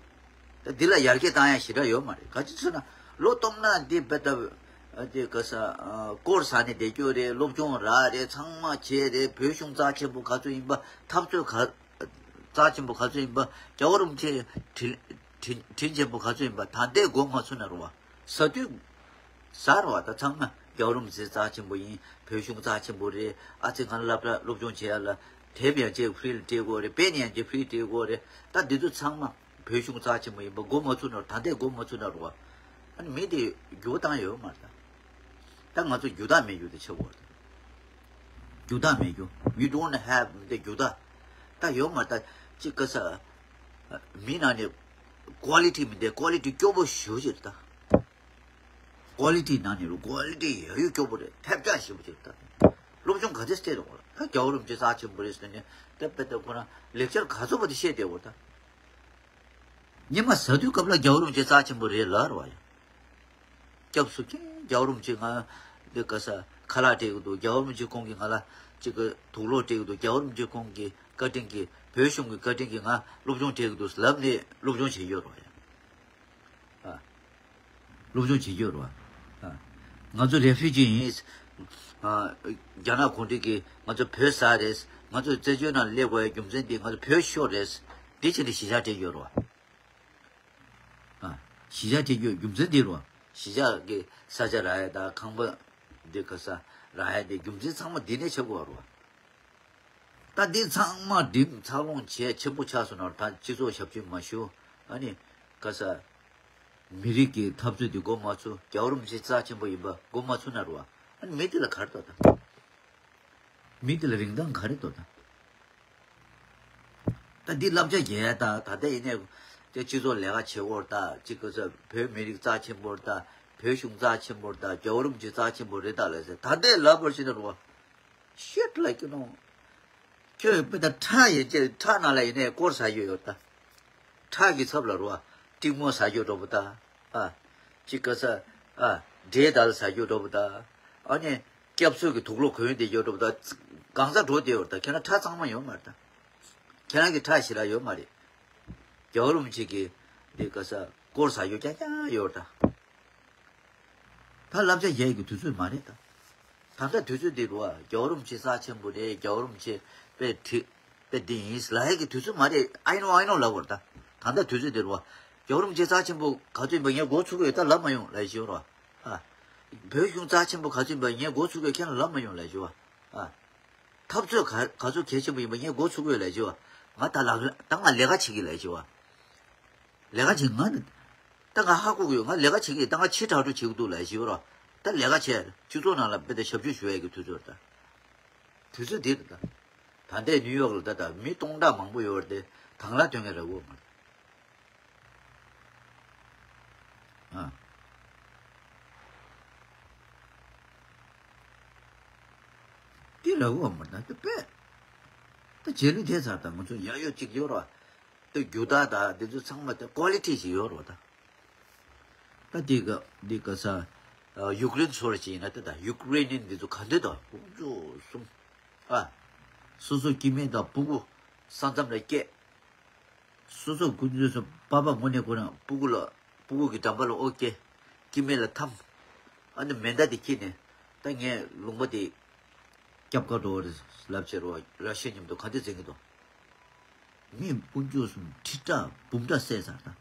ད་ད་འདི་ལ་ཡར་རྒྱས་བཏང་ཡ་ཞེ་དྲག་ཡོད་མ་རེད། ག་ཅི་ཟེར་ན་ལོ་སྟོང་ན་འདི་བེ་ད་དེ་ག་ས་སྐོར་ཟ་ནས་བསྡད་རྒྱུ་རེད། སློབ་སྦྱོང་རག་རེད། ཚང་མ་བྱས་རེད། བོད་གཞུང་རྩ་ཆེན་པོ་ག་ཚོད་ཡིན་པ། འཐབ་རྩོད་ག་རྩ་ཆེན་པོ་ག་ཚོད་ཡིན་པ། རྒྱལ་བ་རིན་པོ་ཆེ་དྲིན་དྲིན་དྲིན་ཆེན་པོ་ག་ཚོད་ཡིན་པ། ད་ལྟའི་མགོ་མ་ཚུགས་ན་རུ་བ། ཟ་དུས་ཟ་རུ་བ། ད་ཚང་མ་རྒྱལ་བ་རིན་པོ་ཆེ་རྩ་ཆེན་པོ་ཡིན། བོད་གཞུང་རྩ་ཆེན་པོ་རེད། ཨ་ཙི་ང་སློབ་གྲྭ་སློབ་སྦྱོང་བྱེད་ཡ་ལ་དེབ་ཡང་ཅིག་ཧྥི་རི་ལ་སྤྲད་དགོས་རེད། པེན་ཡང་ཅིག་ཧྥི་རི་སྤྲད་དགོས་རེད། ད་འདི་ཚོ་ཚང་མ་བོད་གཞུང་རྩ་ཆེན་པོ་ཡིན་པ་མགོ་མ་ཚུགས་ན། ད་ལྟའི་མགོ་མ་ཚུགས་ན་རུ་བ། ཨ་ནི་མི་དེ་འགྱུར་བ་བཏང་ཡོད་མ་རེད། ད་ང་ཚོ་རྒྱུ་དག་མེད་རྒྱུ་དེ་ཆགས་ཡོད་རེད། རྒྱུ་དག་མེད་རྒྱུ། We don't have the རྒྱུ་དག་ད་ཡོད་མ་རེད། ད་ཅིག་ག་ས་མི་ནང་ནས་ཀོ་ལི་ཊི་མི་འདུག་ཀོ་ལི་ཊི་སྐྱོ་པོ་ཞེ་པོ་ཅིག་རེད་ད། ཀོ་ལི་ཊི་ནང་ནས་རུ་ཀོ་ལི་ཊི་ཡ་ཡོད་སྐྱོ་པོ་རེད། ཐེབས་ཆག་ཞེ་པོ་ཅིག་རེད་ད། སློབ་སྦྱོང་ག་ཚོད་སྤྲད་རོགས་ད། རྒྱལ་བ་རིན་པོ་ཆེ་རྩ་ཆེན་པོ་རེད་ཟེར་ནས་དེ་དཔེ་ད་ཁོ་རང་ལེགས་ཆར་ག་ཚོད་པ་དེ་བཤད་བསྡད་ཡོད་ད། ཉི་མ་ཟ་དུས་སྐབས་ལ་རྒྱལ་བ་རིན་པོ་ཆེ་རྩ་ཆེན་པོ་རེད་ལབ་རོགས་ཡ། སྐྱབས་སུ་མཆི། རྒྱལ་བ་རིན་པོ་ཆེ་ང་འདི་ག་ས་ཁ་ལག་སྤྲད་གི་འདུག་རྒྱལ་བ་རིན་པོ་ཆེ་ཁོང་གིས་ང་ལ་ཅིག་གི་དུག་སློག་སྤྲད་གི་འདུག་རྒྱལ་བ་རིན་པོ་ཆེ་ཁོང་གི་བཀའ་དྲིན་གྱིས། བོད་གཞུང་གི་བཀའ་དྲིན་གྱིས་ང་སློབ་སྦྱོང་བྱེད་གི་འདུག་ལབ་ནས་སློབ་སྦྱོང་བྱེད་ཀྱི་ཡོད་རེད་བ། ཨ། སློབ་སྦྱོང་བྱེད་ཀྱི་ཡོད་རེད་བ། ཨ། ང་ཚོ་རེ་ཕུ་ཇི་ཡིན། ཨ། རྒྱ་ནག་གུང་ཁྲན་གྱིས་ང་ཚོ་བོད་ཟ་རེད། ང་ཚོ་བཙན་བྱོལ་ནང་སླེབས་དགོས་ཡ་རྒྱུ་མཚན་འདི་ང་ཚོ་བོད་ཤོར་རེད། འདི་བྱས་ནས་གཞིས་ཆགས་སྤྲད་ཀྱི་ཡོད་རེད་བ། ཨ། གཞིས་ཆགས་སྤྲད་རྒྱུ་རྒྱུ་མཚན་འདི་རུ་བ། གཞིས་ཆགས་ཀྱི་ས་ཆ་རག་ཡ་དང་ཁང་པ་འདི་ག་ས་རག་ཡ་དེ་རྒྱུ་མཚན་ཚང་མ་འདི་ནས་ཆགས་དགོས་རུ་བ། ད་འདི་ཚང་མ་འགྲིམ་འཚར་ལོངས་བྱས་ཆེན་པོ་ཆགས་སོང་ན་ད་སྤྱི་ཚོགས་ཞབས་ཕྱི་མ་ཞུ། ཨ་ནི་ག་ས་མི་རིགས་ཀྱི་འཐབ་རྩོད་འདི་འགོ་མ་ཚུགས། རྒྱལ་བ་རིན་པོ་ཆེ་རྩ་ཆེན་པོ་ཡིན་པ་འགོ་མ་ཚུགས་ན་རུ་བ། ཨ་ནི་མི་འདི་ལ་ག་རེ་འདོད་ད། མི་དེ་ལ་རིན་ཐང་ག་རེ་འདོད་ད། ད་འདི་བསླབ་བྱ་རྒྱས་ད། ད་ལྟ་ཡིན་ནའི་དེ་སྤྱི་ཚོགས་ལས་ཀ་བྱེད་འོར་ད་ཅིག་ག་ས་བོད་མི་རིགས་རྩ་ཆེན་པོར་ད། བོད་གཞུང་རྩ་ཆེན་པོར་ད། རྒྱལ་བ་རིན་པོ་ཆེ་རྩ་ཆེན་པོ་རེད་ད་ལབ་ཟེར། ད་ལྟའི་ལབ་པར་ཕྱིན་ན་རུ་བ། Shit like you know. ཁྱོད་དཔེ་ད་ཁྲག་ཡིན་ཅེ་ཁྲག་ནང་ལ་ཡིན་ནའི་སྐོར་ཟ་རྒྱུ་ཡོད་ད། ཁྲག་གི་ཚབ་ལ་རུ་བ། ཏིང་མོ་ཟ་རྒྱུ་འགྲོ་པོ་ད། ཨ། ཅིག་ག་ས། ཨ། འབྲས་དལ་ཟ་རྒྱུ་འགྲོ་པོ་ད། ཨ་ནི། སྐྱབས་གསོལ་གྱི་དུག་ལོག་གོན་བསྡད་ཡོད་འགྲོ་པ་ད། གང་ཟག་འགྲོ་བསྡད་ཡོད་ད། ཁྱེད་རང་ཁྲག་གཙང་མ་ཡོད་མ་རེད་ད། ཁྱེད་རང་གི་ཁྲག་ཞེ་དྲག་ཡོད་མ་རེད། རྒྱལ་བ་རིན་པོ་ཆེ་གི་འདི་ག་ས་སྐོར་ཟ་ཡོད་རྐྱང་རྐྱང་ཡོད་ད། ད་བསླབ་བྱ་རྒྱས་ཀྱི་དུས་ཚོད་མ་རེད་ད། ད་ལྟ་དུས་ཚོད་འདི་རུ་བ་རྒྱལ་བ་རིན་པོ་ཆེ་རྩ་ཆེན་པོ་རེད། རྒྱལ་བ་རིན་པོ་ཆེ་དཔེ་ཁྲི་དཔེ་འདི་ཡིན་ལབ་ཡས་ཀྱི་དུས་ཚོད་མ་རེད། I know, I know ལབ་དགོས་རེད་ད། ད་ལྟ་དུས་ཚོད་འདི་རུ་བ་རྒྱལ་བ་རིན་པོ་ཆེ་རྩ་ཆེན་པོ་ག་ཚོད་ཡིན་པ་ངས་མགོ་ཚུགས་ཀྱི་ཡོད་ད་ལབ་མ་ཡོང་ལབ་ཞུ་རོགས། ཨ། བོད་གཞུང་རྩ་ཆེན་པོ་ག་ཚོད་ཡིན་པ་ངས་མགོ་ཚུགས་ཀྱི་ཡོད་ཁྱེད་རང་ལབ་མ་ཡོང་ལབ་ཞུ་བ། ཨ། འཐབ་རྩོད་ག་ག་ཚོད་གལ་ཆེན་པོ་ཡིན་པ་ངས་མགོ་ཚུགས་ཀྱི་ཡོད་ལབ་ཞུ་བ། ང་ད་ལག་ད་ང་ལས་ཀ་བྱེད་ཀྱི་ལབ་ཞུ་བ། ལས་ཀ་བྱེད་ང་ནི། ད་ང་ཧ་གོ་གི་ཡོད། ང་ལས་ཀ་བྱེད་ཀྱི་ཡོད། ད་ང་ཕྱི་དྲག་དྲུག་བྱེད་ཀྱི་འདུག་ལབ་ཞུ་བ་རོ། ད་ལས་ཀ་བྱས་སྤྱི་ཚོགས་ནང་ལ་དཔེ་ད་ཞབས་ཞུ་ཞུ་ཡས་ཀྱི་དུས་ཚོད་རེད་ད། དུས་ཚོད་འདི་རེད་ད། ད་ལྟའི་ནིའུ་ཡོག་ལ་ད་ད་མི་སྟོང་ཕྲག་མང་པོ་ཡོད་རེད་དེ། དང་བླངས་དོན་གཉེར་ར་འོ་མ་རེད། ཨ། འདི་ར་འོ་མ་རེད་ད་དཔེ། ད་རྗེས་ལུས་དེ་ཚར་ད་ང་ཚོ་ཡ་ཡོ་གཅིག་ཡོད་ར། ད་རྒྱུ་དག་ད་འདི་ཚོ་ཚང་མ་ད་ཀོ་ལི་ཊི་ཞིག་ཡོད་ར་ད། ད་འདི་ག་འདི་ག་ས། ཡུཀ་རེན་ཚོར་ཅིག་ཡིན་ན་ད་ད་ཡུཀ་རེ་ནི་འདི་ཚོ་ག་འདི་ད་དཔུང་ཚོགས་གསུམ། ཨ། སོ་སོ་སྐྱེ་དམན་དང་སྤུ་གུ་ས་མཚམས་ལ་སྐྱེལ། སོ་སོ་ཀུན་སྤྱོད་སོ་པ་ཕ་དངོས་གནས་ཁོ་རང་སྤུ་གུ་ལ་སྤུ་གུ་གི་འགྲམ་པ་ལ་ཨོ་སྐྱེལ། སྐྱེ་དམན་ལ་འཐམ། ཨ་ནི་མེ་མདའ་དེ་འཁྱེར་ནས་ད་ངས་ལུང་པ་དེ་སྐྱབས་ཁ་འགྲོ་བ་རེད་ལབ་བྱས་རོ་ར་ཤི་མཉམ་དུ་ག་འདི་འཛིན་གི་འདུག་མི་དཔུང་འཇུག་གསུམ་ཁྲི་ཕྲག་འབུམ་ཕྲག་བསད་ཚར་ད།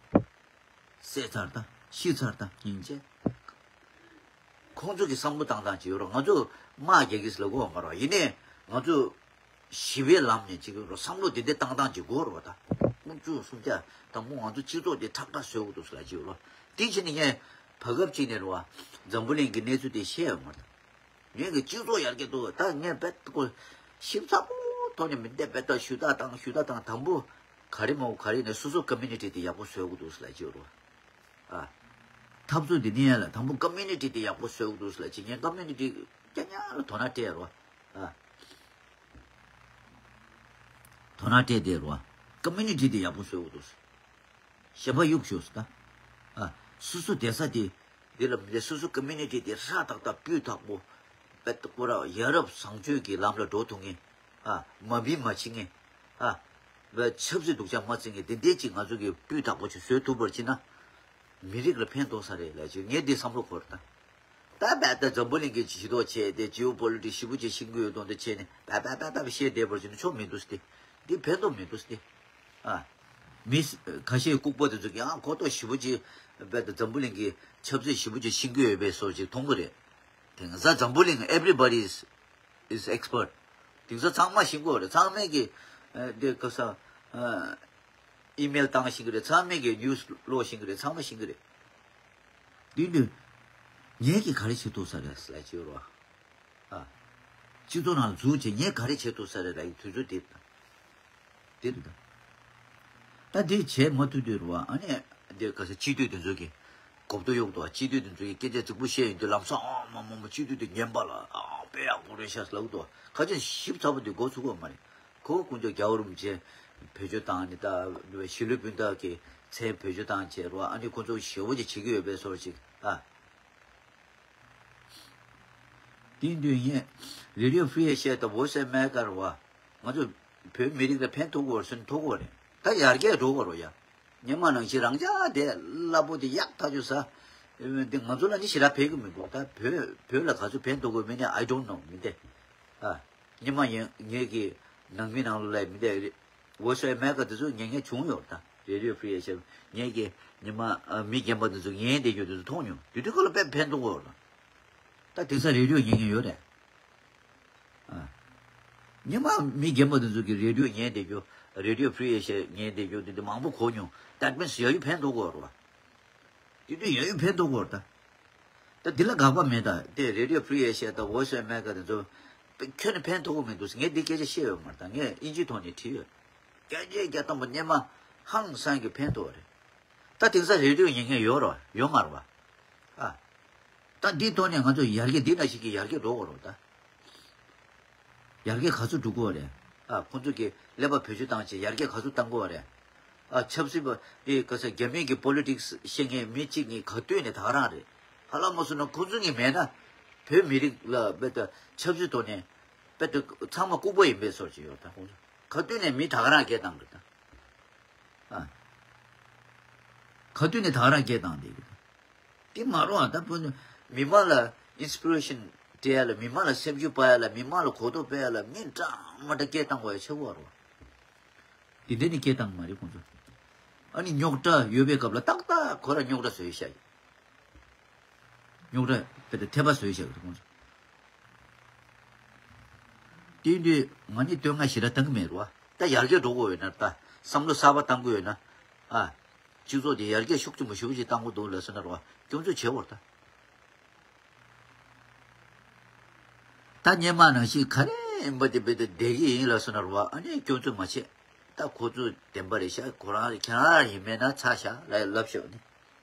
བསད་ཚར་ད་ཤི་ཚར་ད་སྙིང་རྗེ། ཁོང་ཚོ་གི་བསམ་བློ་བཏང་སྟངས་ཅིག་ཡོད་རོགས། ང་ཚོ་དམག་རྒྱག་གི་ཟེར་ལ་གོ་མ་རོགས། ཡིན་ནའི་ང་ཚོ་ཞི་བའི་ལམ་ནས་ཅིག་ཡོད་རོགས། བསམ་བློ་དེ་འདྲ་བཏང་སྟངས་ཅིག་དགོས་རོགས་ད། དཀོན་མཆོག་གསུམ་ཀྱང་དང་པོ་ང་ཚོ་སྤྱི་ཚོགས་དེ་ཁྲག་ཁྲག་བཟོས་དགོས་འདུག་ཟེར་ལ་ཅིག་ཡོད་རོགས། དེ་ཕྱིན་ནས་ངས་བར་སྐབས་ཅིག་ནས་རོགས་འཛམ་བུ་གླིང་གི་གནས་ཚུལ་དེ་ཤེས་ཡོད་མ་རེད། ངས་ཀྱི་སྤྱི་ཚོགས་ཡར་རྒྱས་གཏོང་བ་ད་ངས་རྦད་ཁོ་ཞིབ་ཚགས་པོ་ཐོག་ནས་མི་འདེབས་རྦད་ད་ཞུ་དག་དང་ཞུ་དག་དང་དང་པོ་ག་རེ་མ་འོ་ག་རེ་ནས་སོ་སོ་ཀོ་མུ་ནི་ཊི་དེ་ཡག་པོ་བཟོ་དགོས་འདུག་ཟེར་ལ་ཅིག་རོ། ཨ། འཐབ་རྩོད་དེ་ནི་ཡ་ལ་དང་པོ་ཀོ་མུ་ནི་ཊི་དེ་ཡག་པོ་བཟོ་དགོས་འདུག་ཟེར་ལ་ཅིག་ངས་ཀོ་མུ་ནི་ཊི་རྐྱང་རྐྱང་ལ་དོ་སྣང་སྤྲད་རོ། ཨ། དོ་སྣང་སྤྲད་དེ་རོ། ཀོ་མུ་ནི་ཊི་དེ་ཡག་པོ་བཟོ་དགོས་འདུག་ཟེར། ཞེ་པོ་གཡུག་ཞུས་ད། ཨ། སོ་སོ་བསྡད་ས་དེ། འདི་ལ་མི་སོ་སོ་ཀོ་མུ་ནི་ཊི་དེ་ཧྲ་ཏག་ཏག་སྤུས་དག་པོ། པད་ཀོ་ར་ཡ་རབས་བཟང་སྤྱོད་ཀྱི་ལམ་ལ་འགྲོ་ཐུབ་མཁན། ཨ། མ་བིན་མ་འཆི་མཁན། ཨ། པད་ཆབ་སྲིད་སྡུག་ཅག་མ་བརྩི་མཁན་དེ་འདྲས་ཅིག་ང་ཚོ་གི་སྤུས་དག་པོ་ཅིག་བཟོས་ཐུབ་པར་བྱེད་ན། མི་རིགས་ལ་ཕན་ཐོགས་ས་རེད་ལབ་ཅིག་ངས་འདི་བསམ་བློ་འཁོར་ད། ད་བད་ད་འཛམ་བུ་གླིང་གི་ཇུས་གཏོགས་བྱས་ཏེ་ཇིའོ་པོ་ལི་ཊིག་ཞེ་པོ་ཅིག་ཤེས་ཀྱི་ཡོད་དོན་དུ་བྱས་ནས་བད་བད་བད་བད་བཤད་བསྡད་པར་བྱེད་ན་ཆོ་མི་འདུག་སྟེ། འདི་ཕན་ཐོགས་མི་འདུག་སྟེ། ཨ། མི་ཁ་ཤས་ལྐུགས་པ་དེ་ཚོ་གིས་ཨ་གོ་རྟོགས་ཞེ་པོ་ཅིག་བད་ད་འཛམ་བུ་གླིང་གི་ཆབ་སྲིད་ཞེ་པོ་ཅིག་ཤེས་ཀྱི་ཡོད་པའི་བཟོ་ཅིག་མཐོང་གི་རེད། དེང་སང་འཛམ་བུ་གླིང་everybody is is expert། དེང་སང་ཚང་མ་ཤེས་ཀྱི་ཡོད་རེད། ཚང་མས་ཀྱི་ཨ་འདི་ག་ས་ཨ། ཨི་མེལ་བཏང་ཤེས་ཀྱི་རེད། ཚང་མས་ཀྱི་ནིའུ་སི་ཀློག་ཤེས་ཀྱི་རེད། ཚང་མ་ཤེས་ཀྱི་རེད། དེ་དུས་ངས་ཀྱི་ག་རེ་བྱེད་ཐུབ་ས་རེད་ཟེར་ལབ་ཀྱི་ཡོད་རེད་བ། ཨ། སྤྱི་ཚོགས་ནང་འཛུལ་བྱས་ངས་ག་རེ་བྱེད་ཐུབ་ས་རེད་ལབ་ཀྱི་དུས་ཚོད་དེ་དང་། དེ་རེད་ད། ད་དེ་བྱས་མ་ཐུབ་དུས་རེད་བ། ཨ་ནི་དེ་ག་ས་སྤྱི་འཐུས་དེ་ཚོ་གི་གོ་བསྡུར་གཡུག་འདུག་སྤྱི་འཐུས་དེ་ཚོ་གི་སྐད་ཆ་རྫིག་པོ་བཤད་ཡོང་དུས་ལམ་སང་ཨ་མ་མ་མ་སྤྱི་འཐུས་དེ་ངན་པ་ལ་ཨ་དཔེ་ཡག་པོ་རེད་ཤག་ལབ་འདུག་ཁ་ཆེ་ཞིབ་ཚགས་པོ་དེ་མགོ་ཚུགས་ཀྱི་ཡོད་མ་རེད། ཁོ་དཀོན་མཆོག་རྒྱལ་བ་རིན་པོ་ཆེ་བེད་སྤྱོད་བཏང་ནས་ད་གཞིས་ལུས་སྤུན་ཟླ་གི་མཚན་བེད་སྤྱོད་བཏང་བྱས་རོགས། ཨ་ནི་ཁོ་ཚོ་ཞེ་པོ་ཅིག་བྱེད་ཀྱི་ཡོད་པའི་བཟོ་ཅིག་ཨ། དེ་དུས་ངས་རེ་ཌིའོ་ཕི་རི་ཨེ་ཤི་ཡ་དང་ཝོ་སི་ཨེ་མེ་རི་ཀ་རེད་བ། ང་ཚོ་བོད་མི་རིགས་ལ་ཕན་ཐོགས་ཀྱི་ཡོད་རེད་ཟེར་ན་ཐོགས་ཀྱི་ཡོད་རེད། ད་ཡར་རྒྱས་འགྲོ་དགོས་རེད་ཡ། སྔོན་མ་ནང་བཞིན་རང་ཅག་དེ་སླ་པོ་དེ་གཡག་ཐག་ཆོད་ས། དེ་ང་ཚོ་ལ་ནི་ཞེ་དྲག་ཕན་གྱི་མི་འདུག་ད་བོད་བོད་ལ་ག་ཚོད་ཕན་ཐོགས་ཀྱི་ཡོད་མེད་ནི་I don't know མི་འདུག་ཨ། སྔོན་མ་ཡིན་ངེད་ཀྱི་ནང་མི་ནང་ལོགས་ལ་མི་འདུག་ཝོ་སི་ཨེ་མེ་རི་ཀ་དེ་ཚོ་ཉན་མཁན་བྱུང་ཡོད་ད། རེ་ཌིའོ་ཕི་རི་ཨེ་ཤི་ཡ་ངེད་ཀྱི་སྔོན་མ་ཨ་མི་རྒན་པ་དེ་ཚོ་ཉན་བསྡད་རྒྱུ་དེ་ཚོ་མཐོང་མྱོང་། དེ་དུས་ཁོ་ལ་དཔེ་ཕན་ཐོགས་ཀྱི་ཡོད་ད། ད་དེང་སང་རེ་ཌིའོ་ཉན་མཁན་ཡོད་རེད། ཨ། སྔོན་མ་མི་རྒན་པ་དེ་ཚོ་གིས་རེ་ཌིའོ་ཉན་བསྡད་རྒྱུ། རེ་ཌིའོ་ཕི་རི་ཨེ་ཤི་ཡ་ཉན་བསྡད་རྒྱུ་དེ་དེ་མང་པོ་གོ་མྱོང་། That means ཡ་ཡུ་ཕན་ཐོགས་ཀྱི་ཡོད་རེད་བ། དེ་དུས་ཡ་ཡུ་ཕན་ཐོགས་ཀྱི་ཡོད་རེད་ད། ད་འདི་ལ་དགག་པ་མེད་ད། དེ་རེ་ཌིའོ་ཕི་རི་ཨེ་ཤི་ཡ་དང་ཝོ་སི་ཨེ་མེ་རི་ཀ་དེ་ཚོ་ཁྱོན་ནས་ཕན་ཐོགས་ཀྱི་མི་འདུག་ངས་འདི་སྐད་ཆ་བཤད་ཡོད་མ་རེད་ད། ངས་དབྱིན་ཇིའི་ཐོག་ནས་བྲིས་ཡོད། སྐད་ཆ་བརྒྱ་སྟོང་པ་སྔོན་མ་ཧང་སང་གི་ཕན་ཐོགས་རེད། ད་དེང་སང་རེ་ཌིའོ་ཉན་མཁན་ཡོད་རེད་ཡོད་མ་རེད་བ། ཨ། ད་འདིའི་ཐོག་ནས་ང་ཚོ་ཡར་རྒྱས་འདི་ནང་བཞིན་གྱི་ཡར་རྒྱས་འགྲོ་དགོས་རེད་ད། ཡར་རྒྱས་ག་ཚོད་འགྲོ་གི་ཡོད་རེད། ཨ། ཁོང་ཚོ་གི་ཀླད་པ་བེད་སྤྱོད་བཏང་བྱས་ཡར་རྒྱས་ག་ཚོད་བཏང་གི་ཡོད་རེད། ཨ། ཆབ་སྲིད་པ་ཨེ་ག་ས་རྒྱ་མི་གི་པོ་ལི་ཊིག་སི་ཤེས་མཁན་མི་གཅིག་གཉིས་ག་དུས་ནས་ད་ག་རང་རེད། ཧ་ལམ་མ་སོང་ན་ཁོང་ཚོ་གཉིས་མེད་ན་བོད་མི་རིགས་ལ་དཔེ་ད་ཆབ་སྲིད་ཐོག་ནས་དཔེ་ད་ཚང་མ་ལྐུགས་པ་ཡིན་པའི་བཟོ་ཅིག་ཡོད་ད། ཁོང་ཚོ་ག་དུས་ནས་མི་ད་ག་རང་སྐད་བཏང་གི་ད། ཨ། ག་དུས་ནས་ད་ག་རང་སྐད་བཏང་བསྡད་ཀྱི་འདུག་དེ་མ་རུང་ཨ། ད་བུ་མི་མང་ལ་ཨིན་སི་པི་རེ་ཤན་སྤྲད་ཡ་ལ། མི་མང་ལ་སེམས་ཤུགས་སྤར་ཡ་ལ། མི་མང་ལ་གོ་རྟོགས་སྤེལ་ཡ་ལ་མི་འདྲ་མ་འདྲ་སྐད་བཏང་དགོས་ཡ་ཆེ་བོ་རེད་བ། དེ་འདྲ་ནི་སྐད་བཏང་མ་རེད་ཁོང་ཚོ། ཨ་ནི་རྙོག་དྲ་ཡོད་པའི་སྐབས་ལ་ཏག་ཏག་ཁོ་རང་རྙོག་དྲ་བཟོས་ཤག་རྙོག་དྲ་དཔེ་དེ་ཐེབས་པ་བཟོས་ཤག་ཁོང་ཚོ། དེ་དུས་ང་ནི་བསྟོད་བསྔགས་ཞེ་དྲག་བཏང་གི་མེད་རེད་བ། ད་ཡར་རྒྱས་འགྲོ་དགོས་ཡོད་ན། ད་བསམ་བློ་གསར་པ་བཏང་དགོས་ཡོད་ན། ཨ། སྤྱི་ཚོགས་དེ་ཡར་རྒྱས་ཤུགས་ཆེན་པོ་ཞེ་པོ་ཅིག་བཏང་དགོས་འདུག་ལབ་སོང་ན་རེད་བ། སྐྱོན་འཛུགས་བྱེད་དགོས་རེད་ད། ད་སྔོན་མ་ནང་བཞིན་ག་རེ་ཡིན་པ་དེ་དཔེ་དེ་བསྡད་ཀྱི་ཡིན་ལབ་སོང་ན་རེད་བ། ཨ་ནི་སྐྱོན་འཛུགས་མ་བྱེད། ད་ཁོ་ཚོ་བདེན་པ་རེད་ཤག་ཁོ་རང་ཁྱེད་རང་ཡིན་མེད་ན་ཚར་ཤག་ལབ་ལབ་ཤོག་ནི།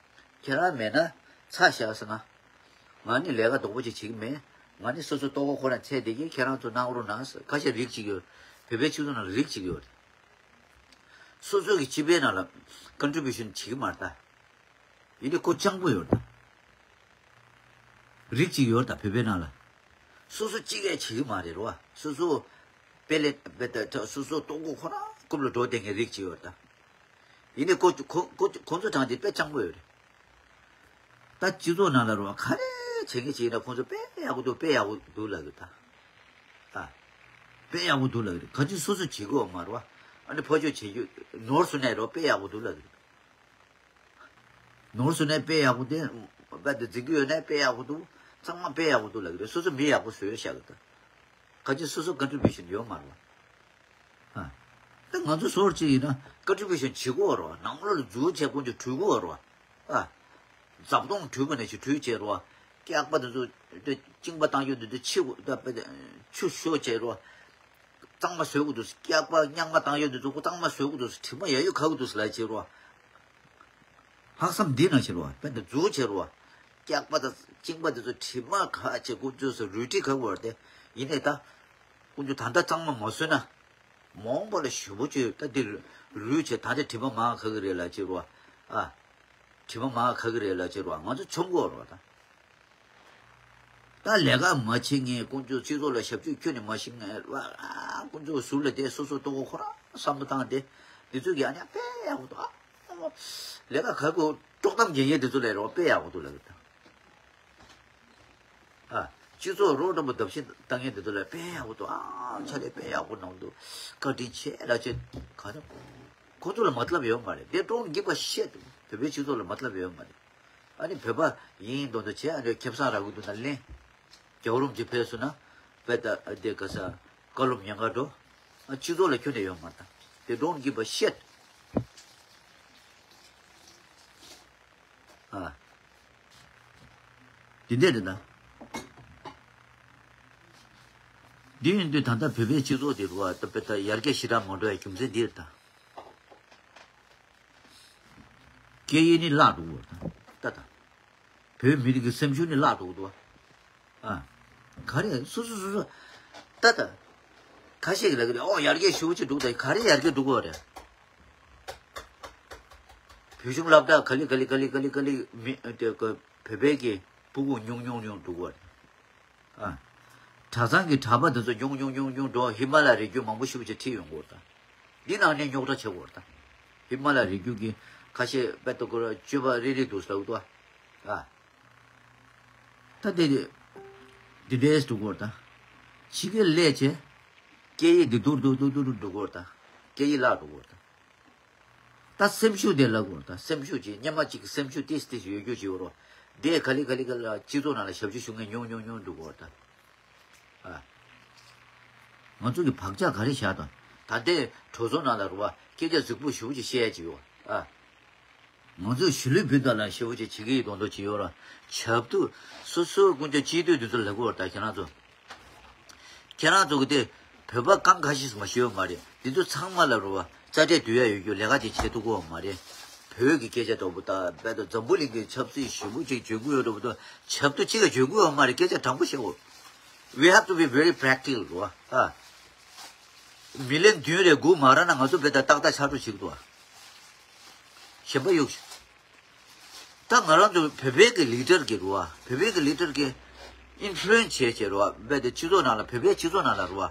ཁྱེད་རང་མེད་ན་ཚར་བཞག་ཟེར་ན། ང་ནི་ལས་ཀ་རྡོག་པོ་ཅིག་བྱེད་ཀྱི་མེད། ང་ནི་སོ་སོའི་ལྟོ་གོས་ཁོ་རང་འཚོལ་བསྡད་ཀྱི། ཁྱེད་རང་ཚོ་གནང་རོགས་གནང་ཟེར། ཁ་ཤས་རིགས་གཅིག་ཡོད། བོད་པའི་སྤྱི་ཚོགས་ནང་ལ་རིགས་གཅིག་ཡོད་རེད། སོ་སོ་གི་སྤྱི་པའི་ནང་ལ་ཀོན་ཊི་བྷིའུ་ཤན་བྱེད་ཀྱི་མ་རེད་ད། ཡིན་ནའི་ཁོ་སྤྱང་པོ་ཡོད་རེད་ད། རིགས་གཅིག་ཡོད་རེད་ད་བོད་པའི་ནང་ལ། སོ་སོ་གཅིག་ཡང་བྱེད་ཀྱི་མ་རེད་རོ། སོ་སོ་དཔེ་ལེན་དཔེ་ད་སོ་སོ་ལྟོ་གོས་ཁོ་རང་རྐུབ་ལ་འགྲོ་བསྡད་མཁན་རིགས་གཅིག་ཡོད་རེད་ད། ཡིན་ནའི་ཁོ་ཁོ་ཁོ་ཁོ་ཚོ་གྲངས་དེ་དཔེ་སྤྱང་པོ་ཡོད་རེད། ད་སྤྱི་ཚོགས་ནང་ལ་རོ་ག་རེ་བྱེད་མཁན་ཅིག་ཡིན་ན་ཁོང་ཚོ་དཔེ་ཡག་པོ་འདུག་དཔེ་ཡག་པོ་འདུག་ལབ་ཀྱི་ད། ཨ། དཔེ་ཡག་པོ་འདུག་ལབ་ཀྱི་རེད། ག་ཅི་སོ་སོ་བྱེད་དགོས་མ་རེད་བ། ཨ་ནི་ཕར་ཕྱོགས་བྱེད་རྒྱུ་ནོར་སོང་ནའི་རོ་དཔེ་ཡག་པོ་འདུག་ལབ་ཀྱི་རེད། ནོར་སོང་ནའི་དཔེ་ཡག་པོ་དེ་རྦད་དེ་འཛིན་གྱི་ཡོད་ནའི་དཔེ་ཡག་པོ་འདུག་ཚང་མ་དཔེ་ཡག་པོ་འདུག་ལབ་ཀྱི་རེད། སོ་སོ་མི་ཡག་པོ་བཟོས་བཞག་གི་ད། ག་ཅི་སོ་སོ་ཀོན་ཊི་བྷིའུ་ཤན་ཡོད་མ་རེད་བ། ཨ། ད་ང་ཚོ་སོར་ཅིག་ཡིན་ན་ཀོན་ཊི་བྷིའུ་ཤན་བྱེད་དགོས་རོ། ནང་ལོགས་ལ་འཛུལ་བྱས་ཀུན་གྱིས་བྲུས་དགོས་རོ། ཨ། རྫབ་དོང་བྲུས་པ་ནས་ཅིག་བྲུས་བྱས་རོ། སྐྱག་པ་དེ་ཚོ་དེ་གཅིན་པ་བཏང་རྒྱུ་དེ་ཚོ་ཕྱི་ད་པ་ཆུ་བཞོ་བྱས་རོ། གཙང་མ་བཟོ་དགོས་འདུག་སྐྱག་པ་རྙིང་པ་བཏང་ཡོད་དེ་ཚོ་ཁོ་གཙང་མ་བཟོ་དགོས་འདུག་དྲི་མ་ཡ་ཡོད་ཁ་གི་འདུག་ལ་བྱས་རོ། ལྷག་བསམ་འདི་ནང་བྱེད་རོགས། དཔེ་འདི་འཛུགས་བྱེད་རོགས། སྐྱག་པ་དང་གཅིན་པ་འདི་ཚོ་དྲི་མ་ཁ་བྱེད་ཀུན་སྤྱོད་སུ་རུལ་དྲི་ཁ་བར་ཏེ། ཡིན་ནའི་ད། ཀུན་སྤྱོད་ད་ལྟ་གཙང་མ་མ་བཟོས་ན། མ་འོངས་པ་ལ་ཞེ་པོ་ཅིག་ད་འདི་རུལ་བྱེད་ད་ལྟ་དྲི་མ་མང་ཁ་གི་རེད་ལ་བྱེད་རོགས། ཨ། དྲི་མ་མ་ཁ་གི་རེད་ལབ་བྱས་རོགས། ང་ཚོ་མཆོང་དགོས་རོགས་ད། ད་ལས་ཀ་མ་བྱེད་མཁན་དཀོན་མཆོག་སྤྱི་ཚོགས་ལ་ཞབས་ཕྱི་ཁྱོན་ནས་མ་ཞུ་མཁན་རོགས། ཨ་དཀོན་མཆོག་ཟུར་ལ་བསྡད། སོ་སོ་ལྟོ་གོས་ཁོ་རང་བསམ་བློ་བཏང་སྟེ། འདི་ཚོ་གི་ཨ་ནི་དཔེ་ཡག་པོ་འདུག་ཨ་ལས་ཀ་ག་གོ་དཀྲོག་གཏམ་རྒྱག་མཁན་འདི་ཚོ་ལས་རོགས་དཔེ་ཡག་པོ་འདུག་ལབ་ད། ཨ། སྤྱི་ཚོགས་རོགས་འདྲ་པོ་བརྡབ་གསིག་བཏང་མཁན་དེ་ཚོ་ལ་དཔེ་ཡག་པོ་འདུག་ཨ། ཕྱག་ལས་དཔེ་ཡག་པོ་གནང་འདུག་བཀའ་དྲིན་ཆེ་ལབ་བྱས། ག་ཚོད། ཁོ་ཚོ་ལ་མ་ཏལབ་ཡོད་མ་རེད། They don't give a shit. བོད་པའི་སྤྱི་ཚོགས་ལ་མ་ཏལབ་ཡོད་མ་རེད། ཨ་ནི་བོད་པ་ཡིན་མདོག་མདོག་བྱས། ཨ་ནི་ཁེ་བཟང་རག་གི་འདུག་ན་ལེན། རྒྱལ་བ་རིན་པོ་ཆེ་ཕེབས་སོང་ན་དཔེ་ད་དེ་ག་ས་བཀའ་སློབ་ཉན་ག་འགྲོ། ཨ། སྤྱི་ཚོགས་ལ་ཁྱོན་ནས་ཡོད་མ་རེད། They don't give a shit. ཨ། འདི་འདྲ་རེད་ད། འདི་ཡིན་དུས་ད་ལྟ་བོད་པའི་སྤྱི་ཚོགས་འདི་རུ་བ་ད་དཔེ་ད་ཡར་རྒྱས་ཞེ་དྲག་མ་འགྲོ་བའི་རྒྱུ་མཚན་འདི་རེད་ད། སྐད་ཡིག་ནི་བརླག་འགྲོ་གི་རེད་ད་ད། བོད་མི་རིགས་ཀྱི་སེམས་ཤུགས་ནི་བརླག་འགྲོ་གི་འདུག་བ། ཨ། ག་རེ་སོ་སོ་སོ་སོ། ད་ད། ཁ་ཤས་ཀྱིས་ལབ་ཀྱི་རེད། ཨོ་ཡར་རྒྱས་ཞེ་པོ་ཅིག་འགྲོ་གི་ད། ག་རེ་ཡར་རྒྱས་འགྲོ་གི་ཡོད་རེད། བོད་གཞུང་སློབ་གྲྭ་ག་ལེ་ག་ལེ་ག་ལེ་ག་ལེ་ག་ལེ་མི་དེ་ག་བོད་པའི་གི་སྤུ་གུ་ཉུང་ཉུང་ཉུང་འགྲོ་གི་ཡོད་རེད། ཨ། གྲྭ་ཚང་གི་གྲྭ་པ་དེ་ཚོ་ཉུང་ཉུང་ཉུང་ཉུང་འགྲོ། ཧི་མ་ལ་ཡའི་རི་རྒྱུད་མང་པོ་ཞེ་པོ་ཅིག་ཁྲིད་ཡོང་གི་ཡོད་རེད་ད། འདི་ནང་ནས་རྙོག་དྲ་ཆགས་ཀྱི་ཡོད་རེད་ད། ཧི་མ་ལ་ཡའི་རི་རྒྱུད་ཀྱི་ཁ་ཤས་དཔེ་ལྟ་བུ་སྤྱོད་པ་རིག་རིག་འདུག་ཟེར་གྱི་འདུག་ཨ། ད་དེ་དེ་འདྲས་འགྲོ་གི་ཡོད་རེད་ད། ཕྱི་རྒྱལ་སླེབས་བྱས། སྐད་ཡིག་འདི་སྡུག་སྡུག་སྡུག་སྡུག་འགྲོ་གི་ཡོད་རེད་ད། སྐད་ཡིག་བརླག་འགྲོ་གི་ཡོད་རེད་ད། ད་སེམས་ཤུགས་དེ་ལབ་དགོས་རེད་ད། སེམས་ཤུགས་ཅིག་སྔོན་མ་ཅིག་གི་སེམས་ཤུགས་ཏིས་ཏིས་ཡོད་རྒྱུ་ཅིག་ཡོད་རེད། དེ་ག་ལེ་ག་ལེ་ག་ལེ་སྤྱི་ཚོགས་ནང་ལ་ཞབས་ཕྱི་ཞུ་མཁན་ཉུང་ཉུང་ཉུང་འགྲོ་གི་ཡོད་རེད་ད། ཨ། ང་ཚོ་གི་བག་ཆགས་ག་རེ་བཞག་དང་། ད་ལྟའི་གྲོས་ཚོགས་ནང་ལ་རེད་བ། སྐད་ཆ་རྫིག་པོ་ཞེ་པོ་ཅིག་བཤད་ཡ་ཅིག་ཡོད། ཨ། ང་ཚོས་གཞིས་ལུས་སྦིར་ཏ་ལ་ཞེ་པོ་ཅིག་བྱེད་ཀྱི་ཡོད་མདོག་མདོག་ཅིག་ཡོད་ར། ཆབ་ཏུ་སོ་སོའི་དཀོན་མཆོག་སྤྱི་འཐུས་འདི་ཚོ་ལབ་ཀྱི་ཡོད་རེད་ད། ཁྱེད་རང་ཚོ། ཁྱེད་རང་ཚོ་གི་དེ་བོད་པ་རྐང་ཁ་ཤས་མ་ཤེས་ཡོད་མ་རེད། འདི་ཚོ་ཚང་མ་ལ་རེད་བ། རྩ་ཁྲལ་བསྡུ་ཡ་ཡོད་རྒྱུ་ལས་ཀ་ཅིག་བྱེད་ཐུབ་ཀྱི་ཡོད་མ་རེད། བོད་ཀྱི་སྐད་ཆ་འདྲ་པོ་ད་དཔེ་ད་འཛམ་བུ་གླིང་གི་ཆབ་སྲིད་ཞེ་པོ་ཅིག་འཇོན་གྱི་ཡོད་འདྲ་པོ་ད། ཆབ་ཏུ་གཅིག་ཀྱང་འཇོན་གྱི་ཡོད་མ་རེད། སྐད་ཆ་དྲང་པོ་བཤད་དགོས། We have to be very practical རེད་བ། ཨ། མི་ལན་བདུན་རེ་དགུ་མ་རག་ན་ང་ཚོ་བོད་ད་ཏག་ཏག་ཆགས་འགྲོ་བྱེད་ཀྱི་འདུག་བ། གཞན་པ་གཡུག་ཤོག་ད་ང་རང་ཚོ་བོད་པའི་གི་ལི་ཌར་གི་རེད་བ། བོད་པའི་གི་ལི་ཌར་གི་ཨིན་ཕུ་ལུ་ཨེན་སི་བྱས་བྱས་རེད་བ། རྦད་དེ་སྤྱི་ཚོགས་ནང་ལ། བོད་པའི་སྤྱི་ཚོགས་ནང་ལ་རེད་བ།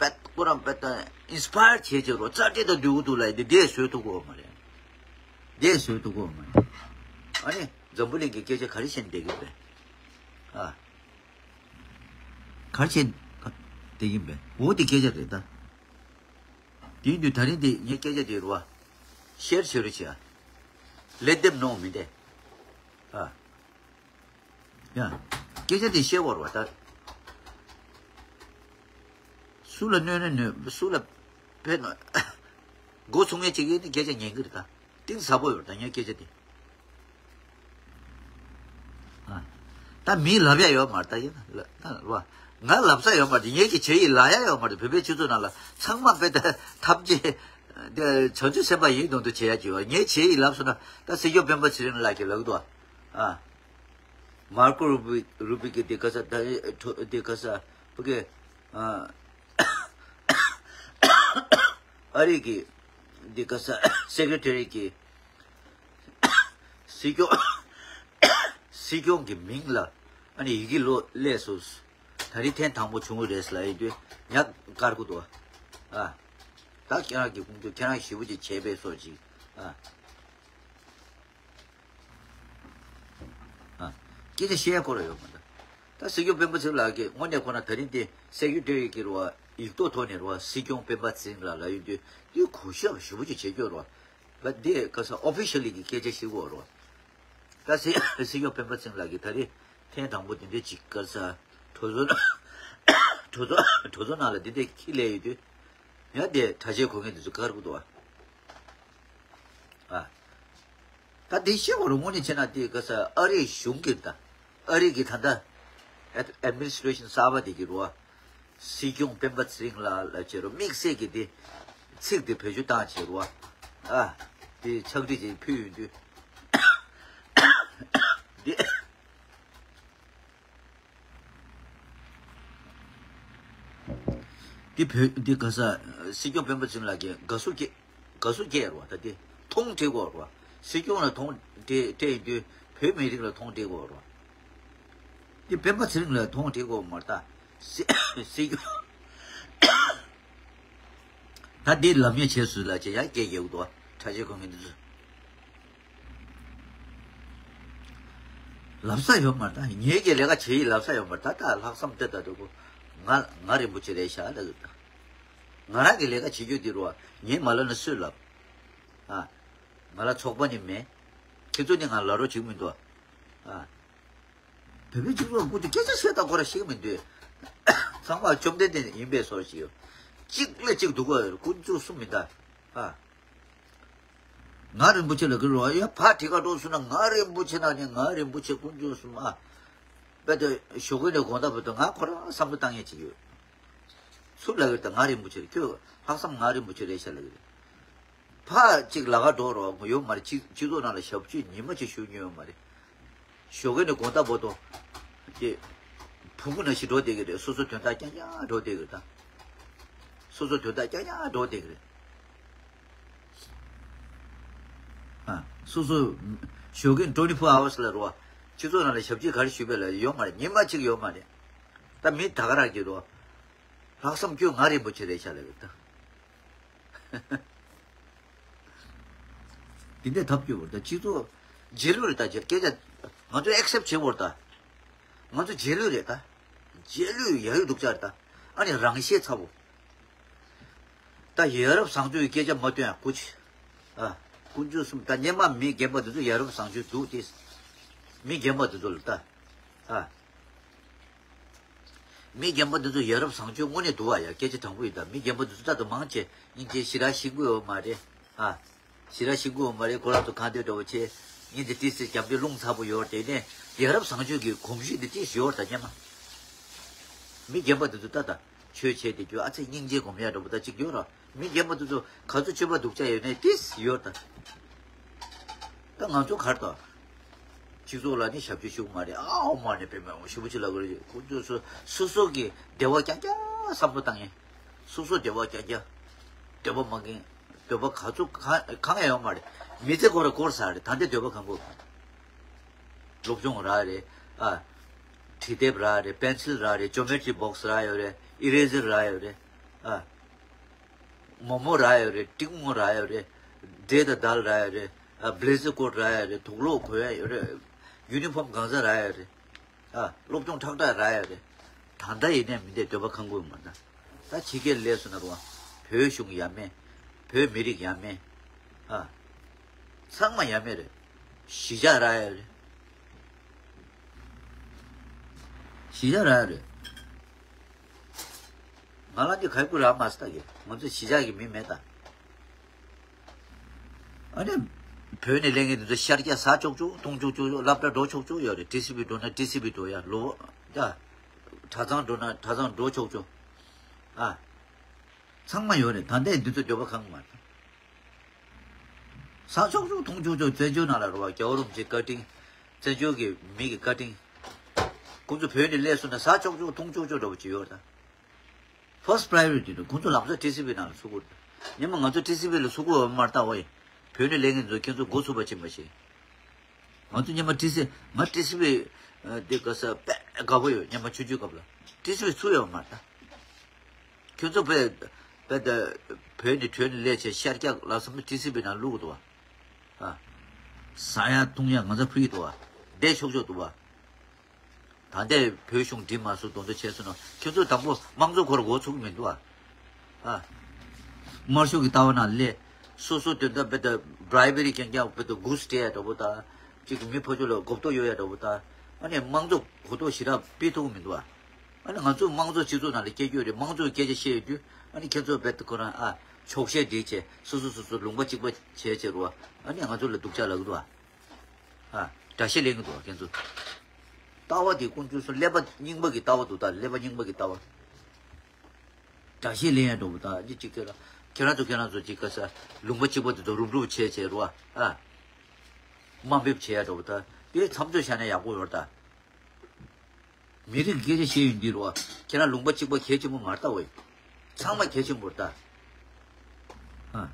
རྦད་ཁོ་རང་རྦད་དེ་ཨིན་སི་པ་ཡར་བྱས་བྱས་རེད་བ། རྩ་འགྲིག་དང་འདོད་ཀྱི་འདུག་ལབ་ཡ་དེ་འདི་བཟོ་ཐུབ་ཀྱི་ཡོད་མ་རེད། འདི་བཟོ་ཐུབ་ཀྱི་ཡོད་མ་རེད། ཨ་ནི་འཛམ་བུ་གླིང་གི་སྐད་ཆ་ག་རེ་བཤད་བསྡད་ཀྱི་རེད། ཨ། ག་རེ་བཤད་བསྡད་ཀྱི་རེད། འོ་དེ་སྐད་ཆ་རེད་ད། དེ་ཡིན་དུས་ད་རིང་དེ་ངའི་སྐད་ཆ་དེ་རུ་བ། ཤེར་བྱེད་རོགས་བྱེད་ཨ། Let them know མི་འདེ། ཨ། ཡ། སྐད་ཆ་དེ་ཤེར་བར་བ་ད། སུ་ལ་གནོད་ན་གནོད། སུ་ལ་ཕན་ན། མགོ་ཚོས་མཁན་ཅིག་ཡིན་ན་སྐད་ཆ་ཉན་གི་རེད་ད། གཏིང་ཟབ་པོ་ཡོད་ད་ངའི་སྐད་ཆ་དེ། ཨ། ད་མིས་ལབ་ཡ་ཡོད་མ་རེད་ད། ཡིན་ན་ལ་ད་རེད་བ། ང་ལབ་ས་ཡོད་མ་རེད། ངེད་ཀྱི་བྱས་ཡིས་ལབ་ཡ་ཡོད་མ་རེད། བོད་པའི་སྤྱི་ཚོགས་ནང་ལ་ཚང་མ་དཔེ་ད་ཐམས་ཅད་དེ་བྱང་ཆུབ་སེམས་དཔའ་ཡིན་མདོག་མདོག་བྱེད་ཡ་ཅིག་ཡོད། ངའི་བྱས་ཡིས་ལབ་སོང་ན་ད་སྲིད་སྐྱོང་སྤེན་པ་ཚེ་རིང་ལགས་ཀྱིས་ལབ་ཀྱི་འདུག་བ། ཨ། མར་ཀོ་རུ་བི་རུ་བི་གི་དེ་ག་ས་ད་དེ་ག་ས་བུ་གེ། ཨ། ཨ་རི་གི་དེ་ག་ས་སེ་ཀེ་རེ་ཊ་རི་གི། སྲིད་སྐྱོང་། སྲིད་སྐྱོང་གི་མིང་ལ་ཨ་ནི་ཡི་གེ་ལོ་སླེབས་སོང་། ད་རིང་ཐེངས་དང་པོ་བྱུང་བ་རེད་ལབ་ཡིན་དུས་ཉག་དཀར་པོ་འདུག་ཨ། ད་ཁྱེད་རང་གི་ཁུངས་ཐུབ་ཁྱེད་རང་ཞེ་པོ་ཅིག་བྱས་པའི་སོགས་ཅིག་ཨ། ཨ། སྐད་ཆ་བཤད་ཡ་ཁོ་ར་ཡོད་མ་རེད། ད་སྲིད་སྐྱོང་སྤེན་པ་ཚེ་རིང་ལགས་ཀྱིས་དངོས་གནས་ཁོ་ན་ད་རིང་དེ་སེ་ཀེ་རེ་ཊ་རི་གི་རུ་བ་ཡིག་ཐོག་ཐོག་ནས་རུ་བ་སྲིད་སྐྱོང་སྤེན་པ་ཚེ་རིང་ལགས་ལབ་ཡོད་དུས་དེ་གུས་ཞབས་ཞེ་པོ་ཅིག་བྱེད་རྒྱུ་རེད། ད་དེ་ག་ས་ཨོ་ཕི་ཤལ་ལི་གི་སྐད་ཆ་ཞིག་འོ་རེད། ད་སྲིད་སྲིད་སྐྱོང་སྤེན་པ་ཚེ་རིང་ལགས་ཀྱིས་ད་རེས་ཐེངས་དང་པོ་དེ་འདྲའི་ཅིག་ག་ས་གྲོས་ཚོགས་གྲོས་ཚོགས་གྲོས་ཚོགས་ནང་ལ་དེ་འདྲའི་ཁྱི་ལས་ཡོད་དུས་ཡང་དེ་གྲྭ་ཆས་གོན་མཁན་དེ་ཚོ་ག་རེ་གོ་འདུག་ཨ། ཨ། ད་དེ་བཤད་པ་རུ་དངོས་གནས་བྱས་ན་དེ་ག་ས་ཨ་རིའི་གཞུང་གི་ད། ཨ་རི་གི་ད་ལྟ་ཨེད་མི་ནི་སི་ཊི་རེ་ཤན་གསར་པ་དེ་གི་རུ་བ། སྲིད་སྐྱོང་སྤེན་པ་ཚེ་རིང་ལགས་ལ་བྱས་རུ་དམིགས་བསལ་གྱི་དེ་ཚིག་དེ་བེད་སྤྱོད་བཏང་བྱས་རུ་བ། ཨ། དེ་ཕྱག་བྲིས་ཅིག་ཕུལ་ཡོང་དུས། དེ། འདི་བོད་འདི་ག་ས་སྲིད་སྐྱོང་སྤེན་པ་ཚེ་རིང་ལགས་ཀྱིས་དགའ་བསུ་སྐྱེ་དགའ་བསུ་སྐྱེས་རོ། ད་འདི་མཐོང་བྲིས་གོ་རོ། སྲིད་སྐྱོང་ལ་མཐོང་སྤྲད་སྤྲད་ཡིན་དུས་བོད་མི་རིགས་ལ་མཐོང་སྤྲད་དགོས་རེད། འདི་སྤེན་པ་ཚེ་རིང་ལ་མཐོང་སྤྲད་དགོས་མ་རེད་ད། སྲིད་སྲིད་སྐྱོང་ད་འདི་ལབ་ཉེས་བྱས་སུ་ལ་བྱས་ཡ་སྐད་རྒྱག་འདུག་ཁྲ་ཆེ་ཁོ་མི་འདུག་ལབ་ས་ཡོད་མ་རེད་ད། ངེད་ཀྱི་ལས་ཀ་བྱེད་ཡི་ལབ་ས་ཡོད་མ་རེད་ད། ད་ལྷག་བསམ་དེ་ད་འདུག་གོ་ང་ང་རིན་པོ་ཆེ་རེད་ཤག་ལབ་ཡོད་ད། ང་རང་གི་ལས་ཀ་བྱེད་རྒྱུ་འདི་རུ་བ་ངས་མ་ལབ་ན་སུས་ལབ། ཨ། ང་ལ་ཚོགས་པ་ནི་མེད། ཁྱེད་ཚོ་ནི་ང་ལ་རོགས་བྱེད་མི་འདུག་ཨ། བོད་པའི་སྤྱི་ཚོགས་ཀུན་གྱི་སྐད་ཆ་བཤད་དང་ཁོ་ར་ཤེས་ཀྱི་མི་འདུག་ཚང་མ་བཅོམ་ལྡན་འདས་ཡིན་པའི་བཟོ་ཞིག་ཡོད། གཅིག་ལས་གཅིག་སྡུག་ག་ཡོད་ཀུན་སྤྱོད་གསུམ་མི་འདའ། ཨ། ང་རིན་པོ་ཆེ་ལ་གི་རོ་ཡ་ཕ་དྲི་ག་འགྲོ་སུ་ན་ང་རིན་པོ་ཆེ་ན་ནི་ང་རིན་པོ་ཆེ་ཀུན་སྤྱོད་གསུམ་ཨ། དཔེ་དེ་ཞོགས་ཀས་ནས་དགོང་དག་བར་དུ་ང་ཁོ་རང་བསམ་བློ་བཏང་ཡས་ཅིག་ཡོད། ཚུར་ལ་གི་ད་ང་རིན་པོ་ཆེ་ཁྱོད་ལྷག་བསམ་ང་རིན་པོ་ཆེ་རེད་ཤག་ལ་གི་རེད། ཕ་གཅིག་ལ་ཁ་འགྲོ་རོགས་ཡོད་མ་རེད། སྤྱི་སྤྱི་ཚོགས་ནང་ལ་ཞབས་ཕྱི་ཉི་མ་གཅིག་ཞུ་མྱོང་ཡོད་མ་རེད། ཞོགས་ཀས་ནས་དགོང་དག་བར་དུ་ཀྱེ་ཕུང་པོ་ནང་བཞིན་འགྲོ་བསྡད་ཀྱི་རེད། སོ་སོ་དོན་དག་རྐྱང་རྐྱང་འགྲོ་བསྡད་ཀྱི་རེད་ད། སོ་སོ་དོན་དག་རྐྱང་རྐྱང་འགྲོ་བསྡད་ཀྱི་རེད། ཨ། སོ་སོ་ཞོགས་ཀས་twenty four hours ལ་རོ། སྤྱི་ཚོགས་ནང་ལ་ཞབས་ཕྱི་ག་རེ་ཞུས་པས་ལ་ཡོད་མ་རེད། ཉི་མ་གཅིག་ཡོད་མ་རེད། ད་མི་ད་ག་རང་གི་རོ། ལྷག་བསམ་ཁྱོད་ང་རིན་པོ་ཆེ་རེད་ཤག་ལ་གི་ད། དེ་འདྲའི་ཐབས་སྐྱོ་བོར་ད་སྤྱི་ཚོགས་རྗེས་ལུས་རེད་ད། རྗེས་སྐད་ཆ་ང་ཚོ་accept བྱེད་བོར་ད། ང་ཚོ་རྗེས་ལུས་རེད་ད། རྗེས་ལུས་ཡ་ཡུ་སྡུག་ཅག་རེད་ད། ཨ་ནི་རང་ཤེད་ཚ་བོ། ད་ཡ་རབས་བཟང་སྤྱོད་ཀྱི་སྐད་ཆ་མ་སྟོན་ཡ་ཀུ་ཅི། ཨ། ཀུན་སྤྱོད་གསུམ་ད་སྙེ་མ་མི་རྒན་པ་འདི་ཚོ་ཡ་རབས་བཟང་སྤྱོད་འདུག་སྟེ། མི་རྒན་པ་འདི་ཚོ་ལ་ད། ཨ། མི་རྒན་པ་འདི་ཚོ་ཡ་རབས་བཟང་སྤྱོད་དངོས་གནས་འདུག་བ་ཡ། སྐད་ཆ་དྲང་པོ་ཡིན་ད། མི་རྒན་པ་འདི་ཚོ་ལྟ་དུ་མང་ཆེ་སྙིང་རྗེ་ཞེ་དྲག་ཤེས་ཀྱི་ཡོད་མ་རེད། ཨ། ཞེ་དྲག་ཤེས་ཀྱི་ཡོད་མ་རེད། ཁོ་རང་ཚོ་གང་འདོད་འདྲ་བོ་བྱེད། སྙིང་རྗེ་ཏིས་ཏིས་རྒྱབ་འདི་རླུང་ཚ་པོ་ཡོད་དེ་ནས་ཡ་རབས་བཟང་སྤྱོད་ཀྱི་གོམས་གཤིས་འདི་ཏིས་ཡོད་ད་སྙམ། མི་རྒན་པ་འདི་ཚོ་ལྟ་ད། ཆོས་བྱེད་དེ་རྒྱུ་ཨ་ཙི་སྙིང་རྗེ་སྒོམ་ཡ་འདྲ་བོ་ད་ཅིག་ཡོད་ར། མི་རྒན་པ་དེ་ཚོ་ག་ཚོད་སྤྱོད་པ་སྡུག་ཅག་ཡོད་ནའི་ཏིས་ཡོད་ད། ད་ང་ཚོ་གར་དང་། སྤྱི་ཚོགས་ལ་ནི་ཞབས་ཕྱི་ཞུ་གི་མ་རེད། ཨའོ་མ་ནི་པེ་མེ་ཞུ་བ་ཅི་ལ་གི་རེད། ཁོ་ཚོ་སོ་སོ་སོ་སོ་གི་བདེ་བ་རྐྱང་རྐྱང་བསམ་བློ་བཏང་ཡིན། སོ་སོ་བདེ་བ་རྐྱང་རྐྱང་། འདོད་པ་མ་འགེང་། འདོད་པ་ག་ཚོད་གང་གང་ཡང་ཡོད་མ་རེད། མི་ཚེ་ཁོ་ར་འགོར་ས་རེད། ད་ལྟའི་འདོད་པ་གང་དགོས། སློབ་སྦྱོང་རག་རེད། ཨ། བྲིས་དེབ་རག་རེད། པེན་སིལ་རག་རེད། ཇོ་མེ་ཊི་རི་བོག་སི་རག་ཡོད་རེད། ཨི་རེ་ཟར་རག་ཡོད་རེད། ཨ། མོ་མོ་རག་ཡོད་རེད། ཏིག་མོ་རག་ཡོད་རེད། འབྲས་དང་དལ་རག་ཡོད་རེད། ཨ། བྷི་ལེ་ཛར་ཀོཊ་རག་ཡོད་རེད། དུག་ལོག་གོན་ཡ་ཡོད་རེད། ཡུ་ནི་ཕོམ་གང་ཟག་རག་ཡོད་རེད། ཨ། སློབ་སྦྱོང་ཁྲག་ཁྲག་རག་ཡོད་རེད། ད་ལྟ་ཡིན་ནའི་མི་འདས་འདོད་པ་ཁང་ཁུལ་མ་ད། ད་ཕྱི་རྒྱལ་སླེབས་སོང་ན་རུང་བ། བོད་གཞུང་ཡ་མེད། བོད་མི་རིགས་ཡ་མེད། ཨ། ཚང་མ་ཡ་མེད་རེད། གཞིས་ཆགས་རག་ཡོད་རེད། གཞིས་ཆགས་རག་ཡོད་རེད། ང་ལ་འདི་ག་ཡི་ཀུ་རག་མ་སི་ད་གི་ང་ཚོ་གཞིས་ཆགས་ཀྱི་མི་མེད་ད། ཨ་ནི། བོད་ནས་སླེབས་མཁན་དེ་ཚོ་ཤར་རྒྱག་ཟ་ཆོག་ཆོག་འཐུང་ཆོག་ཆོག་སློབ་གྲྭ་འགྲོ་ཆོག་ཆོག་ཡོད་རེད། ཊི་སི་བི་འགྲོ་ན་ཊི་སི་བི་འགྲོ་ཡ་ལོ། ཡ། གྲྭ་ཚང་འགྲོ་ན་གྲྭ་ཚང་འགྲོ་ཆོག་ཆོག་ཨ། ཚང་མ་ཡོད་རེད། ད་ལྟའི་འདི་ཚོ་འདོད་པ་ཁང་མ་རེད། ཟ་ཆོག་ཆོག་འཐུང་ཆོག་ཆོག་བཙན་བྱོལ་ནང་ལ་རོ་བ་རྒྱལ་བ་རིན་པོ་ཆེའི་བཀའ་དྲིན། བཙན་བྱོལ་གྱི་མི་གི་བཀའ་དྲིན། ཁོང་ཚོ་བོད་ནས་སླེབས་སོང་ན་ཟ་ཆོག་ཆོག་འཐུང་ཆོག་ཆོག་འདྲ་བོ་ཅིག་ཡོད་རེད་ད། First priority དུ་ཁོང་ཚོ་ལམ་སང་ཊི་སི་བི་ནང་ལ་ཚུད་དགོས། ཉི་མ་ང་ཚོ་ཊི་སི་བི་ལ་ཚུད་དགོས་པ་མ་རེད་ད་ཝེ། བོད་ནས་སླེབས་མཁན་ཚོ་ཁྱེད་ཚོ་འགོ་ཚུགས་པ་ཕྱིན་པ་ཞིག་ང་ཚོ་ཉི་མ་ཊི་སི་ང་ཊི་སི་བི་དེ་ག་ས་དཔེ་དགའ་པོ་ཡོད། ཉི་མ་ཆུང་ཆུང་སྐབས་ལ་ཊི་སི་བི་ཚུད་ཡོད་པ་མ་རེད་ད། ཁྱེད་ཚོ་བོད་བོད་ད་བོད་ནས་བྲོས་ནས་སླེབས་བྱས་ཤར་རྒྱག་ལ་སོང་ན་ཊི་སི་བི་ནང་བླུགས་དགོས་འདུག་བ། ཨ། ཟ་ཡ་འཐུང་ཡ་ང་ཚོ་ཕུལ་གྱི་འདུག་བ། བསྡད་ཆོག་ཆོག་འདུག་བ། ད་ལྟའི་བོད་གཞུང་འགྲིག་མ་སོང་དོན་དུ་བྱས་སོང་ན་ཁྱོད་ཚོ་དང་པོ་དམངས་གཙོ་ཁོ་ར་འགོ་ཚུགས་མི་འདུག་ཨ། ཨ། དམར་ཤོག་གི་ལྟ་བ་ནང་སླེབས། སོ་སོ་དོན་དག་བེ་ད་བྷ་རའི་བི་རི་རྐྱང་རྐྱང་བེ་ད་གུ་སི་སྤྲད་ཡ་འདྲ་པོ་དང་། གཅིག་མི་ཕ་ཆོས་ལ་གོ་རྟོགས་ཡོད་ཡ་འདྲ་པོ་དང་། ཨ་ནི་དམངས་གཙོ་གོ་རྟོགས་ཞེ་དྲག་སྤེལ་ཐུབ་ཀྱི་མི་འདུག་ཨ། ཨ་ནི་ང་ཚོ་དམངས་གཙོ་སྤྱི་ཚོགས་ནང་ལ་སྐྱེས་རྒྱུ་རེད། དམངས་གཙོ་སྐད་ཆ་བཤད་ཡོད་དུས་ཨ་ནི་ཁྱེད་ཚོ་བེ་ད་ཁོ་རང་ཨ་ཕྱོགས་ཞེན་སྒྲིག་བྱས་སོ་སོ་སོ་སོ་ལུང་པ་གཅིག་པ་བྱས་བྱས་རུ་ཨ་ནི་ང་ཚོ་ལ་སྡུག་ཅག་ལབ་ཀྱི་འདུག་ཨ། ཨ། དགྲ་ཤ་ལེན་གྱི་འདུག་ཁྱེད་ཚོ། ལྟ་བ་དེ་ཀུན་སྤྱོད་སོ་ཀླད་པ་རྙིང་པ་གི་ལྟ་བ་འདུག་ད་ཀླད་པ་རྙིང་པ་གི་ལྟ་བ། དགྲ་ཤ་ལེན་ཡ་འགྲོ་བ་ད་འདི་གཅིག་ཁྱེད་རང་ཁྱེད་རང་ཚོ་ཁྱེད་རང་ཚོ་གཅིག་ག་ས་ལུང་པ་གཅིག་པ་དེ་ཚོ་རུབ་རུབ་བྱས་བྱས་རུ་ཨ། དམའ་འབེབས་བྱས་ཡ་འགྲོ་བ་ད་དེ་མཚམས་ཚོད་བཞག་ན་ཡག་པོ་ཡོད་ད། མི་རིགས་སྐད་ཆ་བཤད་ཡོང་དུས་རུ་ཨ། ཁྱེད་རང་ལུང་པ་གཅིག་པ་གལ་ཆེན་པོ་མ་རེད་ད་ཝེ། ཚང་མ་གལ་ཆེན་པོ་རེད་ད། ཨ།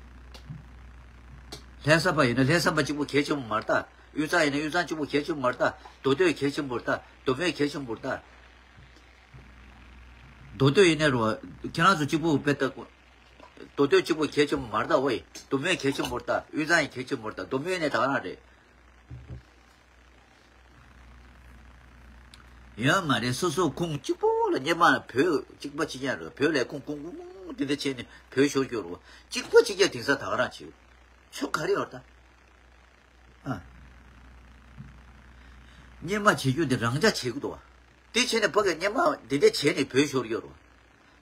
ལྷ་ས་པ་ཡིན་ན་ལྷ་ས་པ་གཅིག་པོ་གལ་ཆེན་པོ་མ་རེད་ད། དབུས་གཙང་ཡིན་ན་དབུས་གཙང་གཅིག་པོ་གལ་ཆེན་པོ་མ་རེད་ད། མདོ་སྟོད་གལ་ཆེན་པོ་རེད་ད། མདོ་སྨད་གལ་ཆེན་པོ་རེད་ད། མདོ་སྟོད་ཡིན་ན་རོ། ཁྱེད་རང་ཚོ་གཅིག་པོ་དཔེ་ལྟ། མདོ་སྟོད་གཅིག་པོ་གལ་ཆེན་པོ་མ་རེད་ད། ཨོ་ཡེ། མདོ་སྨད་གལ་ཆེན་པོ་རེད་ད། དབུས་གཙང་ཡང་གལ་ཆེན་པོ་རེད་ད། མདོ་སྨད་ནས་ད་ག་རང་རེད། ཡོད་མ་རེད། སོ་སོ་ཁོང་གཅིག་པོ་ལ་སྔོན་མ་བོད་གཅིག་པ་གཅིག་རྐྱང་རེད། བོད་ལས་ཁུངས་ཁུངས་ཁུངས་དེ་འདྲ་བྱས་ནས་བོད་ཤོར་རྒྱུ་རེད། གཅིག་པ་གཅིག་རྐྱང་དེང་སང་ད་ག་རང་བྱེད། ཆོ་ག་རེ་ཡོད་ད། ཨ། སྔོན་མ་བྱེད་རྒྱུ་དེ་རང་འཇགས་བྱེད་ཀྱི་འདུག་བ། དེ་བྱས་ནས་ཕ་གི་སྔོན་མ་དེ་འདྲ་བྱས་ནས་བོད་ཤོར་རྒྱུ་རེད།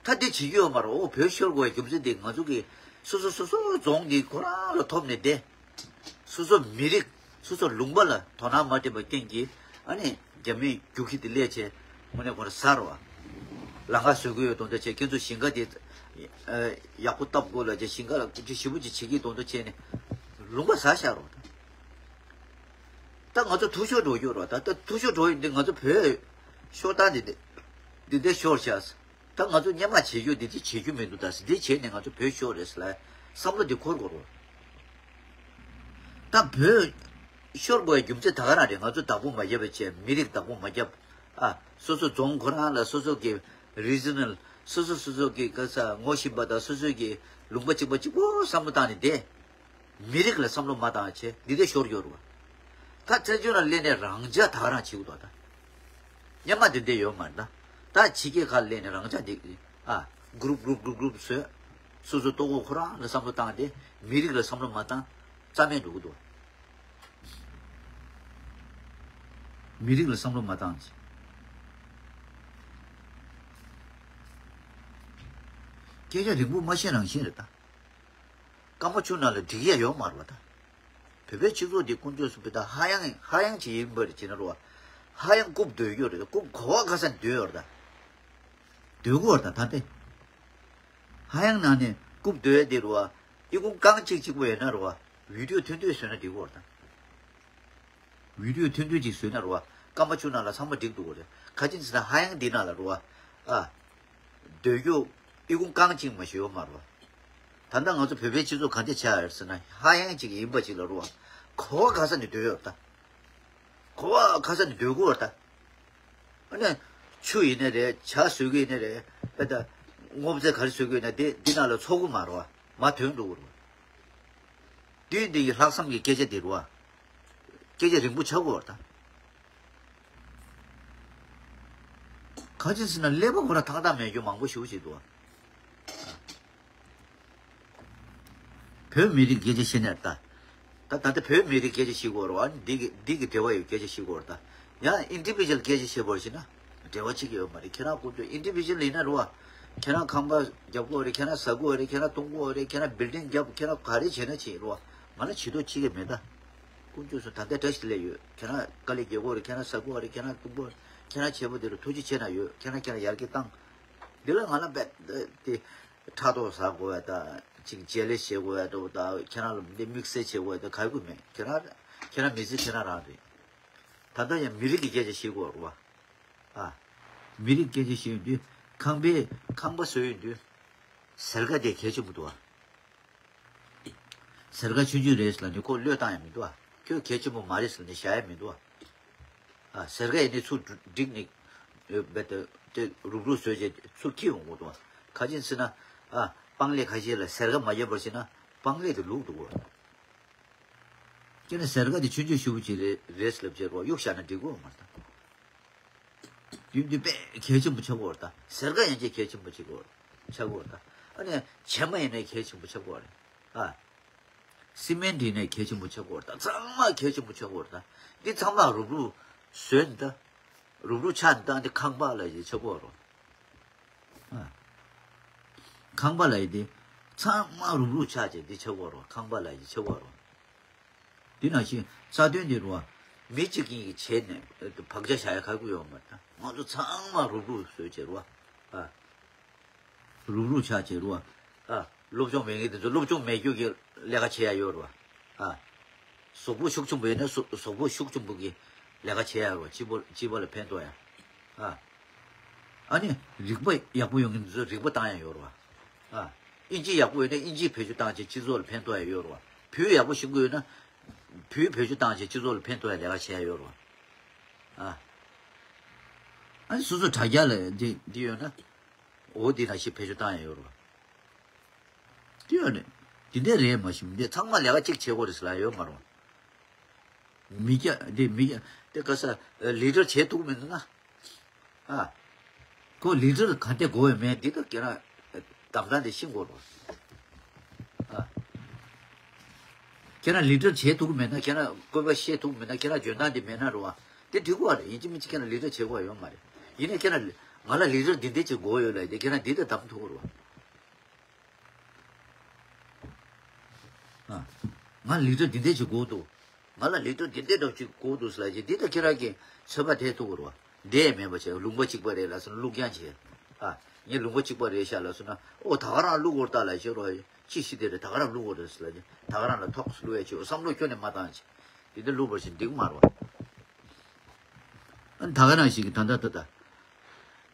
ད་འདི་བྱེད་རྒྱུ་ཡོད་མ་རེད། འོ་བོད་ཤོར་དགོས་རྒྱུ་མཚན་འདི་ང་ཚོ་གི་སོ་སོ་སོ་སོའི་རྫོང་འདི་ཁོ་རང་ལ་ཐོབ་ནས་བསྡད། སོ་སོ་མི་རིགས་སོ་སོ་ལུང་པ་ལ་དོ་སྣང་མ་བསྟན་པའི་རྐྱེན་གྱིས་ཨ་ནི་རྒྱ་མིའི་རྒྱུག་ཁྱི་དེ་སླེབས་བྱས་དངོས་གནས་ཁོ་རང་ཟ་རོ། ལམ་ཁ་བཟོ་གི་ཡོད་དོན་དུ་བྱས། ཁྱེད་ཚོ་ཞིང་ཁ་དེ་ཡག་པོ་བཏབ་དགོས་ལ་བྱས། ཞིང་ཁ་ལ་སྐུ་ཁྲི་ཞེ་པོ་ཅིག་བྱེད་ཀྱི་དོན་དུ་བྱས་ནས་ལུང་པ་ཟ་བཞག་རོ། ད་ང་ཚོ་འཐུས་ཤོར་འགྲོ་རྒྱུ་རོ། ད་ད་འཐུས་ཤོར་འགྲོ་ཡིན་དུས་ང་ཚོ་བོད་ཤོར་སྟངས་འདི་འདི་འདི་ཤོར་བཞག་ད་ང་ཚོ་སྔོན་མ་བྱེད་རྒྱུ་འདི་འདི་བྱེད་རྒྱུ་མི་འདུག་ད་འདི་བྱས་ནས་ང་ཚོ་བོད་ཤོར་རེད་ཟེར་ལ་བསམ་བློ་འདི་འཁོར་དགོས་རེད། ད་བོད་ཤོར་དགོས་ཡ་རྒྱུ་མཚན་ད་ག་རང་རེད། ང་ཚོ་བདག་པོ་མ་བརྒྱབ་པ་བྱས། མི་རིགས་བདག་པོ་མ་བརྒྱབ། ཨ། སོ་སོ་རྫོང་ཁོ་རང་ལ་སོ་སོ་གི་རི་ཇི་ནལ། སོ་སོ་སོ་སོ་གི་ག་ས་ངོ་ཤེས་པ་དང་སོ་སོ་གི་ལུང་པ་གཅིག་པ་གཅིག་པོ་བསམ་བློ་བཏང་ནས་བསྡད། མི་རིགས་ལ་བསམ་བློ་མ་བཏང་བྱས་འདི་འདྲ་ཤོར་ཡོད་རེད་བ། ད་བཙན་བྱོལ་ནང་སླེབས་ནས་རང་འཇགས་ད་ག་རང་བྱེད་དགོས་འདུག་ད། སྔོན་མ་འདི་འདྲ་ཡོད་མ་རེད་ད། ད་ཕྱི་རྒྱལ་ཁག་སླེབས་ནས་རང་འཇགས་འདི། ཨ། གུ་རུབ་གུ་རུབ་གུ་རུབ་གུ་རུབ་བཟོས། སོ་སོ་ལྟོ་གོས་ཁོ་རང་ལ་བསམ་བློ་བཏང་སྟེ་མི་རིགས་ལ་བསམ་བློ་མ་བཏང་། རྩ་མེད་འགྲོ་གི་འདུག་མི་རིགས་ལ་བསམ་བློ་མ་བཏང་། སྐད་ཆ་རིང་པོ་མ་བཤད་རང་བཞིན་རེད་ད། སྐར་མ་བཅུ་ནང་ལ་འགྲིག་ཡ་ཡོད་མ་རེད་པ་ད། བོད་པའི་སྤྱི་ཚོགས་འདི་ཀུན་སྤྱོད་སུ་བོད་ད་ཧ་ཡང་ཧ་ཡང་ཅིག་ཡིན་པ་རེད་ཅེ་ན་རོ། ཧ་ཡང་རྐུབ་སྡོད་རྒྱུ་རེད། རྐུབ་གོ་བ་ག་ས་ནས་སྡོད་ཡོད་རེད་ད། སྡོད་དགོས་རེད་ད་ད་ལྟ། ཧ་ཡང་ནང་ནས་རྐུབ་སྡོད་ཡ་འདི་རོ། ཨི་ཁུང་རྐང་གཅིག་གཅིག་པོ་ཡོད་ན་རོ། བི་ཌིའོ་ཐུང་ཐུང་བཟོས་ན་འགྲིག་གོ་རེད་ད། བི་ཌིའོ་ཐུང་ཐུང་ཅིག་བཟོས་ན་རོ། སྐར་མ་བཅུ་ནང་ལ་ཚང་མ་འགྲིག་འདུག་གོ་རེད། ག་ཅི་ཟེར་ན་ཧ་ཡང་འདི་ནང་ལ་རོ། ཨ། སྡོད་རྒྱུ་ཨི་ཁུང་རྐང་གཅིག་མ་ཞིག་ཡོད་མ་རོ། ད་ལྟ་ང་ཚོ་བོད་པའི་སྤྱི་ཚོགས་ག་འདྲ་ཆགས་ཡོད་ཟེར་ན་ཧ་ཡང་ཅིག་ཡིན་པ་ཅིག་ལ་རོ། གོ་བ་ག་ས་ནས་སྡོད་ཡོད་ད། གོ་བ་ག་ས་ནས་སྡོད་དགོས་རེད་ད། ཨ་ནི། ཆུ་ཡིན་ནི་རེད། ཇ་བཟོ་གི་ཡིན་ནི་རེད། དཔེ་ད། སྔོ་ཚལ་ག་རེ་བཟོ་གི་ཡོད་ན་དེ་འདི་ནང་ལ་འཚོ་གི་མ་རོ། མ་ཐོན་འགྲོ་གི་རོ། འདི་འདི་ཡི་ལྷག་བསམ་གྱི་སྐད་ཆ་འདི་རོ། སྐད་ཆ་རིང་པོ་ཆགས་གོ་རེད་ད། ག་ཅི་ཟེར་ན་ཀླད་པ་ཁོ་རང་ཐག་ཐག་མེད་རྒྱུ་མང་པོ་ཞེ་པོ་ཅིག་འདུག་བ། བོད་མི་རིགས་སྐད་ཆ་བཤད་ནས་ད། ད་ད་ལྟ་བོད་མི་རིགས་སྐད་ཆ་བཤད་དགོས་རེད་བ། འདི་གི་འདི་གི་འབྲེལ་བ་ཡོད་སྐད་ཆ་བཤད་དགོས་རེད་ད། ཡང་ཨིན་ཌི་བི་ཇུ་ཨལ་སྐད་ཆ་བཤད་པར་བྱས་ན་འབྲེལ་བ་གཅིག་ཡོད་མ་རེད། ཁྱེད་རང་ཀུན་ཏུ་ཨིན་ཌི་བི་ཇུ་ཨལ་ཡིན་ན་རེད་བ། ཁྱེད་རང་ཁང་པ་རྒྱབ་དགོས་རེད། ཁྱེད་རང་ཟ་དགོས་རེད། ཁྱེད་རང་འཐུང་དགོས་རེད། ཁྱེད་རང་བིལ་ཌིང་རྒྱབ། ཁྱེད་རང་ག་རེ་བྱས་ན་བྱེད་རེད་བ། ང་ལ་བྱེད་དོ་གཅིག་གི་མེད་ད། ཀུན་སྤྱོད་སུ་ད་ལྟ་བཀྲ་ཤིས་བདེ་ལེགས་ཡོད། ཁྱེད་རང་དཀའ་ལས་རྒྱག་དགོས་རེད། ཁྱེད་རང་ཟ་དགོས་རེད། ཁྱེད་རང་འཐུང་དགོས་རེད། ཁྱེད་རང་བྱེད་པོ་དེ་རུ་ཐུགས་རྗེ་ཆེ་ན་ཡོད། ཁྱེད་རང་ཁྱེད་རང་ཡར་རྒྱས་བཏང་། འདི་ལ་ང་ལ་རྦད་དེ། ཕྲག་དོག་ཟ་དགོས་ཡ་ད། ཅིག་རྗེས་ལས་བྱེད་དགོས་ཡ་འདུག་ད། ཁྱེད་རང་ལ་འདི་དམིགས་བསལ་བྱེད་དགོས་ཡ་ད་ག་ཡོད་མེད། ཁྱེད་རང་ཁྱེད་རང་མི་ཚེ་ཁྱེད་རང་རང་རེད། ད་ལྟ་ཡང་མི་རིགས་ཀྱི་སྐད་ཆ་བཤད་དགོས་རེད་བ། ཨ། མི་རིགས་སྐད་ཆ་བཤད་ཡོང་དུས་ཁང་པའི་ཁང་པ་བཟོ་ཡོང་དུས་ཟེར་ཀ་དེ་གལ་ཆེན་པོ་འདུག་བ། ཟེར་ཀ་ཆུང་ཆུང་རེད་ཟེར་ལ་ནི་ཁོ་བློས་བཏང་ཡ་མི་འདུག་བ། ཁྱོད་གལ་ཆེན་པོ་མ་རེད་ཟེར་ལ་ནི་བཞག་ཡ་མི་འདུག་བ། ཨ། ཟེར་ཀ་ཡིན་ནི་ཚུར་འགྲིག་ནི། རྦད་དེ་དེ་རུབ་རུབ་བཟོས་རྗེས་ཚུར་འཁྱེར་ཡོང་དགོས་འདུག་བ། ག་ཅི་ཟེར་ན། ཨ། སྤང་ལེབ་ཁ་ཤས་ལ་ཟེར་ཀ་མ་བརྒྱབ་པར་བྱས་ན་སྤང་ལེབ་དེ་ལུག་འདུག་བ། ཁྱེད་ནི་ཟེར་ཀ་དེ་ཆུང་ཆུང་ཞེ་པོ་ཅིག་རེད་རེད་ཟེར་ལབ་བྱས་རོགས་གཡུག་བཞག་ན་འགྲིག་གི་ཡོད་མ་རེད་ད། ཡུལ་འདི་དཔེ་གལ་ཆེན་པོ་ཆགས་ཀྱི་ཡོད་རེད་ད། ཟེར་ཀ་ཡན་ཆད་གལ་ཆེན་པོ་ཆགས་ཀྱི་ཡོད་ཆགས་ཀྱི་ཡོད་རེད་ད། ཨ་ནི་བྱེ་མ་ཡིན་ནའི་གལ་ཆེན་པོ་ཆགས་ཀྱི་ཡོད་རེད། ཨ། སི་མེན་ཊི་ཡིན་ནའི་གལ་ཆེན་པོ་ཆགས་ཀྱི་ཡོད་རེད་ད། ཚང་མ་གལ་ཆེན་པོ་ཆགས་ཀྱི་ཡོད་རེད་ད། འདི་ཚང་མ་རུབ་རུབ་བཟོས་ནས་ད། རུབ་རུབ་ཆགས་ནས་ད་འདི་ཁང་པ་ལ་ཡི་ཆགས་ཀྱི་ཡོད་རེད། ཨ། ཁང་པ་ལ་ཡི་འདི་ཚང་མ་རུབ་རུབ་ཆགས་བྱས་འདི་ཆགས་ཀྱི་ཡོད་རེད། ཁང་པ་ལ་ཡི་ཆགས་ཀྱི་ཡོད་རེད། དེ་ནང་བཞིན་རྩ་དོན་འདི་རུ་བ། མི་གཅིག་གཉིས་ཀྱིས་བྱས་ནས་བག་ཆགས་བཞག་ཡ་ཁག་པོ་ཡོད་མ་རེད། ང་ཚོ་ཚང་མ་རུབ་རུབ་བཟོས་བྱས་རུ་བ། ཨ། རུབ་རུབ་ཆགས་བྱས་རུ་བ། ཨ། སློབ་སྦྱོང་མེད་མཁན་དེ་ཚོ་སློབ་སྦྱོང་མེད་རྒྱུ་གི་ལས་ཀ་བྱེད་ཡ་ཡོད་རུ་བ། ཨ། གཟུགས་པོ་ཤུགས་ཆེན་པོ་ཡོད་ན་གཟུགས་གཟུགས་པོ་ཤུགས་ཆེན་པོ་གི་ལས་ཀ་བྱེད་ཡ་རུ་བ། སྤྱི་པོ་སྤྱི་པོ་ལ་ཕན་ཐོགས་ཡ། ཨ། ཨ་ནི་རིག་པ་ཡག་པོ་ཡོད་མཁན་དེ་ཚོ་རིག་པ་བཏང་ཡ་ཡོད་རུ་བ། ཨ། ཨིན་ཇི་ཡག་པོ་ཡོད་ན་ཨིན་ཇི་བེད་སྤྱོད་བཏང་བྱས་སྤྱི་ཚོགས་ལ་ཕན་ཐོགས་ཡ་ཡོད་རུ་བ། བོད་ཡག་པོ་ཤེས་ཀྱི་ཡོད་ན། བོད་བེད་སྤྱོད་བཏང་བྱས་སྤྱི་ཚོགས་ལ་ཕན་ཐོགས་ཡ་ལས་ཀ་བྱེད་ཡ་ཡོད་རེད་བ། ཨ། ཨ་ནི་སོ་སོ་དྲ་རྒྱ་ལ་འདི་འདི་ཡོད་ན། འོ་འདི་ནང་བཞིན་བེད་སྤྱོད་བཏང་ཡ་ཡོད་རེད་བ། འདི་ཡོད་ནི། འདི་འདྲ་རེད་མ་གཞི་མི་འདི་ཚང་མ་ལས་ཀ་གཅིག་བྱེད་དགོས་རེད་ཟེར་ལ་ཡོད་མ་རེད་བ། མི་སྐྱ་འདི་མི་སྐྱ་འདི་ག་ས་ལི་ཌར་བྱེད་ཐུབ་མི་འདུག་ན། ཨ། ཁོ་ལི་ཌར་ག་འདྲ་དགོས་ཡོད་མེད་འདི་ད་ཁྱེད་རང་གདམ་ག་འདི་ཤེས་དགོས་རེད། ཨ། ཁྱེད་རང་ལི་ཌར་བྱེད་ཐུབ་མེད་ན། ཁྱེད་རང་བཀོད་པ་ཤེས་ཐུབ་མེད་ན། ཁྱེད་རང་འཇོན་ཐང་འདི་མེད་ན་རེད་བ། དེ་འགྲིག་གི་རེད། ཡིན་གཅིག་མིན་གཅིག་ཁྱེད་རང་ལི་ཌར་བྱེད་དགོས་ཡོད་མ་རེད། ཡིན་ནའི་ཁྱེད་རང་ང་ལ་ལི་ཌར་འདི་འདྲ་ཅིག་དགོས་ཡོད་ལབ་དེ་ཁྱེད་རང་འདི་ལྟར་གདམ་ཐུབ་ཀྱི་རེད་བ། ཨ། ང་ལི་ཌར་འདི་འདྲ་ཅིག་དགོས་འདུག་ང་ལ་ལི་ཌར་འདི་འདྲ་འདྲ་ཅིག་དགོས་འདུག་ཟེར་ལབ་ཀྱི་འདི་ལྟར་ཁྱེད་རང་གིས་ཚོད་དཔག་བྱེད་ཐུབ་ཀྱི་རེད་བ། འདི་མེད་པ་བྱས་ལུང་པ་གཅིག་པ་རེད་ལབ་སོང་ན་བླུག་རྐྱང་བྱས། ཨ། ངས་ལུང་པ་གཅིག་པ་རེད་ཤག་ལབ་སོང་ན། ཨོ་ད་ག་རང་བླུག་དགོས་རེད་ད་ལབ་ཤེས་རོགས། ཅི་ཞིག་དེ་རེད། ད་ག་རང་བླུག་དགོས་རེད་ཟེར་ལབ་ཀྱི་ད་ག་རང་ལ་ཐོག་བླུག་ཡ་ཅིག་བསམ་བློ་ཁྱོན་ནས་མ་བཏང་བྱས། འདི་འདྲ་བླུག་པར་བྱས་འགྲིག་མ་རེད་བ། ཨ་ནི་ད་ག་རང་ཞིག་གིས་ད་ལྟ་ད་ལྟ་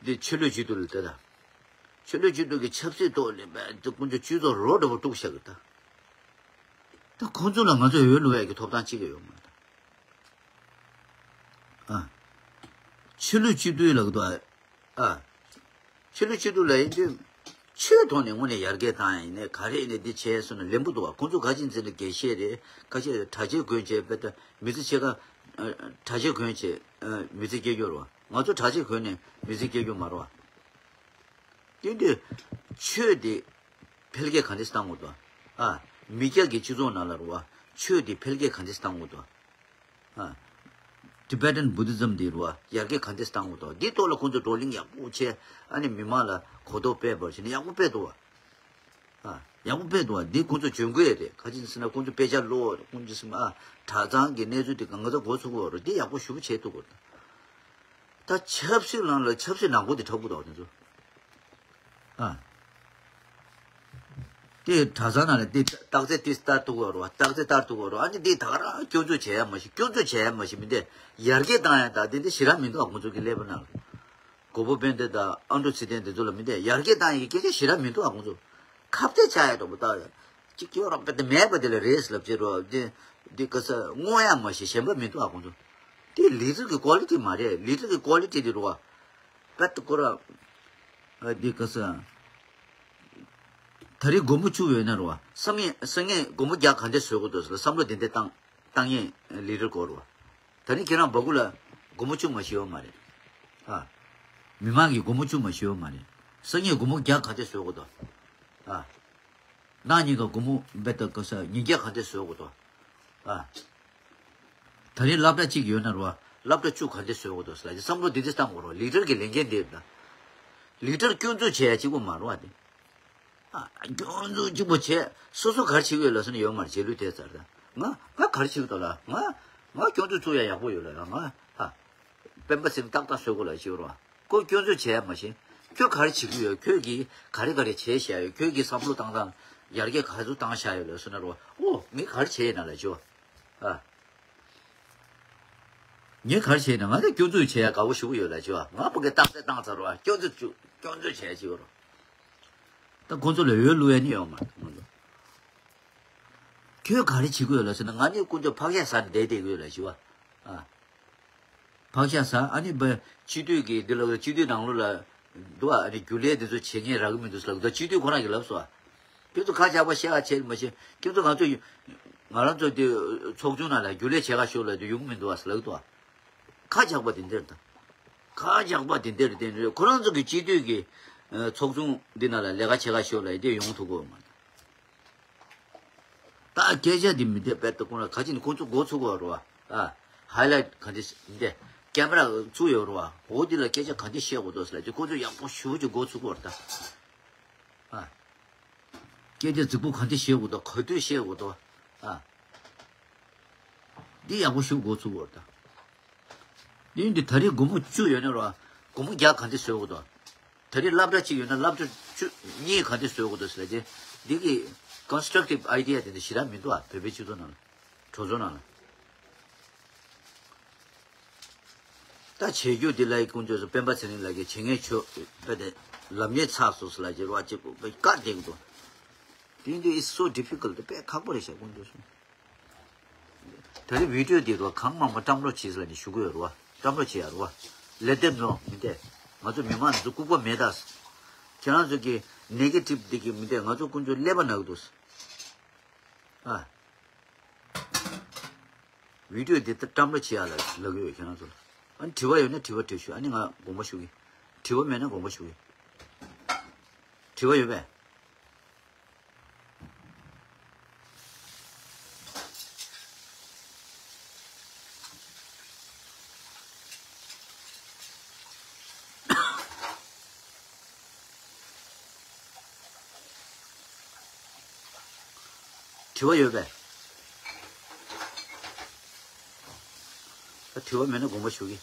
འདི་ཆོས་ལུགས་སྤྱི་འཐུས་ལ་ད་ལྟ་ཆོས་ལུགས་སྤྱི་འཐུས་ཀྱི་ཆབ་སྲིད་ཐོག་ནས་བས་ད་ཁོང་ཚོ་སྤྱི་ཚོགས་རོ་འདྲ་པོ་དཀྲུགས་བཞག་གི་ད། ད་ཁོང་ཚོ་ལ་ང་ཚོས་འོས་བླུག་ཡག་གི་ཐོབ་ཐང་གཅིག་ཀྱང་ཡོད་མ་རེད་ད། ཨ། ཆོས་ལུགས་སྤྱི་འཐུས་ལབ་ཀྱི་འདུག་ཨ། ཨ། ཆོས་ལུགས་སྤྱི་འཐུས་ལབ་ཡིན་དུས། ཆོས་ཐོག་ནས་དངོས་གནས་ཡར་རྒྱས་བཏང་ཡ་ཡིན་ནའི་ག་རེ་ཡིན་ནའི་འདི་བྱས་སོང་ན་ལེན་པོ་འདུག་བ། ཁོང་ཚོ་ག་ཅིག་འཛིན་ན་དགེ་བཤེས་རེད། ཁ་ཤས་གྲྭ་ཆས་གོན་བྱས་དཔེ་ད་མི་ཚེ་ཕྱེད་ཀ། ཨ། གྲྭ་ཆས་གོན་བྱས། ཨ། མི་ཚེ་སྐྱེལ་རྒྱུ་རེད་བ། ང་ཚོ་གྲྭ་ཆས་གོན་ནས་མི་ཚེ་སྐྱེལ་རྒྱུ་མ་རེད་བ། དེ་འདྲའི་ཆོས་དེ་འཕེལ་རྒྱས་ག་འདྲས་བཏང་དགོས་འདུག་ཨ། མི་སྐྱ་གི་སྤྱི་ཚོགས་ནང་ལ་རེད་བ། ཆོས་དེ་འཕེལ་རྒྱས་ག་འདྲས་བཏང་དགོས་འདུག་ཨ། Tibetan Buddhism དེ་རེད་བ། ཡར་རྒྱས་ག་འདྲས་བཏང་དགོས་འདུག་འདིའི་ཐོག་ལ་ཁོང་ཚོས་བགྲོ་གླེང་ཡག་པོ་བྱས། ཨ་ནི་མི་མང་ལ་གོ་རྟོགས་སྤེལ་བར་བྱས་ནས་ཡག་པོ་སྤེལ་འདུག་བ། ཨ། ཡག་པོ་སྤེལ་འདུག་བ། འདི་ཁོང་ཚོ་འཇོན་གི་ཡོད་རེད། ག་ཅི་ཟེར་ན་ཁོང་ཚོ་དཔེ་ཆ་ཀློག་ཁོང་ཚོ་ཟེར་ན། ཨ། གྲྭ་ཚང་གི་གནས་ཚུལ་དེ་གང་ག་ཚོ་མགོ་ཚོས་ཀྱི་ཡོད་རེད། འདི་ཡག་པོ་ཞེ་པོ་བྱས་འདུག་གོ། ད་ཆབ་སྲིད་ནང་ལ་ཆབ་སྲིད་ནག་པོ་དེ་དྲག་པོ་འདུག་དེ་ཚོ། ཨ། དེ་གྲྭ་ཚང་ནང་ལ་དེ་རྟགས་རྩེ་དེ་ལྟར་འདུག་གོ་རོ། རྟགས་རྩེ་ལྟར་འདུག་གོ་རོ། ཨ་ནི་དེ་ད་ག་རང་སྐྱོན་འཛུགས་བྱས་ཡ་མ་ཤེས། སྐྱོན་འཛུགས་བྱས་ཡ་མ་ཤེས་མི་འདི་ཡར་རྒྱས་བཏང་ཡ་ད་དེ་འདི་ཞེ་དྲག་མི་འདུག་ཨ། ཁོང་ཚོ་གི་ཀླད་པ་ནང་ལ། གོ་བོ་དཔལ་ལྡན་དང་ཨ་འབྲུག་ཚེ་བརྟན་དེ་ཚོ་ལ་མི་འདི་ཡར་རྒྱས་བཏང་ཡ་གི་སྐད་ཆ་ཞེ་དྲག་མི་འདུག་ཨ། ཁོང་ཚོ་ཁ་གཏད་བཅག་ཡ་འདྲ་པོ་ད། གཅིག་སྐྱོ་རང་དཔེ་དེ་མེད་པ་དེ་ལ་རེད་ཟེར་ལབ་བྱེད་རོགས། དེ་འདི་ག་ས་བསྔོ་ཡ་མ་ཤེས་གཞན་པ་མི་འདུག་ཨ། ཁོང་ཚོ་དེ་ལི་ཌར་གི་ཀོ་ལི་ཊི་མ་རེད། ལི་ཌར་གི་ཀོ་ལི་ཊི་དེ་རོ། དཔེ་དེ་ཁོ་ར་འདི་ག་ས་ད་རེས་སྒོར་མོ་བཅུ་ཡོད་ན་རོ། སང་ཉིན་སང་ཉིན་སྒོར་མོ་བརྒྱ་ག་འདྲ་བཟོ་དགོས་འདུག་ཟེར་བསམ་བློ་དེ་འདྲ་བཏང་བཏང་ཡས་ལི་ཌར་དགོས་རོ། ད་ནི་ཁྱེད་རང་སྦ་ཁུག་ལ་སྒོར་མོ་བཅུ་མ་ཞིག་ཡོད་མ་རེད། ཨ། མི་མང་གིས་སྒོར་མོ་བཅུ་མ་ཞིག་ཡོད་མ་རེད། སང་ཉིན་སྒོར་མོ་བརྒྱ་ག་འདྲ་བཟོ་དགོས་འདུག་ཨ། ནང་ཉིན་ག་སྒོར་མོ་དཔེ་ད་ག་ས་ཉིས་བརྒྱ་ག་འདྲ་བཟོ་དགོས་འདུག་ཨ། ད་རེས་སློབ་གྲྭ་གཅིག་ཡོད་ན་རོ། སློབ་གྲྭ་བཅུ་ག་འདྲ་བཟོ་དགོས་འདུག་ཟེར་ལ་བསམ་བློ་འདི་འདྲ་བཏང་དགོས་རོ། ལི་ཌར་གི་ལས་འགན་འདི་རེད་ད། ལི་ཌར་སྐྱོན་འཛུགས་བྱེད་ཡ་གཅིག་པོ་མ་རེད་བ་དེ། ཨ། སྐྱོན་འཛུགས་གཅིག་པོ་བྱས། སོ་སོ་ག་རེ་བྱེད་ཀྱི་ཡོད་ལབ་སོང་ན་ཡོད་མ་རེད། རྗེས་ལུས་དེ་ཚར་ད། ང་ང་ག་རེ་བྱེད་ཀྱི་འདུག་ལ། ང་ང་སྐྱོན་འཛུགས་བཙུགས་ཡ་ཡག་པོ་ཡོད་ལ། ང་ང་ཧ། སྤེན་པ་ཚེ་རིང་ཏག་ཏག་བཟོ་དགོས་ལ་ཞེས་རོ། ཁོ་སྐྱོན་འཛུགས་བྱས་མ་ཤེས། ཁྱོད་ག་རེ་བྱེད་ཀྱི་ཡོད། ཁྱོད་ཀྱིས་ག་རེ་ག་རེ་བྱས་བཞག་ཡོད། ཁྱོད་ཀྱིས་བསམ་བློ་བཏང་སྟངས་ཡར་རྒྱས་ག་ཚོད་བཏང་བཞག་ཡོད་ལབ་སོང་ན་རོ། ཨོ་ངས་ག་རེ་བྱས་ཡིན་ན་ལ་ཞོ། ཨ། ངས་ག་རེ་བྱས་ན། ང་ནི་སྐྱོན་འཛུགས་བྱས་ཡ་དགའ་བོ་ཞེ་པོ་ཡོད་ལ་ཞོ། ང་ཕ་གི་རྟགས་གསལ་བཏང་ཚར་རོ། སྐྱོན་འཛུགས་བཅུག་སྐྱོན་འཛུགས་བྱས་ཞེས་རོ། ད་ཁོང་ཚོ་ལ་འོས་བླུག་ཡ་ནི་ཡོད་མ་རེད། ཁོང་ཚོ་ཁྱོད་ག་རེ་བྱེད་ཀྱི་ཡོད་ལབ་ཟེར་ན། ང་ནི་ཁོང་ཚོ་ཕག་ཤ་ཟ་ནས་བསྡད་བསྡད་ཀྱི་ཡོད་ལ་ཞོ། ཨ། ཕག་ཤ་ཟ། ཨ་ནི་བ་སྤྱི་འཐུས་ཀྱི་འདི་ལ་སྤྱི་འཐུས་ནང་ལོགས་ལ་འདུག་ཨ་ནི་རྒྱུན་ལས་འདི་ཚོ་བྱེད་མཁན་རག་གི་མི་འདུག་ཟེར་ལབ་འདུག་སྤྱི་འཐུས་ཁོ་རང་གིས་ལབ་སོང་ཨ། ཁྱོད་ཚོ་ཁ་ཆག་པ་བཤད་ཨ་བྱེད་མ་བྱེད། ཁྱོད་ཚོ་ང་ཚོ་ང་རང་ཚོ་འདི་ཚོགས་ཆུང་ནང་ལ་རྒྱུན་ལས་བྱེད་ག་ཤོག་ལབ་དུས་ཡོང་གི་མི་འདུག་ཨ་ཟེར་ལབ་འདུག་ཨ། ཁ་ཆག་པ་དེ་འདིར་དང་། ཁ་ཆག་པ་དེ་འདིར་དེ་འདིར་ཁོ་རང་ཚོ་གི་སྤྱི་འཐུས་ཀྱི་ཚོགས་ཆུང་འདི་ནང་ལ་ལས་ཀ་བྱེད་ག་ཤོག་ལབ་དེ་ཡོང་ཐུབ་གོ་མ། ད་སྐད་ཆ་འདི་མི་བདེ་བས་ད་ཁོང་ལ་ག་ཅི་ནི་ཁོང་ཚོ་མགོ་ཚོས་གོ་རོ། ཨ། ཧའི་ལའིཊ་ག་འདི་འདི་ཀེམ་ར་བཙུགས་ཡོད་རོ། འོ་འདི་ལ་སྐད་ཆ་ག་འདི་བཤད་དགོས་འདུག་ཟེར་ལ་དེ་ཁོང་ཚོ་ཡག་པོ་ཞུ་ཅིག་མགོ་ཚོས་གོ་ར་ད། ཨ། སྐད་ཆ་རྫིག་པོ་ག་འདི་བཤད་དགོས་འདུག་ག་དུས་བཤད་དགོས་འདུག་ཨ། འདི་ཡག་པོ་ཞུ་མགོ་ཚོས་གོ་ར་ད། འདི་འདི་ད་རེས་སྒོར་མོ་བཅུ་ཡོད་ན་རོ། སྒོར་མོ་བརྒྱ་ག་འདི་བཟོ་དགོས་འདུག་ད་རེས་སློབ་གྲྭ་གཅིག་ཡོད་ན་སློབ་གྲྭ་བཅུ་གཉིས་ག་འདི་བཟོ་དགོས་འདུག་ཟེར་ལ་དེ། འདི་གི་ཀོན་སི་ཊྲག་ཊིབ་ཨའི་ཌི་ཡ་དེ་འདྲ་ཞེ་དྲག་མི་འདུག་ཨ། བོད་པའི་སྤྱི་ཚོགས་ནང་ལ། གྲོས་ཚོགས་ནང་ལ། ད་བྱེད་རྒྱུ་འདི་ལ་ཡི་ཀུན་སྤྱོད་སུ་སྤེན་པ་ཚེ་རིང་ལགས་ཀྱིས་བྱེད་ངན་ཆོས་དཔེ་དེ་ལམ་ཉེས་ཚགས་སོ་སོ་ལ་ཅི་རོ་ཨ་ཅི་པོ་དཔེ་བཀའ་བསྟན་འདུག India is so difficult. དཔེ་ཁག་པོ་རེད་ཤག་དཀོན་མཆོག་གསུམ། ད་རེས་བི་ཌིའོ་འདི་དུ་གང་མང་མང་བཀྲམ་རོགས་བྱེད་ཟེར་ནས་ཞུ་གི་ཡོད་རེད་བ། བཀྲམ་རོགས་བྱེད་ཡ་རེད་བ། ལེ་ཏེ་ནོ་མི་འདས། ང་ཚོ་མི་མང་ཚོ་ལྐུགས་པ་མེད་ད། ཁྱེད་རང་ཚོ་གི་ནེ་གེ་ཊིབ་འདི་གི་མི་འདས། ང་ཚོ་དཀོན་མཆོག་ཀླད་པ་ན་གི་འདུག་ཨ། བི་ཌིའོ་འདི་ལྟར་བཀྲམ་རོགས་བྱེད་ཡ་ལ་ལབ་ཀྱི་ཡོད་ཁྱེད་རང་ཚོ་ལ། ཨ་ནི་དྲི་བ་ཡོད་ན་དྲི་བ་དྲིས་ཤོག་ཨ་ནི་ང་དགོངས་པ་ཞུ་གི། དྲི་བ་མེད་ན་དགོངས་པ་ཞུ་གི། དྲི་བ་ཡོད་པས། དྲི་བ་ཡོད་པས། ད་དྲི་བ་མེད་ན་དགོངས་པ་ཞུ་གི།